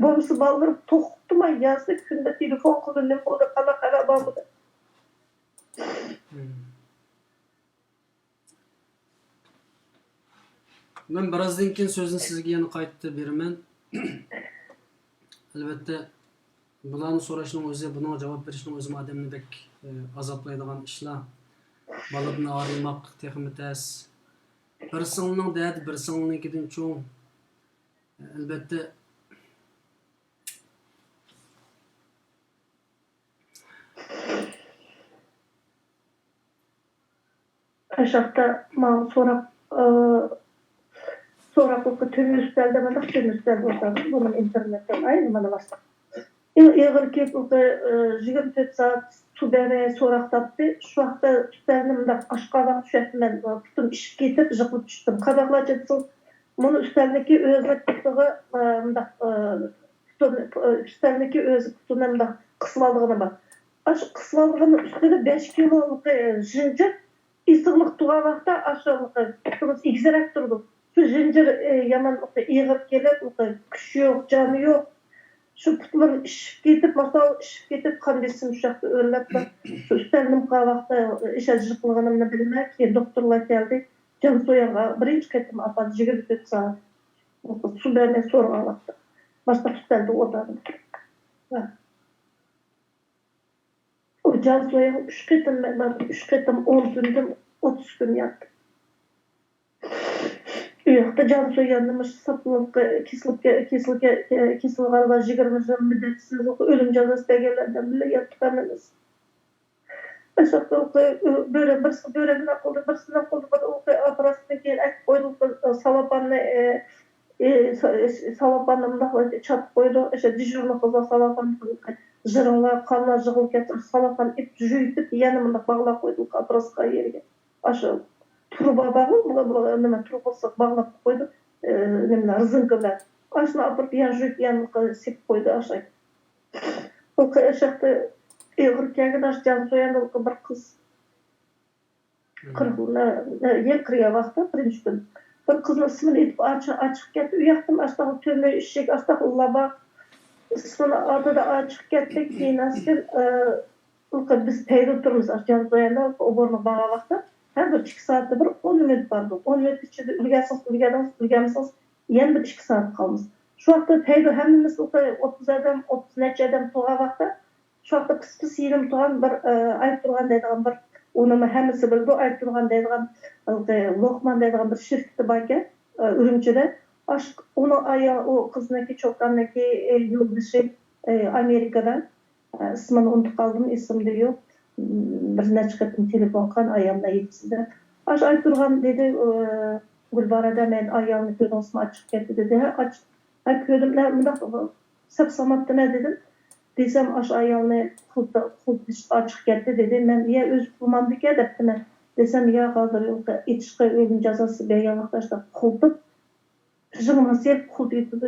بولمىسا بالىلىرىم توختىماي يازدى، كۈندە تېلېفون قىلدى، نېمە بولدى، قانداق خەۋەر بارمۇ دەپ. مەن بىرازدىن كېيىن سۆزنى سىزگە يەنە قايتا بېرىمەن. ئەلۋەتتە، بۇلارنى سوراشنىڭ ئۆزى، بۇنىڭغا جاۋاب بېرىشنىڭ ئۆزىمۇ ئادەمنى بەك، ئى، ئازابلايدىغان ئىشلار. بالىدىن ئايرىلماق تېخىمۇ تەس. بىر سىڭلىنىڭ دەردى بىر سىڭلىنىڭكىدىن چوڭ. ئەلۋەتتە، ئاشاقتا ماڭا سوراق، ئى، سوراقلىققا تۆمۈر ئۈستەلدە، مانداق تۆمۈر ئۈستەلدە ئولتۇردۇم. بۇنىڭ ئىنتېرنېتتىن ئايرىم مانا باشقا. ئېغىر كېلىپ، يىگىرمە تۆت سائەت سۇ بەرمەي سوراق تاپتى. شۇ ۋاقىتتا ئۈستەلنى مۇنداق ئاشقازانغا چۈشۈرۈپ، مەن پۇتۇم ئىششىپ كېتىپ، يىقىلىپ چۈشتۈم. قازاقلارچە دېسىڭىز، مۇنۇ ئۈستەلنىڭكى ئۆزىنىڭ پۇتىغا، ئى، مۇنداق، ئى، پۇتىنى، ئۈستەلنىڭكى ئۆزى پۇتىنى مۇنداق قىسىۋالىدىغىنى بار. ئاشۇ قىسىۋالىدىغىنىنىڭ ئۈستىدە بەش كىلولۇق زىنجىر ئېسىقلىق تۇرغان ۋاقىتتا ئاشۇ پۇتىمىز ئېگىزرەك تۇرىدۇ. شۇ زىنجىر، ئى، يامان ئېغىر كېلىپ، كۈچ يوق، جان يوق. شۇ پۇتلىرىم ئىششىپ كېتىپ، ماسال ئىششىپ كېتىپ، قان بېسىم شۇ ياقتا ئۆرلەپلا. شۇ ئۈستەلدە قالغان ۋاقىتتا ئىشەنچلىك قىلغىنىمنى بىلمەي، كېيىن دوختۇرلار كەلدى. جانسۇياڭغا بىرىنچى قېتىم ئاپاردى، يىگىرمە تۆت سائەت. سۇ بەرمەي سورىغان ۋاقىتتا. باشقا ئۈستەلدە ئولتۇردۇم. ئۇ جانسۇياڭ ئۈچ قېتىم، مەن ئۈچ قېتىم ئون كۈندىن ئوتتۇز كۈن ياتتىم. ئۇ ياقتا جانسۇياڭنى مۇشۇ ساپلىققا كېسىلىپ، كېسىلگە، كېسىلگە يىگىرمە يىل مۇددەتسىز ئۆلۈم جازاسى بەرگەنلەر بىلەن بىللە ياتتۇق ھەممىمىز. ئاشۇ بۆرە، بىرسى بۆرە بىلەن قىلدى، بىرسى بىلەن قىلدى، بىر ئوپېراتسىيەدىن كېيىن ئەكىپ قويدۇق سالاپاننى، ئى، ئى، سا-، ئى، سالاپاننى مۇنداق چاپقا قويدۇق. ئاشۇ دېژۇرنىي قىزلار سالاپان، جىرىڭلار، قانلار يىغىلىپ كەتتى، سالاپان ئېلىپ يۇيۇپ يەنە مۇنداق باغلاپ قويدۇق ئوپېراتسىيە يېرىگە. ئاشۇ تۇرۇبا بارغۇ، بۇلار، بۇلار نېمە، تۇرۇبىسىغا باغلاپ قويدۇ، ئى، نېمىلەر، رېزىنكا بىلەن. ئاشۇنى ئاپىرىپ يەنە يۇيۇپ يەنە سېلىپ قويدى ئاشۇ. ئۇ ئاشاقتا ئېغىر كەلگەن ئاشۇ جانسۇياڭدا بىر قىز. قىرىق، يەنە كىرگەن ۋاقىتتا بىرىنچى كۈن بىر قىزنىڭ ئىسمىنى ئېيتىپ ئاچ-، ئاچىقىپ كەتتى. ئۇ ياقتىن ئاشتاق تۆمۈر ئىشىك، ئاشتاق لاۋا ئىسمىنى ئالدىدا ئاچىقىپ كەتتى. كېيىن ئاستىن، ئى، بىز پەيدە تۇرىمىز، ئاشۇ جانسۇياڭدا ئوبورنىغا بارغان ۋاقىتتا ھەر بىر ئىككى سائەتتە بىر ئون مىنۇت بارىدۇ. ئون مىنۇت ئىچىدە ئۈلگەرسىڭىز ئۈلگەردىڭىز، ئۈلگەرمىسىڭىز يەنە بىر ئىككى سائەت قالىمىز. شۇ ۋاقىتتا پەيدە ھەممىمىز ئوتتۇز ئادەم، ئوتتۇز نەچچە ئادەم تۇرغان ۋاقىتتا شۇ ۋاقىتتا پىس-پىس يېنىم تۇرغان بىر، ئى، ئايتۇرغان دەيدىغان بىر، ئۇنىمۇ ھەممىسى بىلىدۇ، ئايتۇرغان دەيدىغان، ھېلىقى لوقمان دەيدىغان بىر شىركىتى باركەن، ئى، ئۈرۈمچىدە. ئاشۇ ئۇنىڭ ئايال، ئۇ قىزنىڭكى، چوكاننىڭكى، ئى، يولدىشى، ئى، ئامېرىكىدا. ئى، ئىسمىنى ئۇنتۇپ قالدىم، ئېسىمدە يوق. بىر نەچچە قېتىم تېلېفون قىلغان، ئايالىمنىڭ يېتىسىدە. ئاشۇ ئايتۇرغان دېدى، ئى، گۈلبارادە، مەن ئايالنى كۆردۈڭىزمۇ، ئاچىقىپ كەتتى دېدى. ھە، ئاچ-، ھە، كۆردۈم، مۇنداق سەپ سالماپتىمەن دېدىم. دېسەم، ئاشۇ ئايالنى ئۇخلىتىشقا چىقىپ كەتتى دېدى. مەن يا ئۆزى ئۇخلىمامدىكەن دەپتىمەن. دېسەم، ياق، ھازىر ئېيتىشقا ئۆلۈم جازاسى بەرگەن ۋاقىتتا ئاشۇنداق ئۇخلىتىپ، جىڭنى سېلىپ ئۇخلىتىۋېتىدۇ.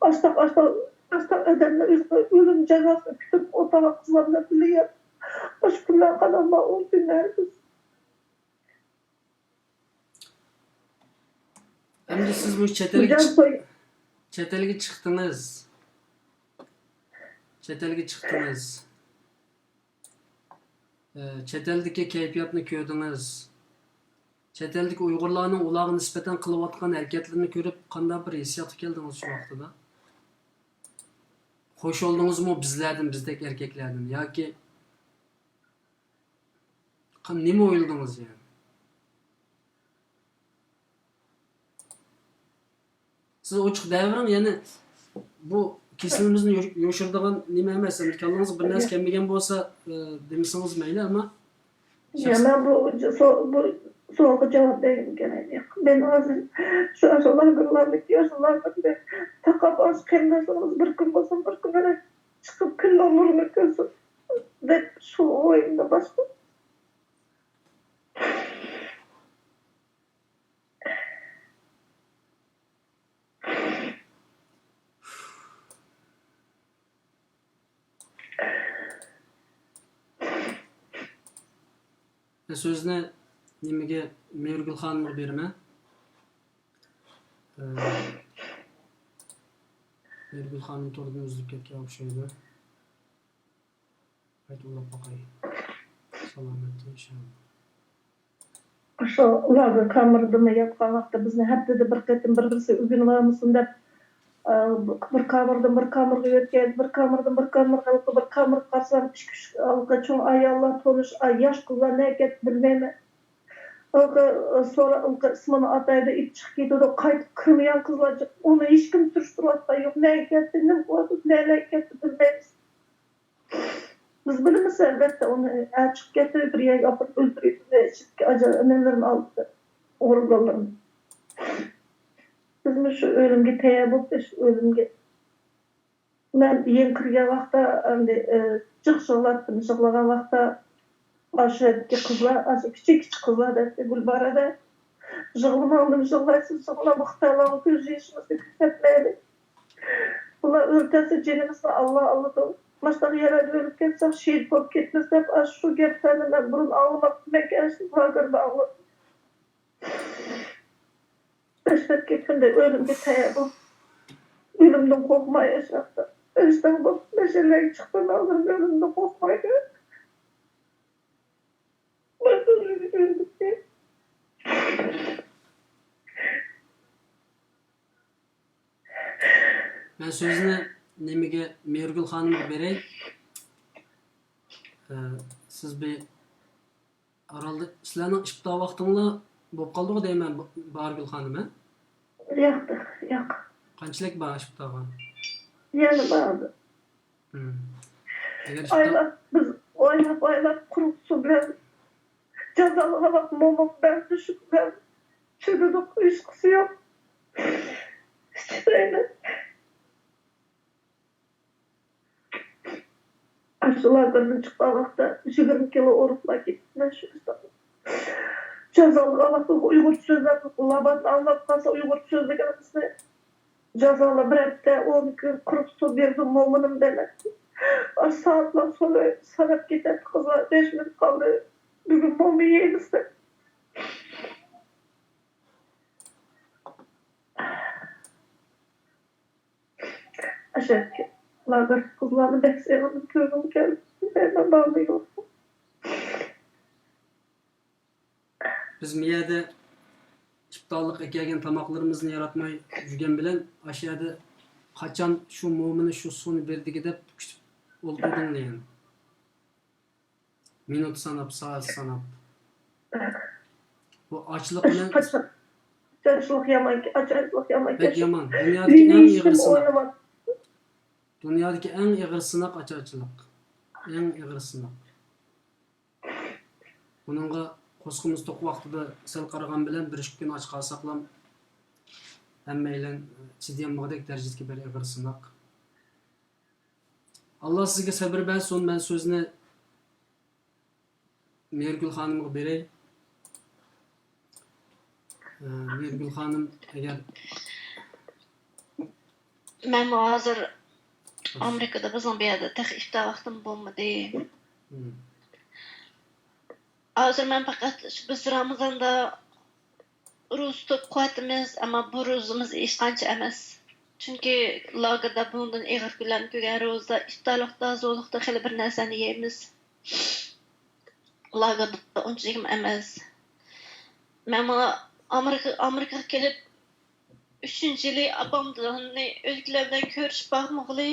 ئاشتاق، ئاشتاق، ئاشتاق ئادەمنى ئۆزىنى ئۆلۈم جازاسىنى كۈتۈپ ئولتۇرغان قىزلار بىلەن بىللە ياتىدۇ. ئاشۇ كۈنلەر قانداق ئۇ كۈنلەر بىز. ئەمدى سىز مۇشۇ چەت ئەلگە چىق-، چەت ئەلگە چىقتىڭىز. چەت ئەلگە چىقتىڭىز. ئە، چەت ئەلدىكى كەيپىياتنى كۆردىڭىز. چەت ئەلدىكى ئۇيغۇرلارنىڭ ئۇلارغا نىسبەتەن قىلىۋاتقان ھەرىكەتلىرىنى كۆرۈپ قانداق بىر ھېسسىياتقا كەلدىڭىز شۇ ۋاقتىدا؟ خوش بولدىڭىزمۇ بىزلەردىن، بىزدەك ئەركەكلەردىن ياكى قان-، نېمە ئويلىدىڭىز يەنى؟ سىز ئوچۇق دەۋېرىڭ، يەنى بۇ كېسىلىمىزنى يوش-، يوشۇرىدىغان نېمە ئەمەس. ئەمدى كاللىڭىزغا بىر نەرسە كەلمىگەن بولسا، ئە، دېمىسىڭىز مەيلى، ئەمما يا، مەن بۇ سو-، بۇ سوئالغا جاۋاب بەرگۈم كېلەيدى. مەن ھازىر شۇ، شۇ لاگېرلارنى، شۇ لاگېرنى تاقاپ، ھازىر قېرىنداشلىرىمىز بىر كۈن بولسۇن، بىر كۈن چىقىپ، كۈننىڭ نۇرىنى كۆرسۇن دەپ، شۇ ئويۇمدا باشقا. سۆزنى نېمىگە، مېھرىگۈل خانىمغا بېرىمەن. ئە، مېھرىگۈل خانىم توردىن ئۈزۈلۈپ كەتكەن ئوخشايدۇ. قايتا ئۇلاپ باقاي. سالامەتتە، ئىنشاللا. شۇ لاگېر كامېرىدىمۇ ياتقان ۋاقىتتا بىزنى ھەپتىدە بىر قېتىم بىر-بىرسى ئۆگىنىۋالمىسۇن دەپ، ئە، بىر كامېردىن بىر كامېرغا يۆتكەيدۇ، بىر كامېردىن بىر كامېرغا، ھېلىقى بىر كامېرغا قارىسام، ئىككى-ئۈچ ھېلىقى چوڭ ئاياللار، تونۇش، ئا، ياش قىزلار نەگە كەتتى بىلمەيمەن. ھېلىقى، ئە، سورا-، ھېلىقى ئىسمىنى ئاتايدۇ، ئېيتىپ چىقىپ كېتىدۇ، قايتىپ كىرمىگەن قىزلار جىق. ئۇنى ھېچكىم سۈرۈشتۈرۈۋاتقان يوق. نەگە كەتتى، نېمە قىلىۋاتىدۇ، نەلەرگە كەتتى بىلمەيمىز. بىز بىلىمىز، ئەلۋەتتە، ئۇنى، ھە، چىقىپ كەتتى، بىر يەرگە ئاپىرىپ ئۆلتۈرۈۋېتىپتۇ، ئىچىدىكى ئاجا-، نېمىلىرىنى ئالدى، ئورگانلىرىنى. بىزمۇ شۇ ئۆلۈمگە تەييار بولۇپ، شۇ ئۆلۈمگە. مەن يېڭى كىرگەن ۋاقىتتا، ئەمدى، ئە، جىق يىغلاپ، يىغلىغان ۋاقىتتا، ئاشۇ يەردىكى قىزلار، ئاشۇ كىچىك، كىچىك قىزلار دەيتتى، گۈلبارا دەپ، يىغلىماڭلىم، يىغلايسىز، يىغلاڭ، خىتايلارغا كۆز يېشىمىزنى كۆرسەتمەيلى. بۇلار ئۆلتۈرسە جېنىمىزنى ئاللا ئالىدۇ. ماشۇنداق يەرلەردە ئۆلۈپ كەتسەق، شېھىت بولۇپ كېتىمىز دەپ، ئاشۇ گەپلەرنى مەن بۇرۇن ئاڭلىماپتىمەن، كەچتە لاگېردا ئاڭلىدىم. دەھشەتكە كۈندە ئۆلۈمگە تەييار بول. ئۆلۈمدىن قورقماي ياشاڭ. ئۆزۈڭ بول، مەشەلەرگە چىققىنىڭدىن ئۆلۈمدىن قورقماي ياشا. مەن سۆزنى نېمىگە، مېھرىگۈل خانىمغا بېرەي. ئە، سىز بىر ئارالدا سىلەرنىڭ ئىپتار ۋاقتىڭلار بولۇپ قالدىغۇ دەيمەن، باھارگۈل خانىم، ھە؟ ياق، ياق. قانچىلىك بار ئىپتارغا؟ يەنە بار. ھىم. ئەگەر ئىپتار- ئايلاپ، بىز ئويلاپ، ئويلاپ، قۇرۇق سۇ بىلەن جازالىغان مومىن بەردى شۇ بىلەن چىدىدۇق، ھېچقىسى يوق. ئىچىدەيمەن. ئاشۇ لاگېردىن چىققان ۋاقىتتا يىگىرمە كىلو ئورۇقلار كېتىپتىمەن شۇ ئىشتا. جازالىغان ۋاقىتتا ئۇيغۇرچە سۆزلەپ، لاباتنى ئاڭلاپ قالسا ئۇيغۇرچە سۆزلىگىنىمىزنى. جازالا بىر ھەپتە، ئون كۈن قۇرۇق سۇ بېرىدۇ، مومىنىم دەيمەن. ئاشۇ سائەتلەر سولاپ ساناپ كېتەتتى قىزلار، بەش مىنۇت قالدى. بۈگۈن مومىن يەيمىز دەپ. ئاشۇ لاگېردىكى قىزلارنى بەك سېغىندىم، كۆرگۈم كەلدى. مەن بارمىدىم. بىز مۇ يەردە ئىپتارلىق ئەكەلگەن تاماقلىرىمىزنى ياراتماي يۈرگەن بىلەن، ئاشۇ يەردە قاچان شۇ مومىنى شۇ سۇنى بېرىدىكى دەپ كۈتۈپ ئولتۇردۇڭلار يەنە. مىنۇت ساناپ، سائەت ساناپ. بۇ ئاچلىق بىلەن. ئاچلىق يامان، ئاچلىق يامان. بەك يامان. دۇنيادىكى ئەڭ ئېغىر سىناق. دۇنيادىكى ئەڭ ئېغىر سىناق ئاچارچىلىق. ئەڭ ئېغىر سىناق. بۇنىڭغا قورسىقىمىز توق ۋاقتىدا سەل قارىغان بىلەن بىر ئىككى كۈن ئاچ قالساقلام، ھەممەيلەن چىدىيالمىغۇدەك دەرىجىدىكى بىر ئېغىر سىناق. ئاللا سىزگە سەبرى بەرسۇن. مەن سۆزنى مېھرىگۈل خانىمغا بېرەي. ئە، مېھرىگۈل خانىم، ئەگەر مەنمۇ ھازىر ئامېرىكىدا، بىزنىڭ بۇ يەردە تېخى ئىپتار ۋاقتىمۇ بولمىدى. مم. ھازىر مەن پەقەت شۇ، بىز رامىزاندا روزا تۇتۇپ قۇۋۋەتىمىز، ئەمما بۇ روزىمىز ھېچقانچە ئەمەس. چۈنكى لاگېردا بۇنىڭدىن ئېغىر كۈنلەرنى كۆرگەن، روزىدا ئىپتارلىقتا، زورلۇقتا خېلى بىر نەرسىنى يەيمىز. لاگېردا ئۇنچىلىكمۇ ئەمەس. مەن مانا ئامېرىكا، ئامېرىكىغا كېلىپ ئۈچىنچى يىلى ئاپام دادامنى ئۆلكىلەر بىلەن كۆرۈشۈپ باقمىغىلى.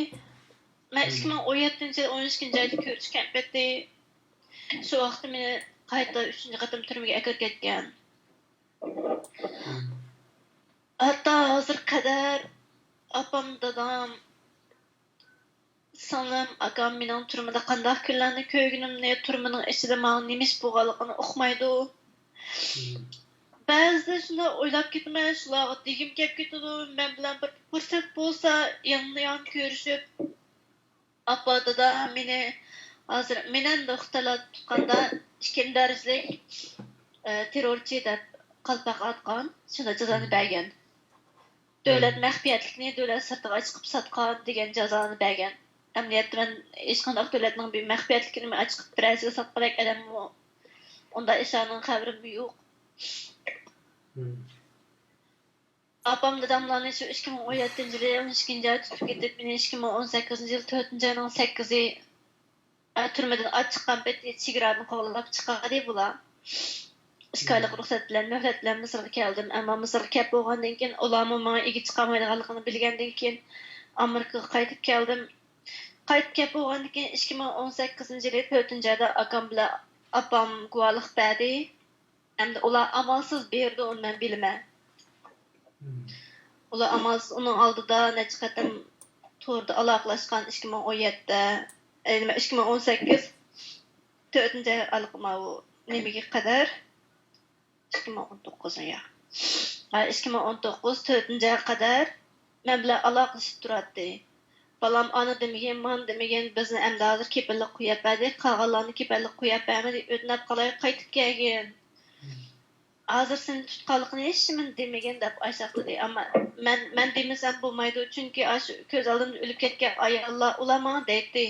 مەن ئىككى مىڭ ئون يەتتىنچى يىل ئون ئىككىنچى ئايدا كۆرۈشكەن پېتى. شۇ ۋاقىتتا مېنى قايتا ئۈچىنچى قېتىم تۈرمىگە ئەكىرىپ كەتكەن. ھەتتا ھازىرغا قەدەر ئاپام، دادام، سىڭلىم، ئاكام مېنىڭ تۈرمىدە قانداق كۈنلەرنى كۆرگىنىمنى، تۈرمىنىڭ ئىچىدە ماڭا نېمە ئىش بولغانلىقىنى ئۇقمايدۇ. بەزىدە شۇنداق ئويلاپ كېتىمەن، شۇلارغا دېگۈم كەپ كېتىدۇ. مەن بىلەن بىر پۇرسەت بولسا، يانمۇ يان كۆرۈشۈپ، ئاپا، دادا مېنى ھازىر مەنەندە خىتايلار تۇتقاندا ئىككىنچى دەرىجىلىك، ئە، تېررورچى دەپ قالپاق ئاتقان، شۇنداق جازانى بەرگەن. دۆلەت مەخپىيەتلىكنى دۆلەت سىرتىغا چىقىپ ساتقان دېگەن جازانى بەرگەن. ئەمەلىيەتتە مەن ھېچقانداق دۆلەتنىڭ بىر مەخپىيەتلىكىنى ئاچىقىپ بىرەرسىگە ساتقۇدەك ئادەممۇ، ئۇنداق ئىشلارنىڭ خەۋىرىممۇ يوق. ئاپام داداملارنى شۇ ئىككى مىڭ ئون يەتتىنچى يىلى ئون ئىككىنچى ئايدا تۇتۇپ كېتىپ، مېنى ئىككى مىڭ ئون سەككىزىنچى يىل تۆتىنچى ئاينىڭ سەككىزى، ئە، تۈرمىدىن ئاچىققان پېتى چېگرادىن قوغلاپ چىقاردى بۇلار. ئىككى ئايلىق رۇخسەت بىلەن، مۆھلەت بىلەن مىسىرغا كەلدىم. ئەمما مىسىرغا كەپ بولغاندىن كېيىن، ئۇلارمۇ ماڭا ئىگە چىقالمايدىغانلىقىنى بىلگەندىن كېيىن، ئامېرىكىغا قايتىپ كەلدىم. قايتىپ كەپ بولغاندىن كېيىن، ئىككى مىڭ ئون سەككىزىنچى يىلى تۆتىنچى ئايدا ئاكام بىلەن ئاپام گۇۋاھلىق بەردى. ئەمدى ئۇلار ئامالسىز بېرىدۇ، ئۇنى مەن بىلىمەن. ئۇلار ئامالسىز ئۇنىڭ ئالدىدا نەچچە قېتىم توردا ئالاقىلەشكەن، ئىككى مىڭ ئون يەتتە، ئەي، نېمە، ئىككى مىڭ ئون سەككىز، تۆتىنچى ئاي ئارىلىقى ماۋۇ نېمىگە قەدەر، ئىككى مىڭ ئون توققۇز، يا. ھە، ئىككى مىڭ ئون توققۇز، تۆتىنچى ئايغا قەدەر مەن بىلەن ئالاقىلىشىپ تۇراتتى. بالام، ئانا دېمىگىن، مانا دېمىگىن، بىزنى ئەمدى ھازىر كېپىللىك قويۇپ بەردى، قالغانلارنى كېپىللىك قويۇپ بەرمىدى، ئۆتۈنۈپ قالاي، قايتىپ كەلگىن. ھازىر سېنى تۇتقانلىقىنى ھېچكىمنى دېمىگىن دەپ ئاشاق دېدى. ئەمما مەن، مەن دېمىسەم بولمايدۇ، چۈنكى ئاشۇ كۆز ئالدىمدا ئۆلۈپ كەتكەن ئاياللار، ئۇلار ماڭا دەيتتى،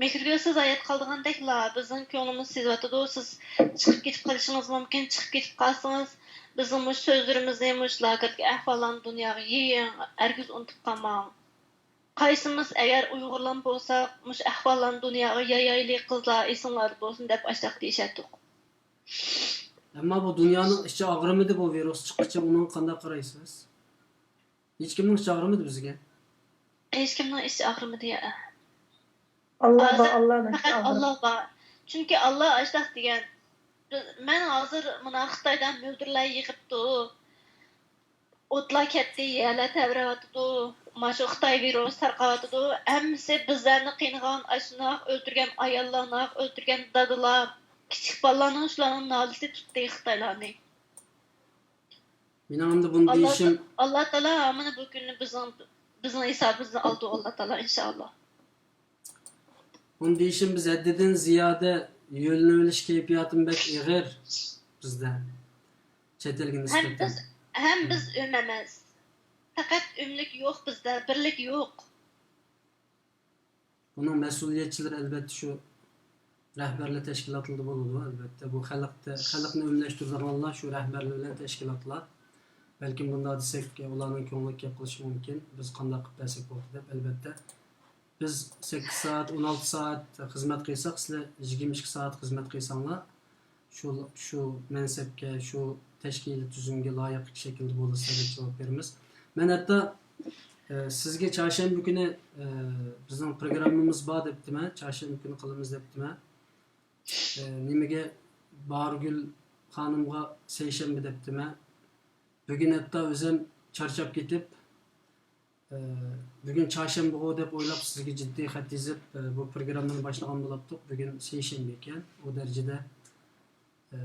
مېھرىگۈل، سىز ھايات قالىدىغاندەكلا، بىزنىڭ كۆڭلىمىز سېزىۋاتىدۇ، سىز چىقىپ كېتىپ قېلىشىڭىز مۇمكىن، چىقىپ كېتىپ قالسىڭىز، بىزنىڭ مۇشۇ سۆزلىرىمىزنى، مۇشۇ لاگېردىكى ئەھۋاللارنى دۇنياغا يېيىڭ، ھەرگىز ئۇنتۇپ قالماڭ. قايسىمىز ئەگەر ئۇيغۇرلارمۇ بولساق، مۇشۇ ئەھۋاللارنى دۇنياغا يايايلى، قىزلار، ئېسىڭلاردا بولسۇن دەپ ئاشۇنداق دېيىشەتتۇق. ئەمما بۇ دۇنيانىڭ ئىچى ئاغرىمىدى بۇ ۋىرۇس چىققىچە، ئۇنىڭغا قانداق قارايسىز؟ ھېچكىمنىڭ ئىچى ئاغرىمىدى بىزگە. ھېچكىمنىڭ ئىچى ئاغرىمىدى، يا. ئاللا بار، ھازىر ئاللانىڭ ئىچى پەقەت ئاغرىمىدى. ئاللا بار. چۈنكى ئاللا ئاشۇنداق دېگەن. بىز، مەن ھازىر مانا خىتايدا مۆلدۈرلەر يىغىپتۇ. ئوتلار كەتتى، يەرلەر تەۋرەۋاتىدۇ، مانا شۇ خىتاي ۋىرۇسى تارقاۋاتىدۇ. ھەممىسى بىزلەرنى قىينىغان، ئاشۇنداق ئۆلتۈرگەن ئاياللار، ئۆلتۈرگەن دادىلار، كىچىك بالىلارنىڭ شۇلارنىڭ نالىسى تۇتتى خىتايلارنى. مېنىڭ ئەمدى بۇنى ئاللا دېيىشىم تا-، ئاللا تائالا مانا بۇ كۈننى بىزنىڭ، بىزنىڭ ھېسابىمىزدىن ئالىدۇ، ئاللا تائالا، ئىنشائاللا. بۇنى دېيىشىم، بىز ھەددىدىن زىيادە يۆلىنىۋېلىش كەيپىياتىمۇ بەك ئېغىر بىزدە، چەت ئەلگە ھەم نىسبەتەن. بىز، ھەم بىز ئۆم ئەمەس. پەقەت ئۆملۈك يوق بىزدە، بىرلىك يوق. بۇنىڭ مەسئۇلىيەتچىلىرى ئەلۋەتتە شۇ رەھبەرلەر تەشكىلاتلىرىدا بولىدۇ، ئەلۋەتتە. بۇ خەلقتە، خەلقنى ئۆملەشتۈرىدىغانلار شۇ رەھبەرلەر بىلەن تەشكىلاتلار. بەلكىم بۇنداق دېسەك، ئۇلارنىڭ كۆڭلىگە كەپ قېلىشى مۇمكىن، بىز قانداق قىلىپ بەرسەك بولدى دەپ. ئەلۋەتتە، بىز سەككىز سائەت، ئون ئالتە سائەت خىزمەت قىلساق، سىلەر يىگىرمە ئىككى سائەت خىزمەت قىلساڭلار، شۇ، شۇ مەنسەپكە، شۇ تەشكىلىي تۈزۈمگە لايىق شەكىلدە بولىسىلەر دەپ جاۋاب بېرىمىز. مەن ھەتتا، ئە، سىزگە چارشەنبە كۈنى، ئە، بىزنىڭ پروگراممىمىز بار دەپتىمەن، چارشەنبە كۈنى قىلىمىز دەپتىمەن. ئە، نېمىگە، باھارگۈل خانىمغا سەيشەنبە دەپتىمەن. بۈگۈن ھەتتا ئۆزۈم چارچاپ كېتىپ، ئە، بۈگۈن چارشەنبىغۇ دەپ ئويلاپ، سىزگە جىددىي خەت يېزىپ، ئە، بۇ پروگراممىنى باشلىغان بولاتتۇق. بۈگۈن سەيشەنبە ئىكەن. ئۇ دەرىجىدە، ئە،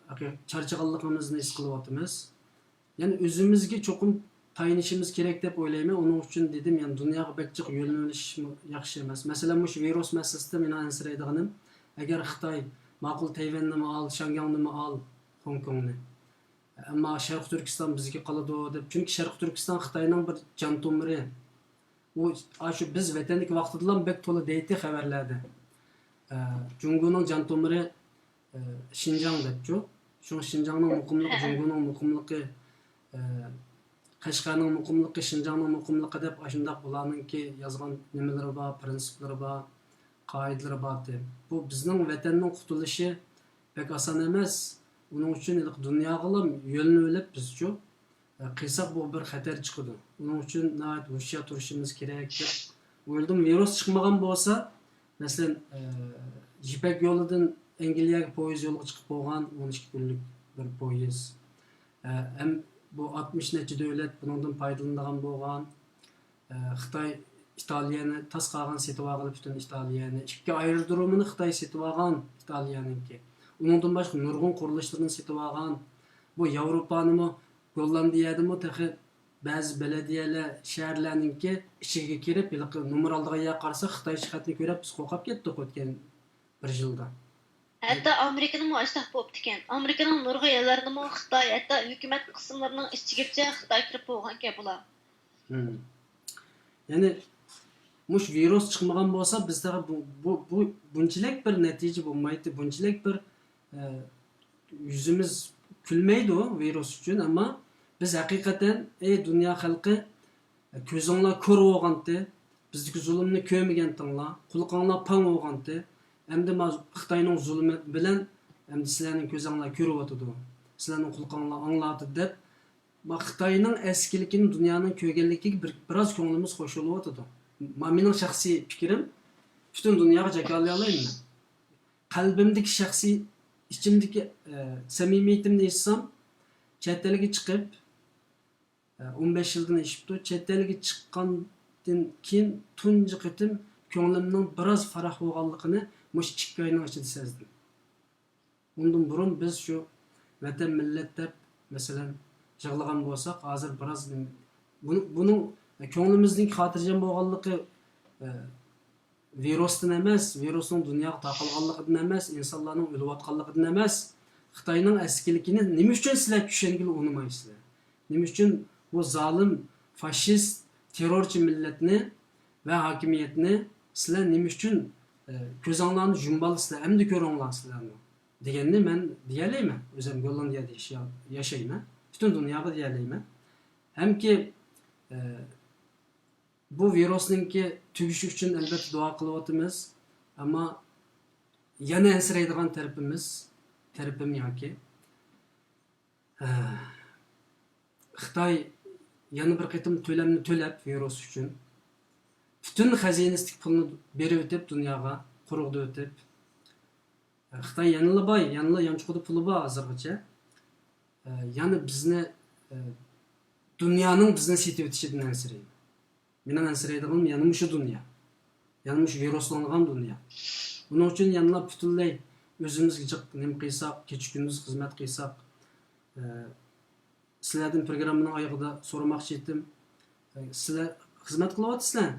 ھەقىقەت چارچىغانلىقىمىزنى ھېس قىلىۋاتىمىز. يەنى ئۆزىمىزگە چوقۇم تايىنىشىمىز كېرەك دەپ ئويلايمەن. ئۇنىڭ ئۈچۈن دېدىم، يەنى دۇنياغا بەك جىق يۆنىلىشمۇ ياخشى ئەمەس. مەسىلەن، مۇشۇ ۋىرۇس مەسىلىسىدە مېنىڭ ئەنسىرەيدىغىنىم، ئەگەر خىتاي، ماقۇل، تەيۋەننىمۇ ئال، شياڭگاڭنىمۇ ئال، خوڭكوڭنى، ئەمما شەرقىي تۈركىستان بىزگە قالىدۇ دەپ. چۈنكى شەرقىي تۈركىستان خىتاينىڭ بىر جان تومۇرى. ئۇ، ئاشۇ بىز ۋەتەندىكى ۋاقتىدىلا بەك تولا دەيتتى خەۋەرلەردە. ئە، جۇڭگونىڭ جان تومۇرى، ئە، شىنجاڭ دەپچۇ. شۇڭا شىنجاڭنىڭ مۇقىملىقى، جۇڭگونىڭ مۇقىملىقى، ئە، قەشقەرنىڭ مۇقىملىقى، شىنجاڭنىڭ مۇقىملىقى دەپ ئاشۇنداق بۇلارنىڭكى يازغان نېمىلىرى بار، پرىنسىپلىرى بار، قائىدىلىرى بارتى. بۇ بىزنىڭ ۋەتەننىڭ قۇتۇلۇشى بەك ئاسان ئەمەس. ئۇنىڭ ئۈچۈن ھېلىقى دۇنياغىلا يۆلىنىۋېلىپ بىزچۇ، قىلساق بۇ بىر خەتەر چىقىدۇ. ئۇنىڭ ئۈچۈن ناھايىتى ھوشيار تۇرۇشىمىز كېرەك دەپ ئويلىدىم. ۋىرۇس چىقمىغان بولسا، مەسىلەن، ئە، يىپەك يولىدىن ئەنگلىيەگە پويىز يولغا چىقىپ بولغان، ئون ئىككى كۈنلۈك بىر پويىز. ئە، ھەم بۇ ئاتمىش نەچچە دۆلەت بۇنىڭدىن پايدىلىنىدىغان بولغان. ئە، خىتاي ئىتالىيەنى تاس قالغان سېتىۋالغىلى، پۈتۈن ئىتالىيەنى، ئىككى ئايرودرومىنى خىتاي سېتىۋالغان ئىتالىيەنىڭكى. ئۇنىڭدىن باشقا نۇرغۇن قۇرۇلۇشلىرىنى سېتىۋالغان. بۇ ياۋروپانىمۇ، گوللاندىيەدىمۇ تېخى بەزى بەلەدىيەلەر، شەھەرلەرنىڭكى ئىچىگە كىرىپ، ھېلىقى نومۇر ئالىدىغان يەرگە قارىسا، خىتاي ئىشارىتىنى كۆرۈپ، بىز قورقۇپ كەتتۇق ئۆتكەن بىر يىلدا. ھەتتا ئامېرىكىنىمۇ ئاشۇنداق بوپتىكەن. ئامېرىكىنىڭ نۇرغۇن يەرلىرىنىمۇ خىتاي، ھەتتا ھۆكۈمەت قىسىملىرىنىڭ ئىچىگىچە خىتاي كىرىپ بولغانىكەن بۇلار. ھىم. يەنى مۇشۇ ۋىرۇس چىقمىغان بولسا، بىز تېخى بۇ، بۇ، بۇ، بۇنچىلىك بىر نەتىجە بولمايتتى، بۇنچىلىك بىر، ئە، يۈزىمىز كۈلمەيدۇ ۋىرۇس ئۈچۈن، ئەمما بىز ھەقىقەتەن، ئەي دۇنيا خەلقى، كۆزۈڭلار كور بولغانتى، بىزدىكى زۇلۇمنى كۆرمىگەنتىڭلار، قۇلىقىڭلار پاڭ بولغانتى، ئەمدى ما خىتاينىڭ زۇلۇمى بىلەن ئەمدى سىلەرنىڭ كۆزۈڭلار كۆرۈۋاتىدۇ، سىلەرنىڭ قۇلىقىڭلار ئاڭلاۋاتىدۇ دەپ، ما خىتاينىڭ ئەسكىلىكىنى دۇنيانىڭ كۆرگەنلىكىگە بىر، بىراز كۆڭلىمىز خوش بولۇۋاتىدۇ. ما مېنىڭ شەخسىي پىكرىم، پۈتۈن دۇنياغا جاكارلىيالايمەن مەن. قەلبىمدىكى شەخسىي، ئىچىمدىكى، ئە، سەمىمىيىتىمنى ئېيتسام، چەت ئەلگە چىقىپ، ئە، ئون بەش يىلدىن ئېشىپتۇ. چەت ئەلگە چىققاندىن كېيىن تۇنجى قېتىم كۆڭلۈمنىڭ بىراز پاراق بولغانلىقىنى مۇشۇ ئىككى ئاينىڭ ئىچىدە سەزدىم. ئۇندىن بۇرۇن بىز شۇ ۋەتەن، مىللەت دەپ، مەسىلەن، يىغلىغان بولساق، ھازىر بىراز نېمە، بۇنىڭ، بۇنىڭ كۆڭلىمىزنىڭ خاتىرجەم بولغانلىقى، ئە، ۋىرۇستىن ئەمەس، ۋىرۇسنىڭ دۇنياغا تارقالغانلىقىدىن ئەمەس، ئىنسانلارنىڭ ئۆلۈۋاتقانلىقىدىن ئەمەس. خىتاينىڭ ئەسكىلىكىنى نېمە ئۈچۈن سىلەر چۈشەنگىلى ئۇنىمايسىلەر؟ نېمە ئۈچۈن بۇ زالىم، فاشىست، تېررورچى مىللەتنى ۋە ھاكىمىيەتنى سىلەر نېمە ئۈچۈن، ئە، كۆزۈڭلارنى يۇمۇۋالىسىلەر، ئەمدى كۆرۈڭلار سىلەرمۇ دېگەننى مەن دېيەلەيمەن. ئۆزۈم گوللاندىيەدە ياشا-، ياشايمەن. پۈتۈن دۇنياغا دېيەلەيمەن. ھەمكى، ئە، بۇ ۋىرۇسنىڭكى تۈگىشى ئۈچۈن ئەلۋەتتە دۇئا قىلىۋاتىمىز. ئەمما يەنە ئەنسىرەيدىغان تەرىپىمىز، تەرىپىم ياكى، ھە، خىتاي يەنە بىر قېتىم تۆلەمنى تۆلەپ ۋىرۇس ئۈچۈن پۈتۈن خەزىنىسىدىكى پۇلنى بېرىۋېتىپ دۇنياغا، قۇرۇقدا ئۆتۈپ، خىتاي يەنىلا باي، يەنىلا يانچۇقىدا پۇلى بار ھازىرغىچە. ئە، يەنە بىزنى، ئە، دۇنيانىڭ بىزنى سېتىۋېتىشىدىن ئەنسىرەيمەن. مېنىڭ ئەنسىرەيدىغىنىم يەنە مۇشۇ دۇنيا. يەنە مۇشۇ ۋىرۇسلانغان دۇنيا. ئۇنىڭ ئۈچۈن يەنىلا پۈتۈنلەي ئۆزىمىزگە جىق نېمە قىلساق، كېچە كۈندۈز خىزمەت قىلساق، ئە، سىلەردىن پروگراممىنىڭ ئايىغىدا سورىماقچى ئىدىم. ئە، سىلەر خىزمەت قىلىۋاتىسىلەر.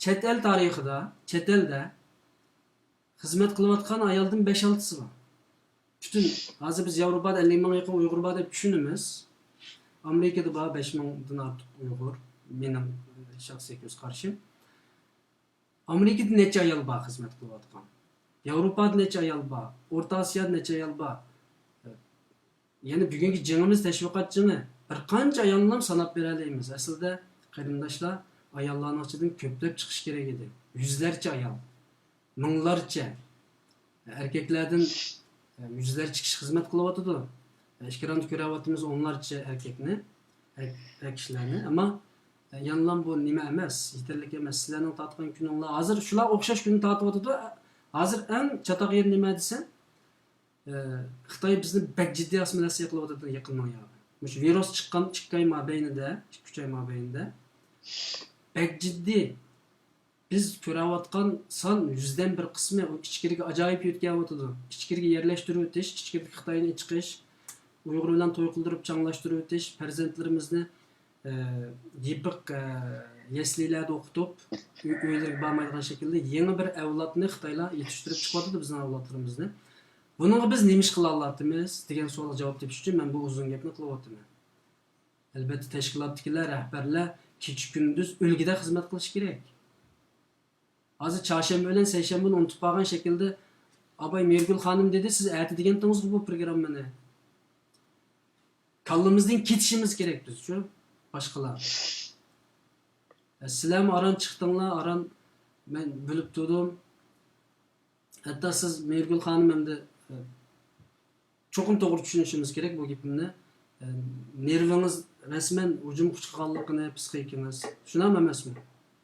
چەت ئەل تارىخىدا، چەت ئەلدە خىزمەت قىلىۋاتقان ئايالدىن بەش-ئالتىسى بار. پۈتۈن، ھازىر بىز ياۋروپادا ئەللىك مىڭغا يېقىن ئۇيغۇر بار دەپ چۈشىنىمىز. ئامېرىكىدا بار بەش مىڭدىن ئارتۇق ئۇيغۇر، مېنىڭ شەخسىي كۆز قارىشىم. ئامېرىكىدا نەچچە ئايال بار خىزمەت قىلىۋاتقان؟ ياۋروپادا نەچچە ئايال بار؟ ئورتا ئاسىيادا نەچچە ئايال بار؟ يەنە بۈگۈنكى جېڭىمىز تەشۋىقات جېڭى. بىر قانچە ئايالنىمۇ ساناپ بېرەلەيمىز. ئەسلىدە، قېرىنداشلار، ئاياللارنىڭ ئىچىدىن كۆپلەپ چىقىش كېرەك ئىدى. يۈزلەرچە ئايال. مىڭلارچە. ئەركەكلەردىن، ئە، يۈزلەرچە كىشى خىزمەت قىلىۋاتىدۇ. ئە، ئېكراندا كۆرۈۋاتىمىز ئونلارچە ئەركەكنى، ئەر-، ئەر كىشىلەرنى. ئەمما، ئە، يەنىلا بۇ نېمە ئەمەس، يېتەرلىك ئەمەس. سىلەرنىڭ تارتقان كۈنۈڭلار، ھازىر شۇلار ئوخشاش كۈننى تارتىۋاتىدۇ. ھازىر ئەڭ چاتاق يېرى نېمە دېسە، ئە، خىتاي بىزنى بەك جىددىي ئاسسىمىلياتسىيە قىلىۋاتىدۇ يېقىننىڭ ياغى. مۇشۇ ۋىرۇس چىققان ئىككى ئاي مابەينىدە، ئىككى، ئۈچ ئاي مابەينىدە بەك جىددىي. بىز كۆرۈۋاتقان سان يۈزدىن بىر قىسمى ئۇ ئىچكىرىگە ئاجايىپ يۆتكەۋاتىدۇ. ئىچكىرىگە يەرلەشتۈرۈۋېتىش، ئىچكىرىدىكى خىتاينى ئېچىقىش، ئۇيغۇر بىلەن توي قىلدۇرۇپ چاڭلاشتۇرۇۋېتىش، پەرزەنتلىرىمىزنى ئە، يېپىق، ئە، يەسلىلەردە ئوقۇتۇپ، ئۆي-، ئۆيلىرىگە بارمايدىغان شەكىلدە يېڭى بىر ئەۋلادنى خىتايلار يېتىشتۈرۈپ چىقىۋاتىدۇ بىزنىڭ ئەۋلادلىرىمىزنى. بۇنىڭغا بىز نېمە ئىش قىلالاتىمىز دېگەن سوئالغا جاۋاب تېپىش ئۈچۈن مەن بۇ ئۇزۇن گەپنى قىلىۋاتىمەن. ئەلبەتتە، تەشكىلاتتىكىلەر، رەھبەرلەر كېچە-كۈندۈز ئۈلگىدە خىزمەت قىلىشى كېرەك. ھازىر چارشەنبە بىلەن سەيشەنبىنى ئۇنتۇپ قالغان شەكىلدە، ئاباي مېھرىگۈل خانىم دېدى، سىز ئەتە دېگەنتىڭىزغۇ بۇ پروگراممىنى. كاللىمىزدىن كېتىشىمىز كېرەك بىز، شۇ باشقىلار. سىلەرمۇ ئاران چىقتىڭلار، ئاران مەن بىلىپ تۇردۇم. ھەتتا سىز مېھرىگۈل خانىم ئەمدى، چوقۇم توغرا چۈشىنىشىمىز كېرەك بۇ گېپىمنى. نېرۋىڭىز رەسمەن ھۇجۇمغا ئۇچرىغانلىقىنى، پىسخىكىڭىز. شۇنداقمۇ ئەمەسمۇ؟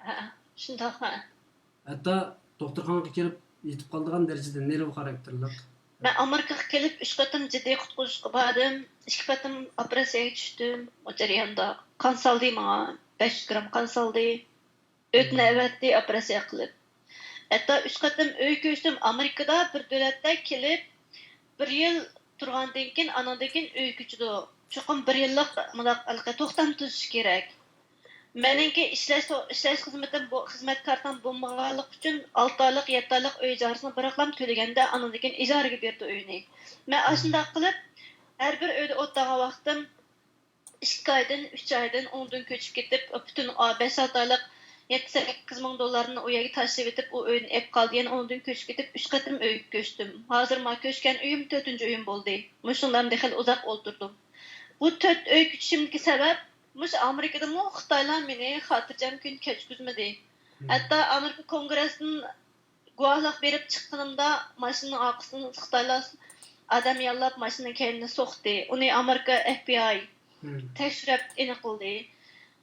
ھە، شۇنداق، ھە. ھەتتا دوختۇرخانىغا كىرىپ يېتىپ قالىدىغان دەرىجىدە نېرۋا خاراكتېرلىق. مەن ئامېرىكىغا كېلىپ ئۈچ قېتىم جىددىي قۇتقۇزۇشقا باردىم. ئىككى قېتىم ئوپېراتسىيەگە چۈشتۈم. ئۇ جەرياندا قان سالدى ماڭا. بەش يۈز گرام قان سالدى. ئۆتنە ئەۋەتتى ئوپېراتسىيە قىلىپ. ھەتتا ئۈچ قېتىم ئۆيگە كۆچتۈم. ئامېرىكىدا بىر دۆلەتتە كېلىپ بىر يىل تۇرغاندىن كېيىن، ئانىڭدىن كېيىن ئۆيگە كۆچىدۇ. چوقۇم بىر يىللىق مۇنداق ھېلىقى توختام تۈزۈش كېرەك. مېنىڭكى ئىشلەش، ئىشلەش خىزمىتىم بۇ، خىزمەت كارتام بولمىغانلىقى ئۈچۈن ئالتە ئايلىق، يەتتە ئايلىق ئۆي ئىجارىسىنى بىراقلام تۆلىگەندە، ئانىڭدىن كېيىن ئىجارىگە بېرىدۇ ئۆينى. مەن ئاشۇنداق قىلىپ ھەر بىر ئۆيدە ئولتۇرغان ۋاقتىم ئىككى ئايدىن، ئۈچ ئايدىن، ئۇنىڭدىن كۆچۈپ كېتىپ، پۈتۈن ئا-، بەش-ئالتە ئايلىق يەتتە-سەككىز مىڭ دوللارنى ئۇ يەرگە تاشلىۋېتىپ، ئۇ ئۆينى ئېلىپ قالدى. يەنە ئۇنىڭدىن كۆچۈپ كېتىپ، ئۈچ قېتىم ئۆيگە كۆچتۈم. ھازىر مانا كۆچكەن ئۆيۈم تۆتىنچى ئۆيۈم بولدى. مۇشۇنىڭدا خېلى ئۇزاق ئولتۇردۇم. بۇ تۆت ئۆي كۆچۈشۈمدىكى سەۋەب، مۇشۇ ئامېرىكىدىمۇ خىتايلار مېنى خاتىرجەم كۈن كەچۈرگۈزمىدى. ھەتتا ئامېرىكا كونگرېسىدىن گۇۋاھلىق بېرىپ چىققىنىمدا، ماشىنىنىڭ ئارقىسىدىن خىتايلار ئادەم ياللاپ، ماشىنىنىڭ كەينىنى سوقتى. ئۇنى ئامېرىكا ئېف بى ئاي تەكشۈرۈپ ئېنىقلىدى.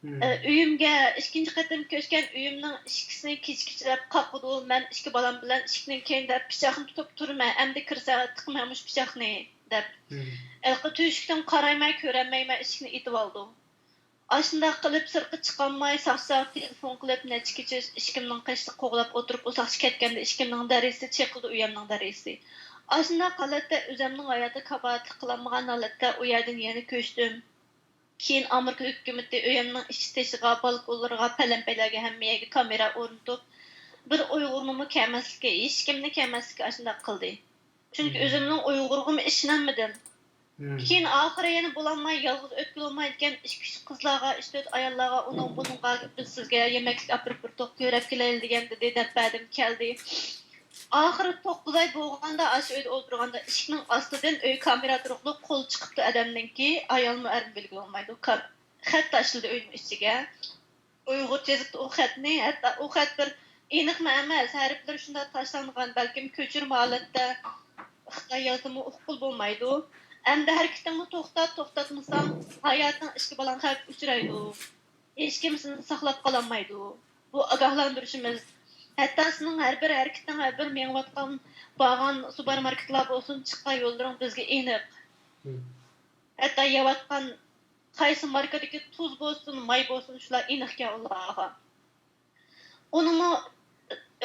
ئە، ئۆيۈمگە ئىككىنچى قېتىم كۆچكەن ئۆيۈمنىڭ ئىشىكىسىنى كېچە-كېچىلەپ قاقىدۇ. مەن ئىككى بالام بىلەن ئىشىكنىڭ كەينىدە پىچاقنى تۇتۇپ تۇرىمەن. ئەمدى كىرسە تىقىمەن مۇشۇ پىچاقنى، دەپ. ھېلىقى تۆشۈكتىن قارايمەن، كۆرەلمەيمەن، ئىشىكنى ئېتىۋالىدۇ. ئاشۇنداق قىلىپ سىرتقا چىقالماي، ساقچىلارغا تېلېفون قىلىپ، نەچچە كېچە ئىشىكىمنىڭ قېشىدا قوغلاپ ئولتۇرۇپ، ئۇ ساقچى كەتكەندە ئىشىكىمنىڭ دەرىزىسى چېقىلدى، ئۆيۈمنىڭ دەرىزىسى. ئاشۇنداق ھالەتتە ئۆزۈمنىڭ ھاياتىغا كاپالەتلىك قىلالمىغان ھالەتتە ئۇ يەردىن يەنە كۆچتۈم. كېيىن ئامېرىكا ھۆكۈمىتى ئۆيۈمنىڭ ئىچ تېشىغا، بالكونلىرىغا، پەلەمپەيلەرگە ھەممە يەرگە كامېرا ئورنىتىپ، بىر ئۇيغۇرنىمۇ كەلمەسلىككە، ھېچكىمنى كەلمەسلىككە ئاشۇنداق قىلدى. چۈنكى ئۆزۈمنىڭ ئۇيغۇرغىمۇ ئىشىنەلمىدىم. كېيىن ئاخىرى يەنە بولالماي، يالغۇز ئۆتكىلى بولمايدىكەن، ئىككى-ئۈچ قىزلارغا، ئۈچ-تۆت ئاياللارغا، ئۇنىڭ بۇنىڭغا، بىز سىزگە يېمەكلىك ئاپىرىپ بېرىپ تۇق، كۆرۈپ كېلەيلى دېگەن دېدى، دەپ بەردىم، كەلدى. ئاخىرى توققۇز ئاي بولغاندا، ئاشۇ ئۆيدە ئولتۇرغاندا، ئىشىكنىڭ ئاستىدىن ئۆي كامېرا تۇرۇقلۇق قول چىقىپتۇ ئادەمنىڭكى، ئايالمۇ ئەرمۇ بىلگىلى بولمايدۇ. كا-، خەت تاشلىدى ئۆينىڭ ئىچىگە. ئۇيغۇرچە يېزىپتۇ ئۇ خەتنى. ھەتتا ئۇ خەت بىر ئېنىقمۇ ئەمەس، ھەرپلىرى شۇنداق تاشلانغان، بەلكىم كۆچۈرمە ھالەتتە خىتاي يازدىمۇ ئۇققىلى بولمايدۇ. ئەمدى ھەرىكىتىڭنى توختات، توختاتمىساڭ ھاياتىڭ ئىچكى بالاڭ خەۋپكە ئۇچرايدۇ. ھېچكىم سېنى ساقلاپ قالالمايدۇ. بۇ ئاگاھلاندۇرۇشىمىز. ھەتتا سېنىڭ ھەر بىر ھەرىكىتىڭ، ھەر بىر مېڭىۋاتقان، بارغان سۇپېرماركېتلار بولسۇن، چىققان يوللىرىڭ بىزگە ئېنىق. ھەتتا يەۋاتقان قايسى ماركىدىكى تۇز بولسۇن، ماي بولسۇن، شۇلار ئېنىقكەن ئۇلارغا. ئۇنىمۇ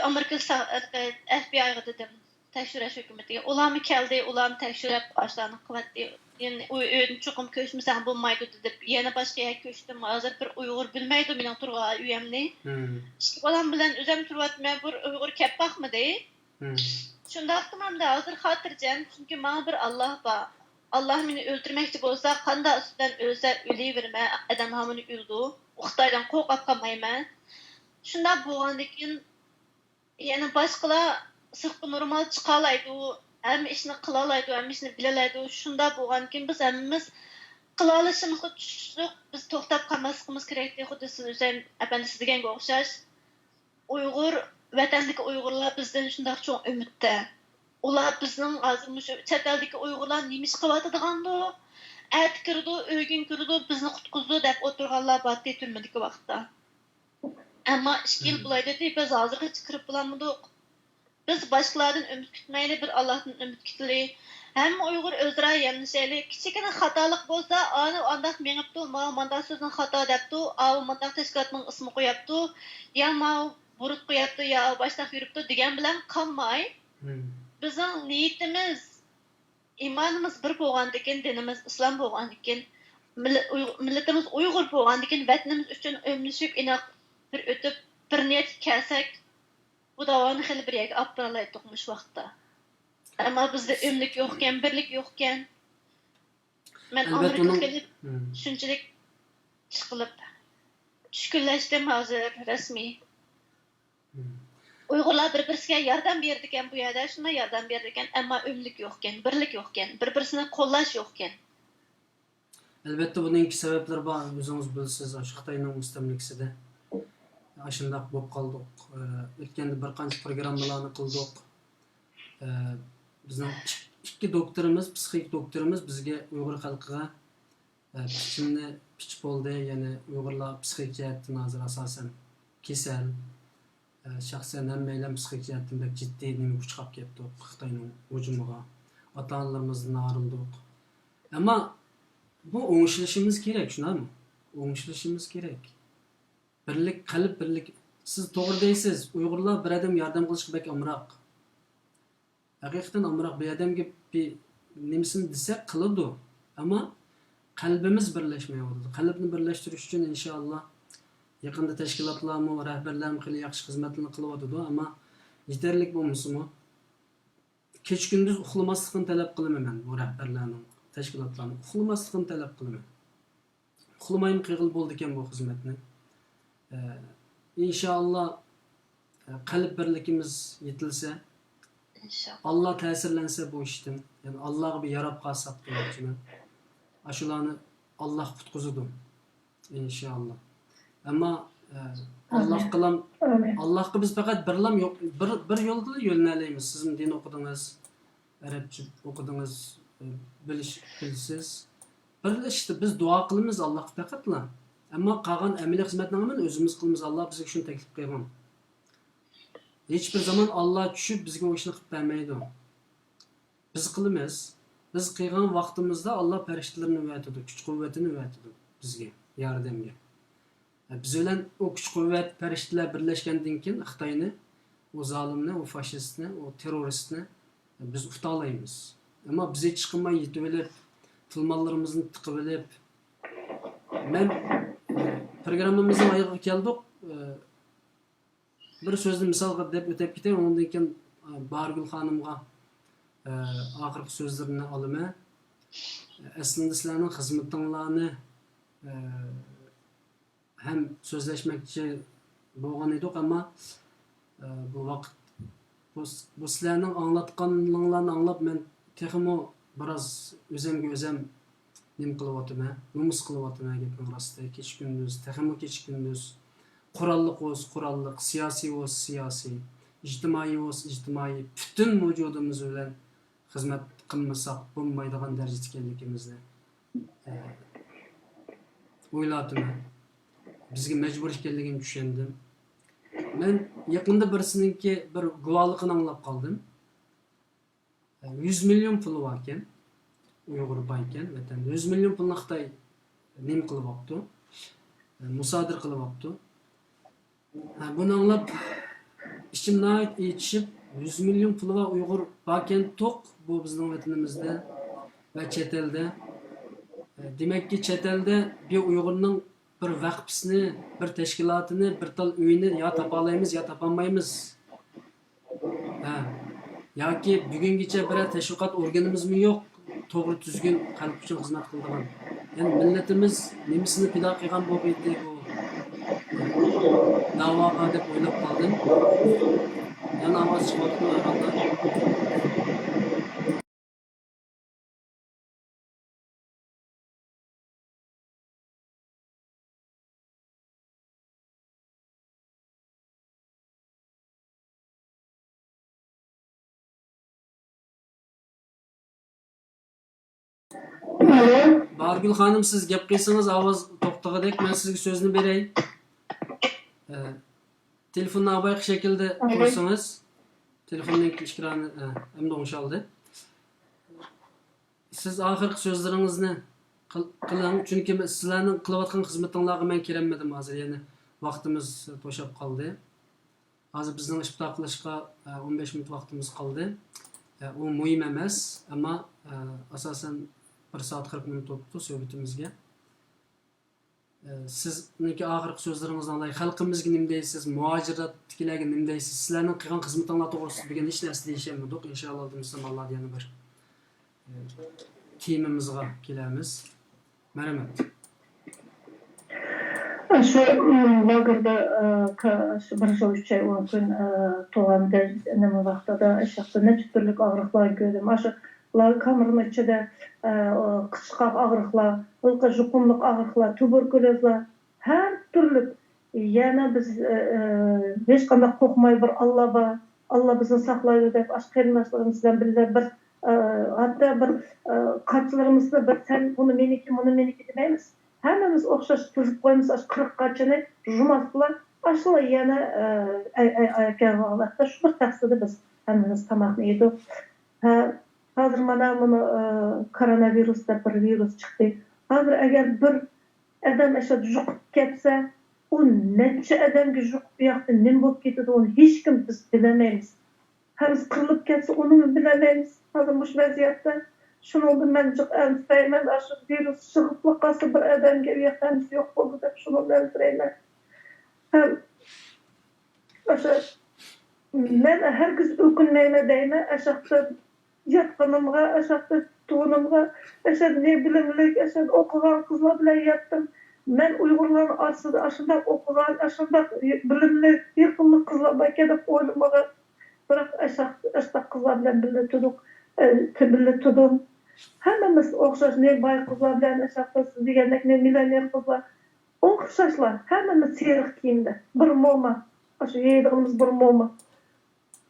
ئامېرىكا سا-، ئەف بى ئايغا دېدىم، تەكشۈرۈش ھۆكۈمىتىگە. ئۇلارمۇ كەلدى، ئۇلارمۇ تەكشۈرۈپ، ئاشۇلارنى قىلىۋەتتى. يەنە ئۇ ئۆيدىن چوقۇم كۆچمىسەڭ بولمايدۇ دېدى. يەنە باشقا يەرگە كۆچتۈم. ھازىر بىر ئۇيغۇر بىلمەيدۇ مېنىڭ تۇرغان ئۆيۈمنى. ئىككى بالام بىلەن ئۆزۈم تۇرۇۋاتىمەن، بىر ئۇيغۇر كەپ باقمىدى. شۇنداقتىمۇ ئەمدى ھازىر خاتىرجەم، چۈنكى ماڭا بىر ئاللاھ بار. ئاللاھ مېنى ئۆلتۈرمەكچى بولسا، قانداق ئۈستىدىن ئۆلسە ئۆلۈۋېرىمەن، ئادەم ھامان ئۆلىدۇ. ئۇ خىتايدىن قورقۇپ قالمايمەن. شۇنداق بولغاندىكىن، يەنى باشقىلار سىرتقا نورمال چىقالايدۇ، ھەممە ئىشنى قىلالايدۇ، ھەممە ئىشنى بىلالايدۇ. شۇنداق بولغاندىكىن، بىز ھەممىمىز قىلالىشىمىزغا تۇشلۇق، بىز توختاپ قالماسلىقىمىز كېرەكتى، خۇددى سىز ھۈسەيىن ئەپەندى سىز دېگەنگە ئوخشاش. ئۇيغۇر، ۋەتەندىكى ئۇيغۇرلار بىزدىن شۇنداق چوڭ ئۈمىدتە. ئۇلار بىزنىڭ ھازىر مۇشۇ چەت ئەلدىكى ئۇيغۇرلار نېمە ئىش قىلىۋاتىدىغاندۇ، ئەتە كىرىدۇ، ئۆگۈن كىرىدۇ، بىزنى قۇتقۇزىدۇ دەپ ئولتۇرغانلار بارتى تۈرمىدىكى ۋاقىتتا. ئەمما ئىككى يىل بولاي دېدى، بىز ھازىرغىچە كىرىپ بولالمىدۇق. بىز باشقىلاردىن ئۈمىد كۈتمەيلى، بىر ئاللاھتىن ئۈمىد كۈتىلى. ھەممە ئۇيغۇر ئۆزئارا يەملىشەيلى. كىچىككىنە خاتالىق بولسا، ئانىۋى ئانداق مېڭىپتۇ، ماۋۇ مانداق سۆزنى خاتا دەپتۇ، ئاۋۇ مانداق تەشكىلاتنىڭ ئىسمى قوياپتۇ، يا ماۋۇ بۇرۇت قوياپتۇ، يا ئاۋۇ باشتاق يۈرۈپتۇ دېگەن بىلەن قالماي، بىزنىڭ نىيىتىمىز، ئىمانىمىز بىر بولغاندىكىن، دىنىمىز ئىسلام بولغاندىكىن، مىللە-، ئۇيغۇ-، مىللىتىمىز ئۇيغۇر بولغاندىكىن، ۋەتىنىمىز ئۈچۈن ئۆملىشىپ، ئىناق بىر ئۆتۈپ، بىر نىيەتكە كەلسەك، بۇ داۋانى خېلى بىر يەرگە ئاپىرالايتتۇق مۇشۇ ۋاقىتتا. ئەمما بىزدە ئۆملۈك يوقكەن، بىرلىك يوقكەن. مەن ئەلۋەتتە، ئامېرىكىغا ئۇنىڭ كېلىپ، مم. شۇنچىلىك ئىشقىلىپ، چۈشكۈنلەشتىم ھازىر رەسمىي. مم. ئۇيغۇرلار بىر-بىرسىگە ياردەم بېرىدىكەن بۇ يەردە، شۇنداق ياردەم بېرىدىكەن، ئەمما ئۆملۈك يوقكەن، بىرلىك يوقكەن، بىر-بىرسىنى قوللاش يوقكەن. ئەلۋەتتە، بۇنىڭكى سەۋەبلىرى بار، ئۆزىڭىز بىلىسىز، ئاشۇ خىتاينىڭ مۇستەملىكىسىدە ئاشۇنداق بولۇپ قالدۇق. ئە، ئۆتكەندە بىر قانچە پروگراممىلارنى قىلدۇق. ئە، بىزنىڭ ئىك-، ئىككى دوكتورىمىز، پسىخىك دوكتورىمىز بىزگە، ئۇيغۇر خەلقىگە، ئە، پىچىمنى، پىچ بولدى، يەنى ئۇيغۇرلار پسىخىك جەھەتتىن ھازىر ئاساسەن كېسەل. ئە، شەخسەن ھەممەيلەن پسىخىك جەھەتتىن بەك جىددىي نېمىگە ئۇچراپ كەتتۇق، خىتاينىڭ ھۇجۇمىغا. ئاتا-ئانىلىرىمىزدىن ئايرىلدۇق. ئەمما بۇ ئوڭشىلىشىمىز كېرەك، شۇنداقمۇ؟ ئوڭشىلىشىمىز كېرەك. بىرلىك، قەلب بىرلىك. سىز توغرا دەيسىز، ئۇيغۇرلار بىر ئادەم ياردەم قىلىشقا بەك ئامراق. ھەقىقەتەن ئامراق، بىر ئادەمگە بىر نېمىسىنى دېسەك قىلىدۇ. ئەمما قەلبىمىز بىرلەشمەيۋاتىدۇ. قەلبنى بىرلەشتۈرۈش ئۈچۈن ئىنشائاللا يېقىندا تەشكىلاتلارمۇ، رەھبەرلەرمۇ خېلى ياخشى خىزمەتلەرنى قىلىۋاتىدۇ. ئەمما يېتەرلىك بولمىسىمۇ، كېچە-كۈندۈز ئۇخلىماسلىقىنى تەلەپ قىلىمەن مەن بۇ رەھبەرلەرنىڭ، تەشكىلاتلارنىڭ ئۇخلىماسلىقىنى تەلەپ قىلىمەن. ئۇخلىمايمۇ قىلغىلى بولىدىكەن بۇ خىزمەتنى. ئە، ئىنشائاللا، ئە، قەلب بىرلىكىمىز يېتىلسە، ئىنشائاللا. ئاللا تەسىرلەنسە بۇ ئىشتىن، يەنى ئاللاغا بىر ياراپ قالساق دېمەكچىمەن. ئاشۇلارنى ئاللا قۇتقۇزىدۇ، ئىنشائاللا. ئەمما، ئە، ئامىن. ئاللاغا قىلام، ئامىن. ئاللاغا بىز پەقەت بىرلام يوق، بىر، بىر يولدىلا يۆنىلەلەيمىز. سىزمۇ دىن ئوقۇدىڭىز، ئەرەبچە ئوقۇدىڭىز، ئە، بىلىش، بىلىسىز. بىرلا ئىشتا بىز دۇئا قىلىمىز ئاللاغا پەقەتلا. ئەمما قالغان ئەمەلىي خىزمەتنى ھەممىنى ئۆزىمىز قىلىمىز. ئاللا بىزگە شۇنى تەكلىپ قىلغان. ھېچبىر زامان ئاللا چۈشۈپ بىزگە ئۇ ئىشنى قىلىپ بەرمەيدۇ. بىز قىلىمىز. بىز قىلغان ۋاقتىمىزدا ئاللا پەرىشتىلىرىنى ئەۋەتىدۇ، كۈچ-قۇۋۋىتىنى ئەۋەتىدۇ بىزگە، ياردەمگە. بىز بىلەن ئۇ كۈچ-قۇۋۋەت، پەرىشتىلەر بىرلەشكەندىن كېيىن خىتاينى، ئۇ زالىمنى، ئۇ فاشىستنى، ئۇ تېررورىستنى بىز ئۇتالايمىز. ئەمما بىز ھېچ قىلماي يېتىۋېلىپ، تىلمانلىرىمىزنى تىقىۋېلىپ، مەن، ئە، پروگراممىمىزنىڭ ئايىغىغا كەلدۇق. ئە، بىر سۆزنى مىسالغا دەپ ئۆتۈپ كېتەي، ئۇنىڭدىن كېيىن، ئە، باھارگۈل خانىمغا، ئە، ئاخىرقى سۆزلىرىنى ئالىمەن. ئەسلىدە سىلەرنىڭ خىزمىتىڭلارنى، ئە، ھەم سۆزلەشمەكچى بولغان ئىدۇق، ئەمما، ئە، بۇ ۋاقىت، بۇ، بۇ سىلەرنىڭ ئاڭلاتقانلىقىڭلارنى ئاڭلاپ، مەن تېخىمۇ بىراز ئۆزۈمگە ئۆزۈم نېمە قىلىۋاتىمەن، نومۇس قىلىۋاتىمەن گېپىنىڭ راستى. كېچە-كۈندۈز، تېخىمۇ كېچە-كۈندۈز، قوراللىق بولسا قوراللىق، سىياسىي بولسا سىياسىي، ئىجتىمائىي بولسا ئىجتىمائىي، پۈتۈن ۋۇجۇدىمىز بىلەن خىزمەت قىلمىساق بولمايدىغان دەرىجىدە ئىكەنلىكىمىزنى، ئە، ئويلاۋاتىمەن. بىزگە مەجبۇر ئىكەنلىكىنى چۈشەندىم. مەن يېقىندا بىرسىنىڭكى بىر گۇۋاھلىقىنى ئاڭلاپ قالدىم. ئە، يۈز مىليون پۇلى باركەن، ئۇيغۇر بايكەن ۋەتەندە. يۈز مىليون پۇلنى خىتاي نېمە قىلىۋاپتۇ؟ ئە، مۇسادىرە قىلىۋاپتۇ. ھە، بۇنى ئاڭلاپ ئىچىم ناھايىتى ئېچىشىپ، يۈز مىليون پۇلى بار ئۇيغۇر باركەنتۇق بۇ بىزنىڭ ۋەتىنىمىزدە ۋە چەت ئەلدە. دېمەككى، چەت ئەلدە بىر ئۇيغۇرنىڭ بىر ۋەقپىسىنى، بىر تەشكىلاتىنى، بىر تال ئۆيىنى يا تاپالايمىز، يا تاپالمايمىز. ھە. ياكى بۈگۈنگىچە بىرەر تەشۋىقات ئورگىنىمىزمۇ يوق، توغرا تۈزگۈن خەلق ئۈچۈن خىزمەت قىلىدىغان. يەنى مىللىتىمىز نېمىسىنى پىدا قىلغان بولغىيتى بۇ داۋاغا دەپ ئويلاپ قالدىم. يەنە ئاۋاز چىقىۋاتىدۇ ھەرھالدا. ئالو. باھارگۈل خانىم، سىز گەپ قىلسىڭىز ئاۋاز توختىغۇدەك، مەن سىزگە سۆزنى بېرەي. ئە، تېلېفوننى ئاۋايقى شەكىلدە ئالو. قويسىڭىز. تېلېفوننىڭ ئېكرانى، ئە، ئەمدى ئوڭشالدى. سىز ئاخىرقى سۆزلىرىڭىزنى قىل-، قىلىڭ، چۈنكى مەن سىلەرنىڭ قىلىۋاتقان خىزمىتىڭلارغا مەن كىرەلمىدىم ھازىر، يەنى ۋاقتىمىز توشاپ قالدى. ھازىر بىزنىڭ ئىپتار قىلىشقا، ئە، ئون بەش مىنۇت ۋاقتىمىز قالدى. ئە، ئۇ مۇھىم ئەمەس، ئەمما، ئە، ئاساسەن بىر سائەت قىرىق مىنۇت بوپتۇ سۆھبىتىمىزگە. ئە، سىزنىڭكى ئاخىرقى سۆزلىرىڭىزنى ئالاي. خەلقىمىزگە نېمە دەيسىز؟ مۇھاجىرەتتىكىلەرگە نېمە دەيسىز؟ سىلەرنىڭ قىلغان خىزمىتىڭلار توغرىسىدا بۈگۈن ھېچ نەرسە دېيىشەلمىدۇق. ئىنشاللا، ئالدىمىزدا ئاللا دېگەن بىر، ئە، تېمىمىزغا كېلەمىز. مەرھەمەت. شۇ، ئىم، لاگېردا، ئە، كا-، شۇ بىر يىل ئۈچ ئاي ئون كۈن، ئە، تۇغان دەرس نېمە ۋاقتىدا ئاشاقتا نەچچە تۈرلۈك ئاغرىقلارنى كۆردۈم. ئاشۇ لاگېر كامېرىنىڭ ئىچىدە، ئە، قىچقاق ئاغرىقلار، ھېلىقى يۇقۇملۇق ئاغرىقلار، تۇبېركۇليوزلار، ھەر تۈرلۈك. يەنە بىز، ئە، ئە، ھېچقانداق قورقماي، بىر ئاللا بار، ئاللا بىزنى ساقلايدۇ دەپ، ئاشۇ قېرىنداشلىرىمىز بىلەن بىللە بىر، ئە، ھەتتا بىر، ئە، قاچىلىرىمىزنى بىر سەن بۇنى مېنىكى، مۇنى مېنىكى دېمەيمىز. ھەممىمىز ئوخشاش تىزىپ قويىمىز، ئاشۇ قىرىق قاچىنى جۇماسىلا، ئاشۇلا يەنە، ئە، ئەي، ئەي، ئەي، كەلگەن ۋاقىتتا شۇ بىر تەخسىدە بىز ھەممىمىز تاماقنى يېدۇق. ھە، ھازىر مانا مۇنۇ، ئە، كوروناۋىرۇس دەپ بىر ۋىرۇس چىقتى. ھازىر ئەگەر بىر ئادەم ئاشۇ يۇقۇپ كەتسە، ئۇ نەچچە ئادەمگە يۇقۇپ، بۇ ياقتا نېمە بولۇپ كېتىدۇ، ئۇنى ھېچكىم بىز بىلەلمەيمىز. ھەممىمىز قىرىلىپ كەتسە، ئۇنىمۇ بىلەلمەيمىز. ھازىر مۇشۇ ۋەزىيەتتە شۇنىڭدىن مەن جىق ئەنسىرەيمەن. ئاشۇ ۋىرۇس يۇقۇپ قالسا بىر ئادەمگە، ئۇ ياقتا ھەممىسى يوق بولىدۇ دەپ شۇنىڭدىن ئەنسىرەيمەن. ھەم ئاشۇ مەن ھەرگىز ئۆكۈنمەيمەن دەيمەن، ئاشاقتا ياتقىنىمغا، ئاشاقتا تۇرغىنىمغا، ئاشۇ نە بىلىملىك، ئاشۇ ئوقۇغان قىزلار بىلەن ياتتىم. مەن ئۇيغۇرلارنىڭ ئارىسىدا ئاشۇنداق ئوقۇغان، ئاشۇنداق بىلىملىك، يېقىملىق قىزلار باركەن دەپ ئويلىمىغان. بىراق ئاشاق-، ئاشۇنداق قىزلار بىلەن بىللە تۇردۇق، ئە، بىللە تۇردۇم. ھەممىمىز ئوخشاش، نە باي قىزلار بىلەن ئاشاقتا سىز دېگەندەك، نە مىليونېر قىزلار. ئوخشاشلا، ھەممىمىز سېرىق كىيىمدە. بىر موما. ئاشۇ يەيدىغىنىمىز بىر موما.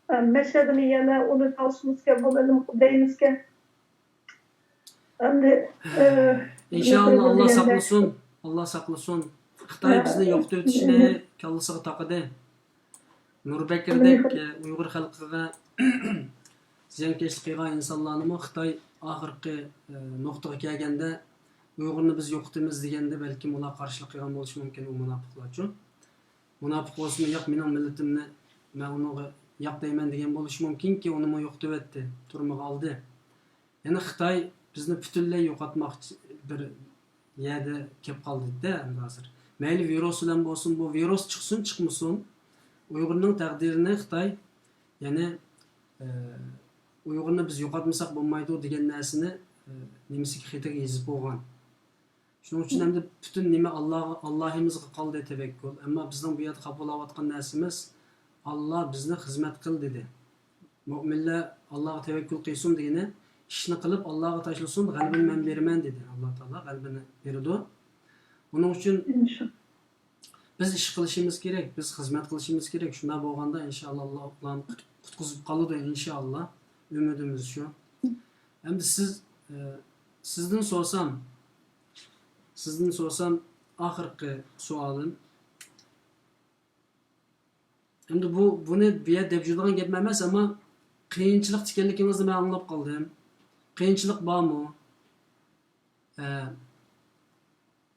ئە، مەشەدىمۇ يەنە ئۇنى تالىشىمىزكەن، بۇنى نېمە دەيمىزكەن. ئەمدى، ئە، ئىنشاللا، ئاللا ساقلىسۇن. ئاللا ساقلىسۇن. خىتاي بىزنى يوقىتىۋېتىشنى كاللىسىغا تاقىدى. نۇربەكرىدەك، ئە، ئۇيغۇر خەلقىگە زىيانكەشلىك قىلغان ئىنسانلارنىمۇ خىتاي ئاخىرقى، ئە، نۇقتىغا كەلگەندە، ئۇيغۇرنى بىز يوقىتىمىز دېگەندە، بەلكىم ئۇلار قارشىلىق قىلغان بولۇشى مۇمكىن، ئۇ مۇناپىقلارچۇ. مۇناپىق بولسىمۇ، ياق، مېنىڭ مىللىتىمنى، مەن ئۇنىڭغا ياق دەيمەن دېگەن بولۇشى مۇمكىنكى، ئۇنىمۇ يوقىتىۋەتتى، تۈرمىگە ئالدى. يەنى خىتاي بىزنى پۈتۈنلەي يوقاتماقچى بىر يەردە كەپ قالدى-دە ئەمدى ھازىر. مەيلى ۋىرۇس بىلەن بولسۇن، بۇ ۋىرۇس چىقسۇن، چىقمىسۇن، ئۇيغۇرنىڭ تەقدىرىنى خىتاي، يەنى، ئە، ئۇيغۇرنى بىز يوقاتمىساق بولمايدۇ دېگەن نەرسىنى، ئە، نېمىسىگە، خېتىگە يېزىپ بولغان. شۇنىڭ ئۈچۈن ئەمدى پۈتۈن نېمە ئاللاغا، ئاللاھىمىزغا قالدى تەۋەككۈل. ئەمما بىزنىڭ بۇ يەردە قاپىلاۋاتقان نەرسىمىز، ئاللا بىزنى خىزمەت قىل دېدى. مۆمىنلەر ئاللاغا تەۋەككۈل قىلسۇن دېگىنى، ئىشنى قىلىپ ئاللاغا تاشلىسۇن، غەلىبىنى مەن بېرىمەن دېدى. ئاللا تائالا غەلىبىنى بېرىدۇ. بۇنىڭ ئۈچۈن ئىنشا- بىز ئىش قىلىشىمىز كېرەك، بىز خىزمەت قىلىشىمىز كېرەك. شۇنداق بولغاندا، ئىنشائاللا، ئاللا ئۇلارنى قۇت-، قۇتقۇزۇپ قالىدۇ، ئىنشائاللا. ئۈمىدىمىز شۇ. ئەمدى سىز، ئە، سىزدىن سورىسام، سىزدىن سورىسام، ئاخىرقى سوئالىم. ئەمدى بۇ، بۇنى بۇ يەردە دەپ يۈرىدىغان گەپمۇ ئەمەس، ئەمما قىيىنچىلىقتا ئىكەنلىكىڭىزنى مەن ئاڭلاپ قالدىم. قىيىنچىلىق بارمۇ؟ ئە،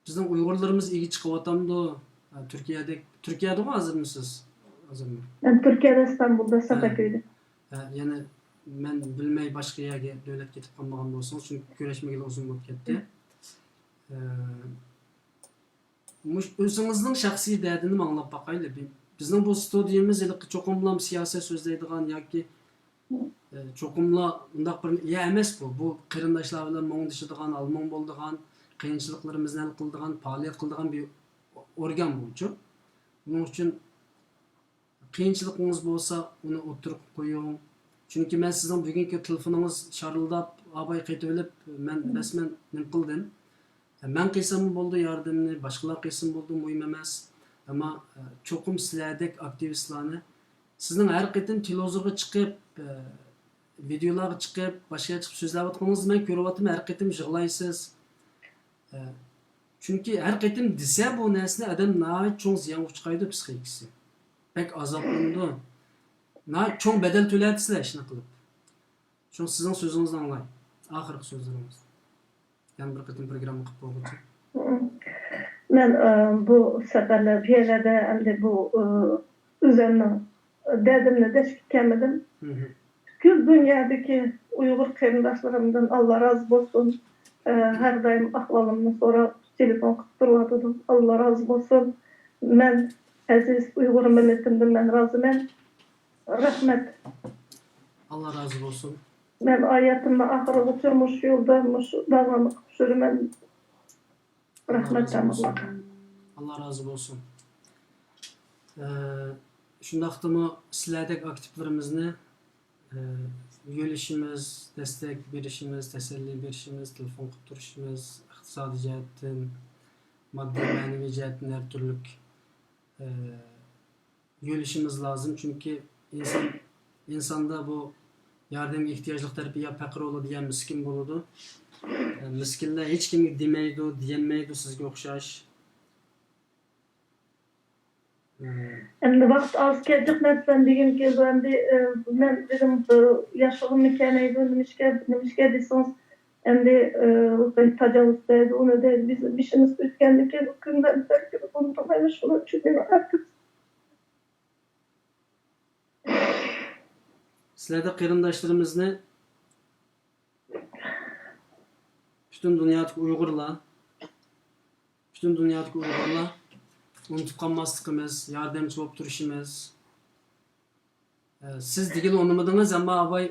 بىزنىڭ ئۇيغۇرلىرىمىز ئىگە چىقىۋاتامدۇ؟ ئە، تۈركىيەدەك، تۈركىيەدىغۇ ھازىرمۇ سىز؟ ھازىرمۇ؟ مەن تۈركىيەدە، ئىستانبۇلدا، ھە. ساپاكۆيدە. ھە، يەنە مەن بىلمەي باشقا يەرگە دۆلەت كېتىپ قالمىغان بولسىڭىز، چۈنكى كۆرۈشمىگىلى ئۇزۇن بولۇپ كەتتى. ئە، مۇش-، ئۆزىڭىزنىڭ شەخسىي دەردىنىمۇ ئاڭلاپ باقايلى. بى-، بىزنىڭ بۇ ستۇدىيىمىز ھېلىقى چوقۇملام سىياسەت سۆزلەيدىغان ياكى، ئە، چوقۇملا ئۇنداق بىر يەر ئەمەس بۇ. بۇ قېرىنداشلار بىلەن مۇڭدىشىدىغان، ھالمۇڭ بولىدىغان، قىيىنچىلىقلىرىمىزنى ھەل قىلىدىغان، پائالىيەت قىلىدىغان بىر ئورگان بۇچۇ. بۇنىڭ ئۈچۈن قىيىنچىلىقىڭىز بولسا، ئۇنى ئوتتۇرىغا قويۇڭ. چۈنكى مەن سىزنىڭ بۈگۈنكى تېلېفونىڭىز شارىلداپ، ئاباي قېتىۋېلىپ، مەن رەسمەن نېمە قىلدىم؟ مەن قىلساممۇ بولىدۇ ياردەمنى، باشقىلار قىلسىمۇ بولىدۇ، مۇھىم ئەمەس. ئەمما، ئە، چوقۇم سىلەردەك ئاكتىۋىستلارنى، سىزنىڭ ھەر قېتىم تېلېۋىزورغا چىقىپ، ئە، ۋىدېئولارغا چىقىپ، باشقا يەرگە چىقىپ سۆزلەۋاتقىنىڭىزنى مەن كۆرۈۋاتىمەن، ھەر قېتىم يىغلايسىز. ئە، چۈنكى ھەر قېتىم دېسە بۇ نەرسىنى ئادەم ناھايىتى چوڭ زىيانغا ئۇچرايدۇ پسىخىكىسى. بەك ئازابلىنىدۇ. ناھايىتى چوڭ بەدەل تۆلەۋاتىسىلەر ئىشنى قىلىپ. شۇڭا سىزنىڭ سۆزىڭىزنى ئاڭلاي. ئاخىرقى سۆزلىرىڭىز. يەنە بىر قېتىم پروگرامما قىلىپ بولغۇچە. مەن، ئە، بۇ سەپەرلەر بۇ يەرلەردە ئەمدى بۇ، ئە، ئۆزۈمنىڭ دەردىمنى دەشكە كەلمىدىم. مھم. پۈتكۈل دۇنيادىكى ئۇيغۇر قېرىنداشلىرىمدىن ئاللا رازى بولسۇن. ئە، ھەر دائىم ئەھۋالىمنى سوراپ، تېلېفون قىلىپ تۇرۇۋاتىدۇ. ئاللا رازى بولسۇن. مەن ئەزىز ئۇيغۇر مىللىتىمدىن مەن رازىمەن. رەھمەت. ئاللا رازى بولسۇن. مەن ھاياتىمنىڭ ئاخىرىغىچە مۇشۇ يولدا، مۇشۇ داۋاملىق يۈرىمەن. رەھمەت، ئاللا رازى بولسۇن. ئاللا رازى بولسۇن. ئە، شۇنداقتىمۇ سىلەردەك ئاكتىپلىرىمىزنى، ئە، يۆلىشىمىز، دەستەك بېرىشىمىز، تەسەللى بېرىشىمىز، تېلېفون قىلىپ تۇرۇشىمىز، ئىقتىسادىي جەھەتتىن، ماددىي، مەنىۋى جەھەتتىن ھەر تۈرلۈك، ئە، يۆلىشىمىز لازىم، چۈنكى ئىنسان، ئىنساندا بۇ ياردەمگە ئېھتىياجلىق تەرىپى يا پەقىر بولىدۇ، يا مىسكىن بولىدۇ. مىسكىنلەر ھېچكىمگە دېمەيدۇ، دېيەلمەيدۇ، سىزگە ئوخشاش. ئەمدى ۋاقىت ئاز كەتتى، مەسىلەن، دېگۈم كېلىدۇ. ئەمدى، ئە، مەن دېدىم، بىر ياشلىقىمنى كەلمەيدۇ، نېمىشقا، نېمىشقا دېسىڭىز، ئەمدى، ئە، تاجاۋۇز دەيدۇ، ئۇنى دەيدۇ، بىز بېشىمىز ئۆتكەندىن كېيىن، كۈندە بىر كۈن ئۇنتۇمايمىز، شۇنىڭ ئۈچۈن مېنىڭ ھەر كۈن سىلەردەك قېرىنداشلىرىمىزنى پۈتۈن دۇنيادىكى ئۇيغۇرلار، پۈتۈن دۇنيادىكى ئۇيغۇرلار ئۇنتۇپ قالماسلىقىمىز، ياردەمچى بولۇپ تۇرۇشىمىز. ئە، سىز دېگىلى ئۇنىمىدىڭىز، ئەمما ئاباي،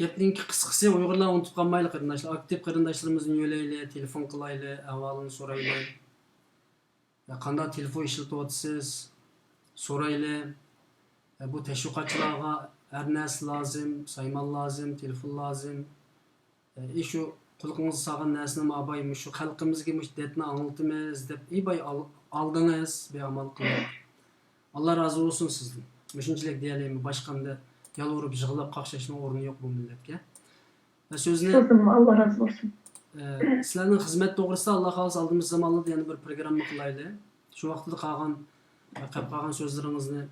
گەپنىڭكى قىسقىسى، ئۇيغۇرلار ئۇنتۇپ قالمايلى، قېرىنداشلار. ئاكتىپ قېرىنداشلىرىمىزنى يۆلەيلى، تېلېفون قىلايلى، ئەھۋالىنى سورايلى. يا قانداق تېلېفون ئىشلىتىۋاتىسىز؟ سورايلى. يا بۇ تەشۋىقاتچىلارغا ھەر نەرسە لازىم، سايمان لازىم، تېلېفون لازىم. ئى، شۇ قۇلىقىڭىزغا سالغان نەرسىنىمۇ ئاباي، مۇشۇ خەلقىمىزگە مۇشۇ دەردنى ئاڭلىتىمىز دەپ، ئى باي، ئال-، ئالدىڭىز، بىئامال قىلىپ. ئاللا رازى بولسۇن سىزدىن. مۇشۇنچىلىك دېيەلەيمەن، باشقا ئەمدى يالۋۇرۇپ، يىغلاپ قاقشاشنىڭ ئورنى يوق بۇ مىللەتكە. ۋە سۆزنى، سىزدىنمۇ ئاللا رازى بولسۇن. ئە، سىلەرنىڭ خىزمەت توغرىسىدا، ئاللا خالىسا، ئالدىمىز زامانلاردا يەنە بىر پروگرامما قىلايلى. شۇ ۋاقتىدا قالغان، قېلىپ قالغان سۆزلىرىڭىزنى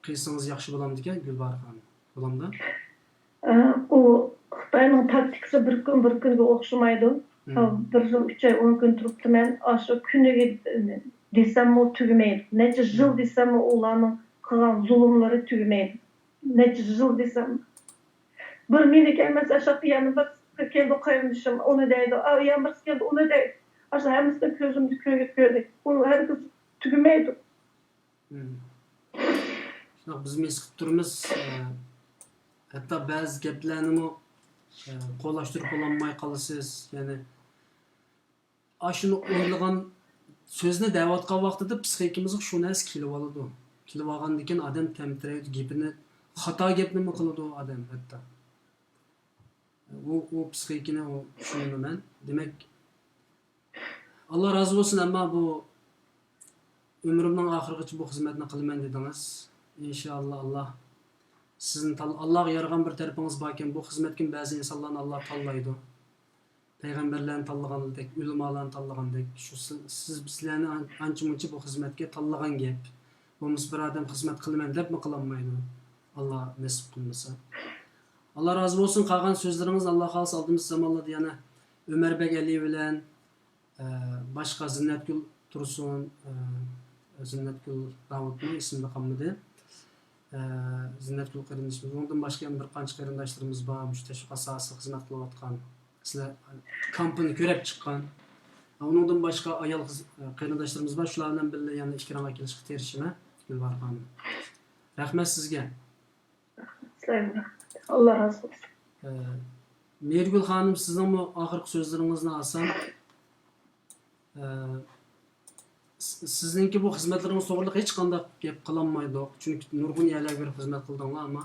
قىلسىڭىز ياخشى بولامدىكەن، گۈلباھار خانىم؟ بولامدا؟ ئە، ئۇ خىتاينىڭ تاكتىكىسى بىر كۈن بىر كۈنگە ئوخشىمايدۇ. مم. بىر يىل، ئۈچ ئاي، ئون كۈن تۇرۇپتىمەن. ئاشۇ كۈنىگە دېسەممۇ تۈگىمەيدۇ. نەچچە يىل، مم، دېسەممۇ ئۇلارنىڭ قىلغان زۇلۇملىرى تۈگىمەيدۇ. نەچچە يىل دېسەم، بىر مېنىكى ئەمەس، ئاشۇ يەنە بىر كەلدى، قېرىندىشىم ئۇنى دەيدۇ، ئا، يەنە بىرسى كەلدى، ئۇنى دەيدۇ. ئاشۇ ھەممىسىنى كۆزۈمدە كۆرگەن، كۆردى. ئۇ ھەرگىز تۈگىمەيدۇ. مم. شۇنداق بىزمۇ ھېس قىلىپ تۇرىمىز. ئە، ھەتتا بەزى گەپلەرنىمۇ، ئە، قولاشتۇرۇپ بولالماي قالىسىز. يەنى ئاشۇنى ئويلىغان، سۆزنى دەۋاتقان ۋاقتىدا پسىخىكىمىزغا شۇ نەرسە كېلىۋالىدۇ. كېلىۋالغاندىن كېيىن ئادەم تەمتىرەيدۇ، گېپىنى، خاتا گەپنىمۇ قىلىدۇ ئادەم ھەتتا. ئۇ، ئۇ پسىخىكىنى ئۇ چۈشىنىمەن مەن. دېمەك، ئاللا رازى بولسۇن، ئەمما بۇ ئۆمرۈمنىڭ ئاخىرىغىچە بۇ خىزمەتنى قىلىمەن دېدىڭىز. ئىنشائاللا، ئاللا سىزنى تال-، ئاللاغا يارىغان بىر تەرىپىڭىز باركەن. بۇ خىزمەتكىمۇ بەزى ئىنسانلارنى ئاللا تاللايدۇ. پەيغەمبەرلەرنى تاللىغاندەك، ئۆلىمالارنى تاللىغاندەك، شۇ سىز، سىز بىزلەرنى ئان-، ئانچە-مۇنچە بۇ خىزمەتكە تاللىغان گەپ. بولمىسا بىر ئادەم خىزمەت قىلىمەن دەپمۇ قىلالمايدۇ، ئاللا نېسىپ قىلمىسا. ئاللا رازى بولسۇن، قالغان سۆزلىرىڭىز، ئاللا خالىسا ئالدىمىز زامانلاردا يەنە ئۆمەر بەگ ئەلى بىلەن، ئە، باشقا زىننەتگۈل تۇرسۇن، ئە، زىننەتگۈل داۋۇتمۇ ئېسىمدە قالمىدى. ئە، زىننەتگۈل قېرىندىشىمىز، ئۇنىڭدىن باشقا يەنە بىر قانچە قېرىنداشلىرىمىز بار، مۇشۇ تەشۋىقات ساھەسىدە خىزمەت قىلىۋاتقان. سىلەر كامپنى كۆرۈپ چىققان. ئۇنىڭدىن باشقا ئايال قىز، قېرىنداشلىرىمىز بار. شۇلار بىلەن بىللە يەنە ئېكرانغا كېلىشكە تىرىشىمەن، گۈلباھار خانىم. رەھمەت سىزگە. سىلەرگە رەھمەت. ئاللا رازى بولسۇن. ئە، مېھرىگۈل خانىم، سىزنىڭمۇ ئاخىرقى سۆزلىرىڭىزنى ئالسام. ئە، س-، سىزنىڭكى بۇ خىزمەتلىرىڭىز توغرىلىق ھېچقانداق گەپ قىلالمايدۇق. چۈنكى نۇرغۇن يەرلەرگە بېرىپ خىزمەت قىلدىڭلار، ئەمما،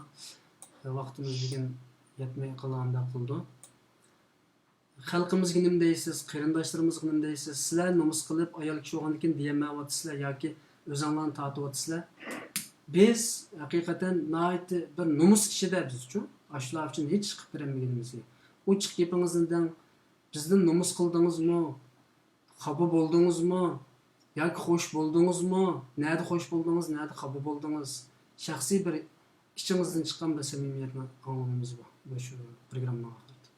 ئە، ۋاقتىمىز بۈگۈن يەتمەي قالغاندەك قىلىدۇ. خەلقىمىزگە نېمە دەيسىز، قېرىنداشلىرىمىزغا نېمە دەيسىز؟ سىلەر نومۇس قىلىپ، ئايال كىشى بولغاندىن كېيىن دېيەلمەيۋاتىسىلەر ياكى ئۆزۈڭلارنى تارتىۋاتىسىلەر. بىز ھەقىقەتەن ناھايىتى بىر نومۇس ئىچىدە بىزچۇ، ئاشۇلار ئۈچۈن ھېچ چىقىپ بېرەلمىگىنىمىزگە. ئوچۇق گېپىڭىزنى دەڭ، بىزدىن نومۇس قىلدىڭىزمۇ؟ خاپا بولدىڭىزمۇ ياكى خوش بولدىڭىزمۇ؟ نەدە خوش بولدىڭىز، نەدە خاپا بولدىڭىز؟ شەخسىي بىر ئىچىڭىزدىن چىققان بىر سەمىمىيەتنى ئاڭلىغىنىمىز بار مۇشۇ پروگراممىنىڭ ئاخىرىدا.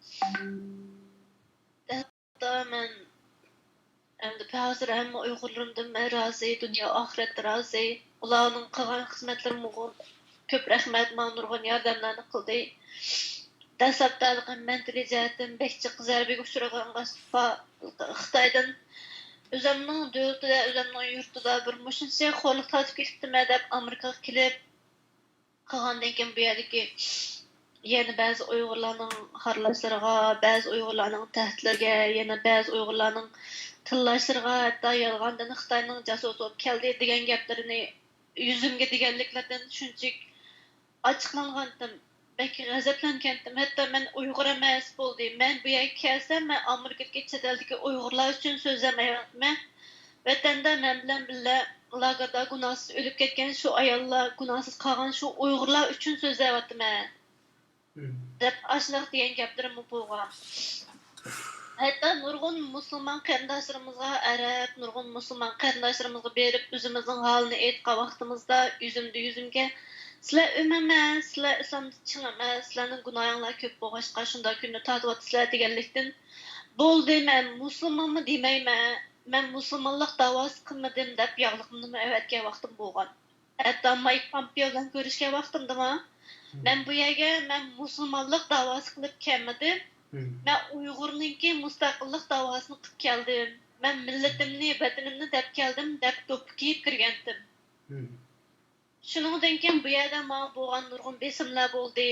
ئەلۋەتتە، مەن ئەمدى ھازىر ھەممە ئۇيغۇرلىرىمدىن مەن رازى، دۇنيا ئاخىرەتتە رازى. ئۇلارنىڭ قىلغان خىزمەتلىرىمۇ كۆپ رەھمەت، ماڭا نۇرغۇن ياردەملەرنى قىلدى. دەسلەپتە ھېلىقى مەنتىلىي جەھەتتىن بەك جىق زەربىگە ئۇچرىغان خىتايدىن ئۆزۈمنىڭ دۆلىتىدە، ئۆزۈمنىڭ يۇرتىدا بىر مۇشۇنچە خورلۇق تارتىپ كېتىپتىمەن دەپ ئامېرىكىغا كېلىپ، قالغاندىن كېيىن بۇ يەردىكى يەنە بەزى ئۇيغۇرلارنىڭ خارلاشلىرىغا، بەزى ئۇيغۇرلارنىڭ تەھدىتلىرىگە، يەنە بەزى ئۇيغۇرلارنىڭ تىللاشلىرىغا، ھەتتا يالغاندىن خىتاينىڭ جاسۇسى بولۇپ كەلدى دېگەن گەپلىرىنى يۈزۈمگە دېگەنلىكلىرىدىن شۇنچىلىك ئاچچىقلانغانتىم، بەك غەزەپلەنگەنتىم. ھەتتا مەن ئۇيغۇر ئەمەس بولدى. مەن بۇ يەرگە كەلسەم، مەن ئامېرىكىدىكى چەت ئەلدىكى ئۇيغۇرلار ئۈچۈن سۆزلەمەيۋاتىمەن. ۋەتەندە مەن بىلەن بىللە لاگېردا گۇناھسىز ئۆلۈپ كەتكەن شۇ ئاياللار، گۇناھسىز قالغان شۇ ئۇيغۇرلار ئۈچۈن سۆزلەۋاتىمەن، دەپ ئاشۇنداق دېگەن گەپلىرىممۇ بولغان. ھەتتا نۇرغۇن مۇسۇلمان قېرىنداشلىرىمىزغا، ئەرەب، نۇرغۇن مۇسۇلمان قېرىنداشلىرىمىزغا بېرىپ، ئۆزىمىزنىڭ ھالىنى ئېيتقان ۋاقتىمىزدا، يۈزۈمدە يۈزۈمگە، «سىلەر ئۆمەم ئەمەس، سىلەر ئىسلامدا چىڭ ئەمەس، سىلەرنىڭ گۇناھىڭلار كۆپ بولغاچقا، شۇنداق كۈننى تارتىۋاتىسىلەر» دېگەنلىكتىن، «بولدى، مەن مۇسۇلمانمۇ دېمەيمەن، مەن مۇسۇلمانلىق داۋاسى قىلمىدىم» دەپ ياغلىقىمنىمۇ ئەۋەتكەن ۋاقتىم بولغان. ھەتتا مايك پامپېئو بىلەن كۆرۈشكەن ۋاقتىمدىمۇ، مەن بۇ يەرگە مەن مۇسۇلمانلىق داۋاسى قىلىپ كەلمىدىم. مەن ئۇيغۇرنىڭكى مۇستەقىللىق داۋاسىنى قىلىپ كەلدىم. مەن مىللىتىمنى، ۋەتىنىمنى دەپ كەلدىم، دەپ دوپپا كىيىپ كىرگەنتىم. شۇنىڭدىن كېيىن بۇ يەردە ماڭا بولغان نۇرغۇن بېسىملار بولدى.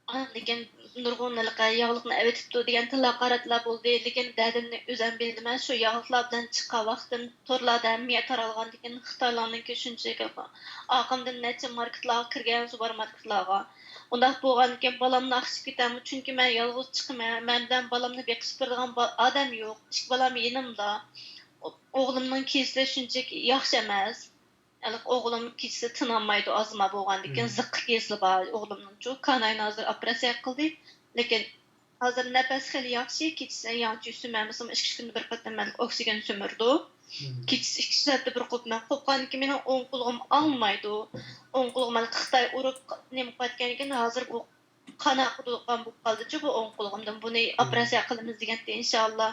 ئاندىن كېيىن نۇرغۇن ھېلىقى ياغلىقنى ئەۋېتىپتۇ دېگەن تىل ھاقارەتلەر بولدى، لېكىن دەردىمنى ئۆزەم بىلىمەن. شۇ ياغلىقلار بىلەن چىققان ۋاقتىم تورلاردا ھەممە يەر تارالغاندىكىن، خىتايلارنىڭكى شۇنچىلىك ئارقامدىن نەچچە ماركېتلارغا كىرگەن، سۇپېرماركېتلارغا. ئۇنداق بولغاندىكىن بالامنى ئاقىشىپ كېتەممۇ، چۈنكى مەن يالغۇز چىقىمەن، مەن بىلەن بالامنى بېقىشقا بېرىدىغان با-، ئادەم يوق. ئىككى بالام يېنىمدا. ئو-، ئوغلۇمنىڭ كېسىلى شۇنچىلىك ياخشى ئەمەس. ھېلىقى ئوغلۇم كېچىسى تىنالمايدۇ، ئازما بولغاندىكىن، زىققا كېسىلى بار ئوغلۇمنىڭچۇ. كاناينى ھازىر ئوپېراتسىيە قىلدى، لېكىن ھازىر نەپەس خېلى ياخشى. كېچىسى ياڭچۇ سۈمەرمىسىمۇ، ئىككى ئۈچ كۈندە بىر قېتىم مەن ئوكسىگېن سۈمۈرىدۇ. كېچىسى ئىككى سائەتتە بىر قوپىمەن. قوپقاندىكىن مېنىڭ ئوڭ قۇلىقىم ئاڭلىمايدۇ. ئوڭ قۇلىقىم ھېلىقى خىتاي ئۇرۇپ نېمە قىلىۋەتكەنكىن، ھازىر بۇ قان ئاقىدىغان بولۇپ قالدىچۇ بۇ ئوڭ قۇلىقىمدىن. بۇنى ئوپېراتسىيە قىلىمىز دېگەنتى، ئىنشاللا.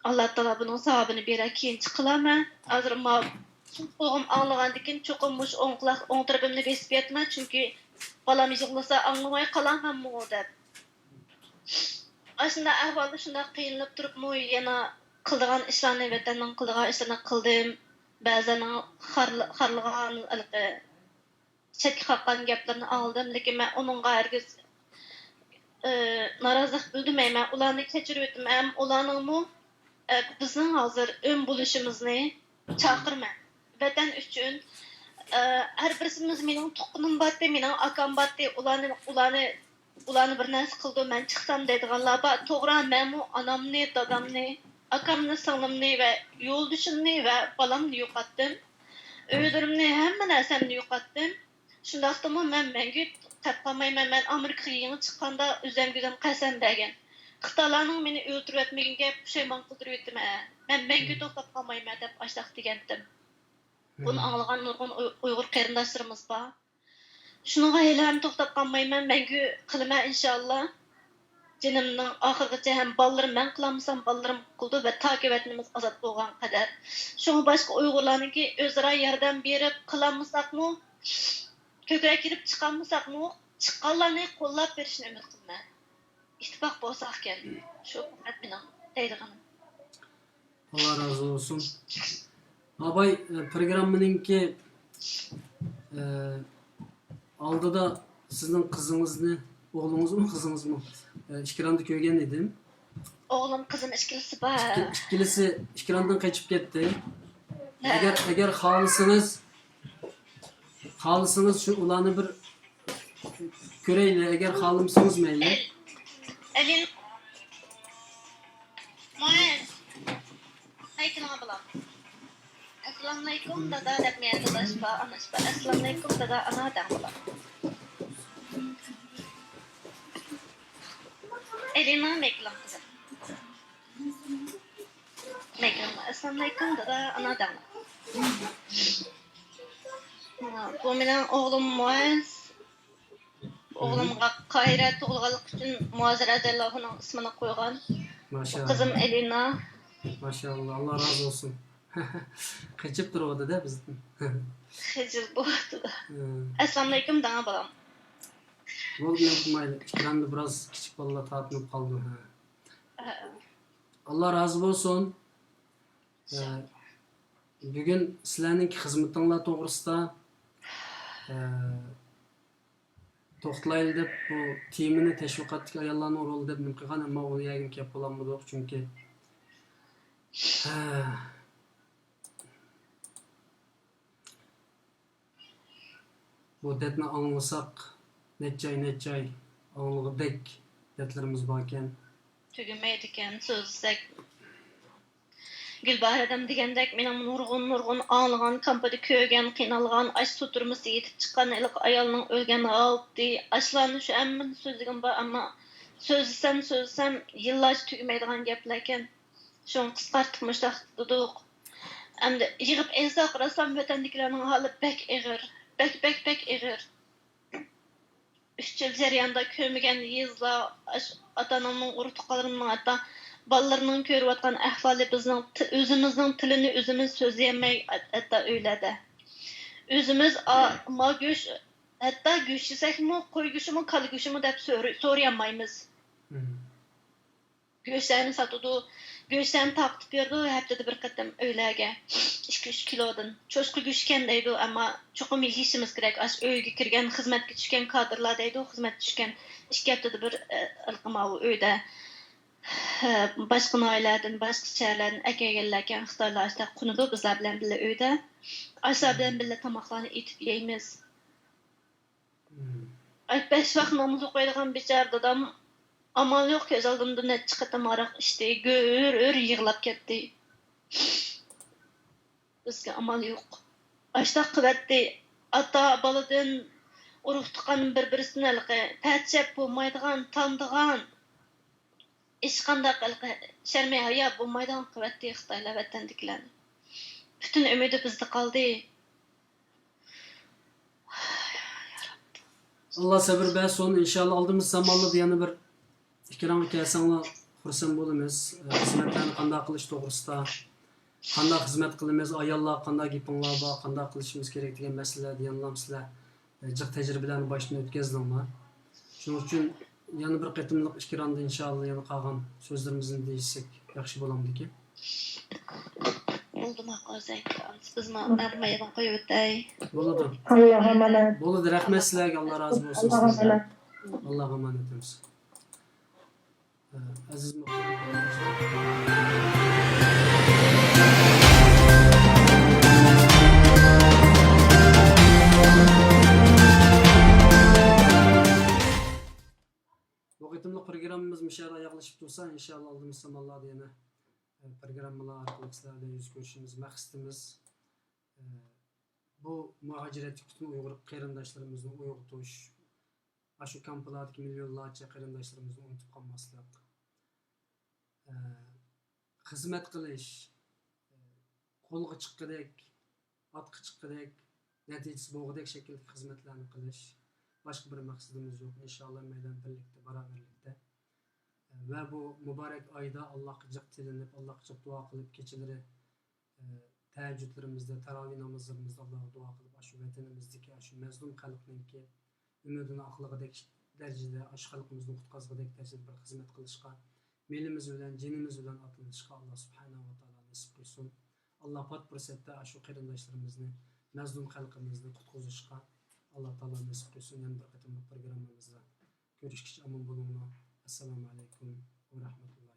ئاللا تائالا بۇنىڭ ساۋابىنى بېرەر، كېيىنچە قىلارمەن. ھازىر ماۋۇ سول قۇلىقىم ئاڭلىغاندىكىن، چوقۇم مۇشۇ ئوڭ قۇلاق، ئوڭ تەرىپىمنى بېسىپ ياتىمەن، چۈنكى بالام يىغلىسا ئاڭلىماي قالامەنمۇ دەپ. ئاشۇنداق ئەھۋالدا شۇنداق قىينىلىپ تۇرۇپمۇ يەنە قىلىدىغان ئىشلارنى، ۋەتەننىڭ قىلىدىغان ئىشلىرىنى قىلدىم. بەزىلەرنىڭ خارل-، خارلىغان ھېلىقى چەتكە قاققان گەپلىرىنى ئاڭلىدىم، لېكىن مەن ئۇنىڭغا ھەرگىز، ئى، نارازىلىق بىلدۈرمەيمەن. ئۇلارنى كەچۈرۈۋېتىمەن ھەم ئۇلارنىڭمۇ، ئى، بىزنىڭ ھازىر ئۆم بولۇشىمىزنى چاقىرىمەن. ۋەتەن ئۈچۈن، ئى، ھەر بىرسىمىز، مېنىڭ تۇغقىنىم بارتى، مېنىڭ ئاكام بارتى، ئۇلارنى، ئۇلارنى، ئۇلارنى بىر نەرسە قىلىدۇ، مەن چىقسام دەيدىغانلار بار. توغرا، مەنمۇ ئانامنى، دادامنى، ئاكامنى، سىڭلىمنى ۋە يولدىشىمنى ۋە بالامنى يوقاتتىم. ئۆيلىرىمنى، ھەممە نەرسەمنى يوقاتتىم. شۇنداقتىمۇ مەن مەڭگۈ قېلىپ قالمايمەن. مەن ئامېرىكىغا يېڭى چىققاندا ئۆزۈمگە ئۆزۈم قەسەم بەرگەن. خىتايلارنىڭ مېنى ئۆلتۈرۈۋەتمىگىنىگە پۇشايمان قىلدۇرۇۋېتىمەن. مەن مەڭگۈ توختاپ قالمايمەن دەپ ئاشۇنداق دېگەنتىم. بۇنى ئاڭلىغان نۇرغۇن ئۇي-، ئۇيغۇر قېرىنداشلىرىمىز بار. شۇنىڭغا ھېلىھەم توختاپ قالمايمەن، مەڭگۈ قىلىمەن ئىنشاللا. جېنىمنىڭ ئاخىرىغىچە ھەم بالىلىرىم، مەن قىلالمىسام بالىلىرىم قىلىدۇ ۋە تاكى ۋەتىنىمىز ئازاد بولغان قەدەر. شۇڭا باشقا ئۇيغۇرلارنىڭكى ئۆزئارا ياردەم بېرىپ قىلالمىساقمۇ، كۆكرەك كېرىپ چىقالمىساقمۇ، چىققانلارنى قوللاپ بېرىشىنى ئۈمىد قىلىمەن. ئىتتىپاق بولساقكەن. شۇ پەقەت مېنىڭ دەيدىغىنىم. ئاللا رازى بولسۇن. ئاباي، ئە، پروگراممىنىڭكى، ئە، ئالدىدا سىزنىڭ قىزىڭىزنى، ئوغلىڭىزمۇ، قىزىڭىزمۇ، ئە، ئېكراندا كۆرگەن ئىدىم. ئوغلۇم، قىزىم ئىككىلىسى بار. ئىككى-، ئىككىلىسى ئېكراندىن قېچىپ كەتتى. ھە. ئەگەر، ئەگەر خالىسىڭىز، خالىسىڭىز شۇ ئۇلارنى بىر كۆرەيلى، ئەگەر خالىمىسىڭىز مەيلى. ئەلىن. مۇئەز. ھەي، كېلىڭە بالام. ئەسسالامۇئەلەيكۇم دادا دەپ مېنى داداش بار، ئاناش بار. ئەسسالامۇئەلەيكۇم دادا، ئانا دەڭ بالام. ئەلىنا مەيكىلىڭ قىزىم. مەيكىلىڭ. ئەسسالامۇئەلەيكۇم دادا، ئانا دەڭ. بۇ مېنىڭ ئوغلۇم مۇئەز. ئوغلۇمغا قاھىرە تۇغۇلغانلىقى ئۈچۈن مۇئەز رەزىيەللاھۇنىڭ ئىسمىنى قويغان. ماشائاللا. قىزىم ئېلىنا. ماشائاللا، ئاللا رازى بولسۇن. قېچىپ تۇرۇۋاتىدۇ بىزدىن. خىجىل بولۇۋاتىدۇ. ئەسسالامۇئەلەيكۇم داڭا بالام. بولدى، نېمە قىلمايلى. ئېكراندا بىراز كىچىك بالىلار تارتىنىپ قالدى. ھە. ئاللا رازى بولسۇن. ئە، بۈگۈن سىلەرنىڭكى خىزمىتىڭلار توغرىسىدا، ئە، توختىلايلى دەپ، بۇ تېمىنى تەشۋىقاتتىكى ئاياللارنىڭ رولى دەپ نېمە قىلغان، ئەمما ئۇ يەرگە كەپ بولالمىدۇق، چۈنكى، ھە، بۇ دەردنى ئاڭلىساق، نەچچە ئاي، نەچچە ئاي ئاڭلىغۇدەك دەردلىرىمىز باركەن. تۈگىمەيدىكەن، سۆزلىسەك. گۈلباھار ھەدەم دېگەندەك، مېنىڭ نۇرغۇن، نۇرغۇن ئاڭلىغان، كامپىدا كۆرگەن، قىينالغان، ئاش سۇ تۈرمىسىدە يېتىپ چىققان ھېلىقى ئايالنىڭ ئۆلگەن ھالىتى، ئاشۇلارنى شۇ ھەممىنى سۆزلىگۈم بار، ئەمما سۆزلىسەم، سۆزلىسەم، يىللارچە تۈگىمەيدىغان گەپلەركەن. شۇڭا قىسقارتىپ مۇشۇنداق دېدۇق. ئەمدى يىغىپ ئېيتساق، راستلا ۋەتەندىكىلەرنىڭ ھالى بەك ئېغىر، بەك، بەك، بەك ئېغىر. ئۈچ يىل جەريانىدا كۆرمىگەن يېزىلار، ئاش-، ئاتا-ئانامنىڭ، ئۇرۇق-تۇغقانلىرىمنىڭ، ھەتتا بالىلىرىنىڭ كۆرۈۋاتقان ئەھۋالى، بىزنىڭ تى-، ئۆزىمىزنىڭ تىلىنى ئۆزىمىز سۆزلىيەلمەي، ھەتتا ئۆيلەردە. ئۆزىمىز ئا-، ما گۆش، ھەتتا گۆش يېسەكمۇ، قوي گۆشىمۇ، كالا گۆشىمۇ دەپ سورى-، سورىيالمايمىز. مم. گۆشلەرنى ساتىدۇ، گۆشلەرنى تارقىتىپ بېرىدۇ ھەپتىدە بىر قېتىم ئۆيلەرگە، ئىككى، ئۈچ كىلودىن. چوشقا گۆشىكەن دەيدۇ، ئەمما چوقۇم يېيىشىمىز كېرەك. ئاشۇ ئۆيگە كىرگەن، خىزمەتكە چۈشكەن كادىرلار دەيدۇ، خىزمەتكە چۈشكەن ئىككى ھەپتىدە بىر، ئە، ھېلىقى ماۋۇ ئۆيدە، ئە، باشقا ناھىيەلەردىن، باشقا شەھەرلەردىن ئەكەلگەنلەركەن، خىتايلار ئاشۇنداق قونىدۇ بىزلەر بىلەن بىللە ئۆيدە. ئاشۇلار بىلەن بىللە تاماقلارنى ئېتىپ يەيمىز. ئاي، بەش ۋاق ناماز ئوقۇيدىغان بىچارە دادام ئامال يوق، كۆز ئالدىمدا نەچچە قېتىم ھاراق ئىچتى، گۆر-ھۆر يىغلاپ كەتتى. بىزگە ئامال يوق. ئاشتاق قىلىۋەتتى. ئاتا بالىدىن، ئۇرۇق-تۇغقان بىر-بىرسىنى ھېلىقى پەتىشەپ بولمايدىغان، تانىدىغان، ھېچقانداق ھېلىقى شەرمى ھايا بولمايدىغان قىلىۋەتتى خىتايلار ۋەتەندىكىلەرنى. پۈتۈن ئۈمىدى بىزدە قالدى. ئاللا سەۋر بەرسۇن. ئىنشاللا ئالدىمىز زامانلاردا يەنە بىر ئېكرانغا كەلسەڭلار خۇرسەن بولىمىز. خىزمەتلەرنى قانداق قىلىش توغرىسىدا، قانداق خىزمەت قىلىمىز، ئاياللار قانداق گېپىڭلار بار، قانداق قىلىشىمىز كېرەك دېگەن مەسىلىلەردە يەنىلا سىلەر جىق تەجرىبىلەرنى باشتىن ئۆتكەزدىڭلار. شۇنىڭ ئۈچۈن يەنە بىر قېتىملىق ئېكراندا ئىنشاللا يەنە قالغان سۆزلىرىمىزنى دېيىشسەك ياخشى بولامدىكىن؟ بولدى، ماقۇل، زەكىي. بىزمۇ مەرھەمەت قويۇۋېتەي. بولىدۇ. ئاللاغا ئامانەت. بولىدۇ، رەھمەت سىلەرگە، ئاللا رازى بولسۇن سىزدىن. ئاللاغا ئامانەت. ئاللاغا ئامانەت ئەمىسە. ئەزىز مۇخبىر. بۇ قېتىملىق پروگراممىمىز مۇشۇ يەردە ئاياغلىشىپ تۇرسا، ئىنشاللا ئالدىمىز زامانلاردا يەنە، ئە، پروگراممىلار ئارقىلىق سىلەر بىلەن يۈز كۆرۈشىمىز مەقسىتىمىز. ئە، بۇ مۇھاجىرەتتىكى پۈتۈن ئۇيغۇر قېرىنداشلىرىمىزنى ئويغىتىش، ئاشۇ كامپلاردىكى مىليونلارچە قېرىنداشلىرىمىزنى ئۇنتۇپ قالماسلىق، ئە، خىزمەت قىلىش، ئە، قولغا چىققۇدەك، ئاتقا چىققۇدەك، نەتىجىسى بولغۇدەك شەكىلدىكى خىزمەتلەرنى قىلىش. باشقا بىر مەقسىتىمىز يوق. ئىنشاللا ھەممەيلەن بىرلىكتە، باراۋەرلىكتە. ۋە بۇ مۇبارەك ئايدا ئاللاغا جىق تىلىنىپ، ئاللاغا جىق دۇئا قىلىپ، كېچىلىرى، ئە، تەھەججۇدلىرىمىزدە، تاراۋىھ نامازلىرىمىزدا ئاللاغا دۇئا قىلىپ، ئاشۇ ۋەتىنىمىزدىكى ئاشۇ مەزلۇم خەلقنىڭكى ئۈمىدىنى ئاقلىغۇدەك دەرىجىدە، ئاشۇ خەلقىمىزنى قۇتقازغۇدەك دەرىجىدە بىر خىزمەت قىلىشقا، مېلىمىز بىلەن، جېنىمىز بىلەن ئاتلىنىشقا ئاللا سۇبھانەھۇ ۋە تائالا نېسىپ قىلسۇن. ئاللا پات پۇرسەتتە ئاشۇ قېرىنداشلىرىمىزنى، مەزلۇم خەلقىمىزنى قۇتقۇزۇشقا ئاللا تائالا نېسىپ قىلسۇن. يەنە بىر قېتىملىق پروگراممىمىزدا كۆرۈشكىچە ئامان بولۇڭلار. ئەسسالامۇ ئەلەيكۇم ۋە رەھمەتۇللا.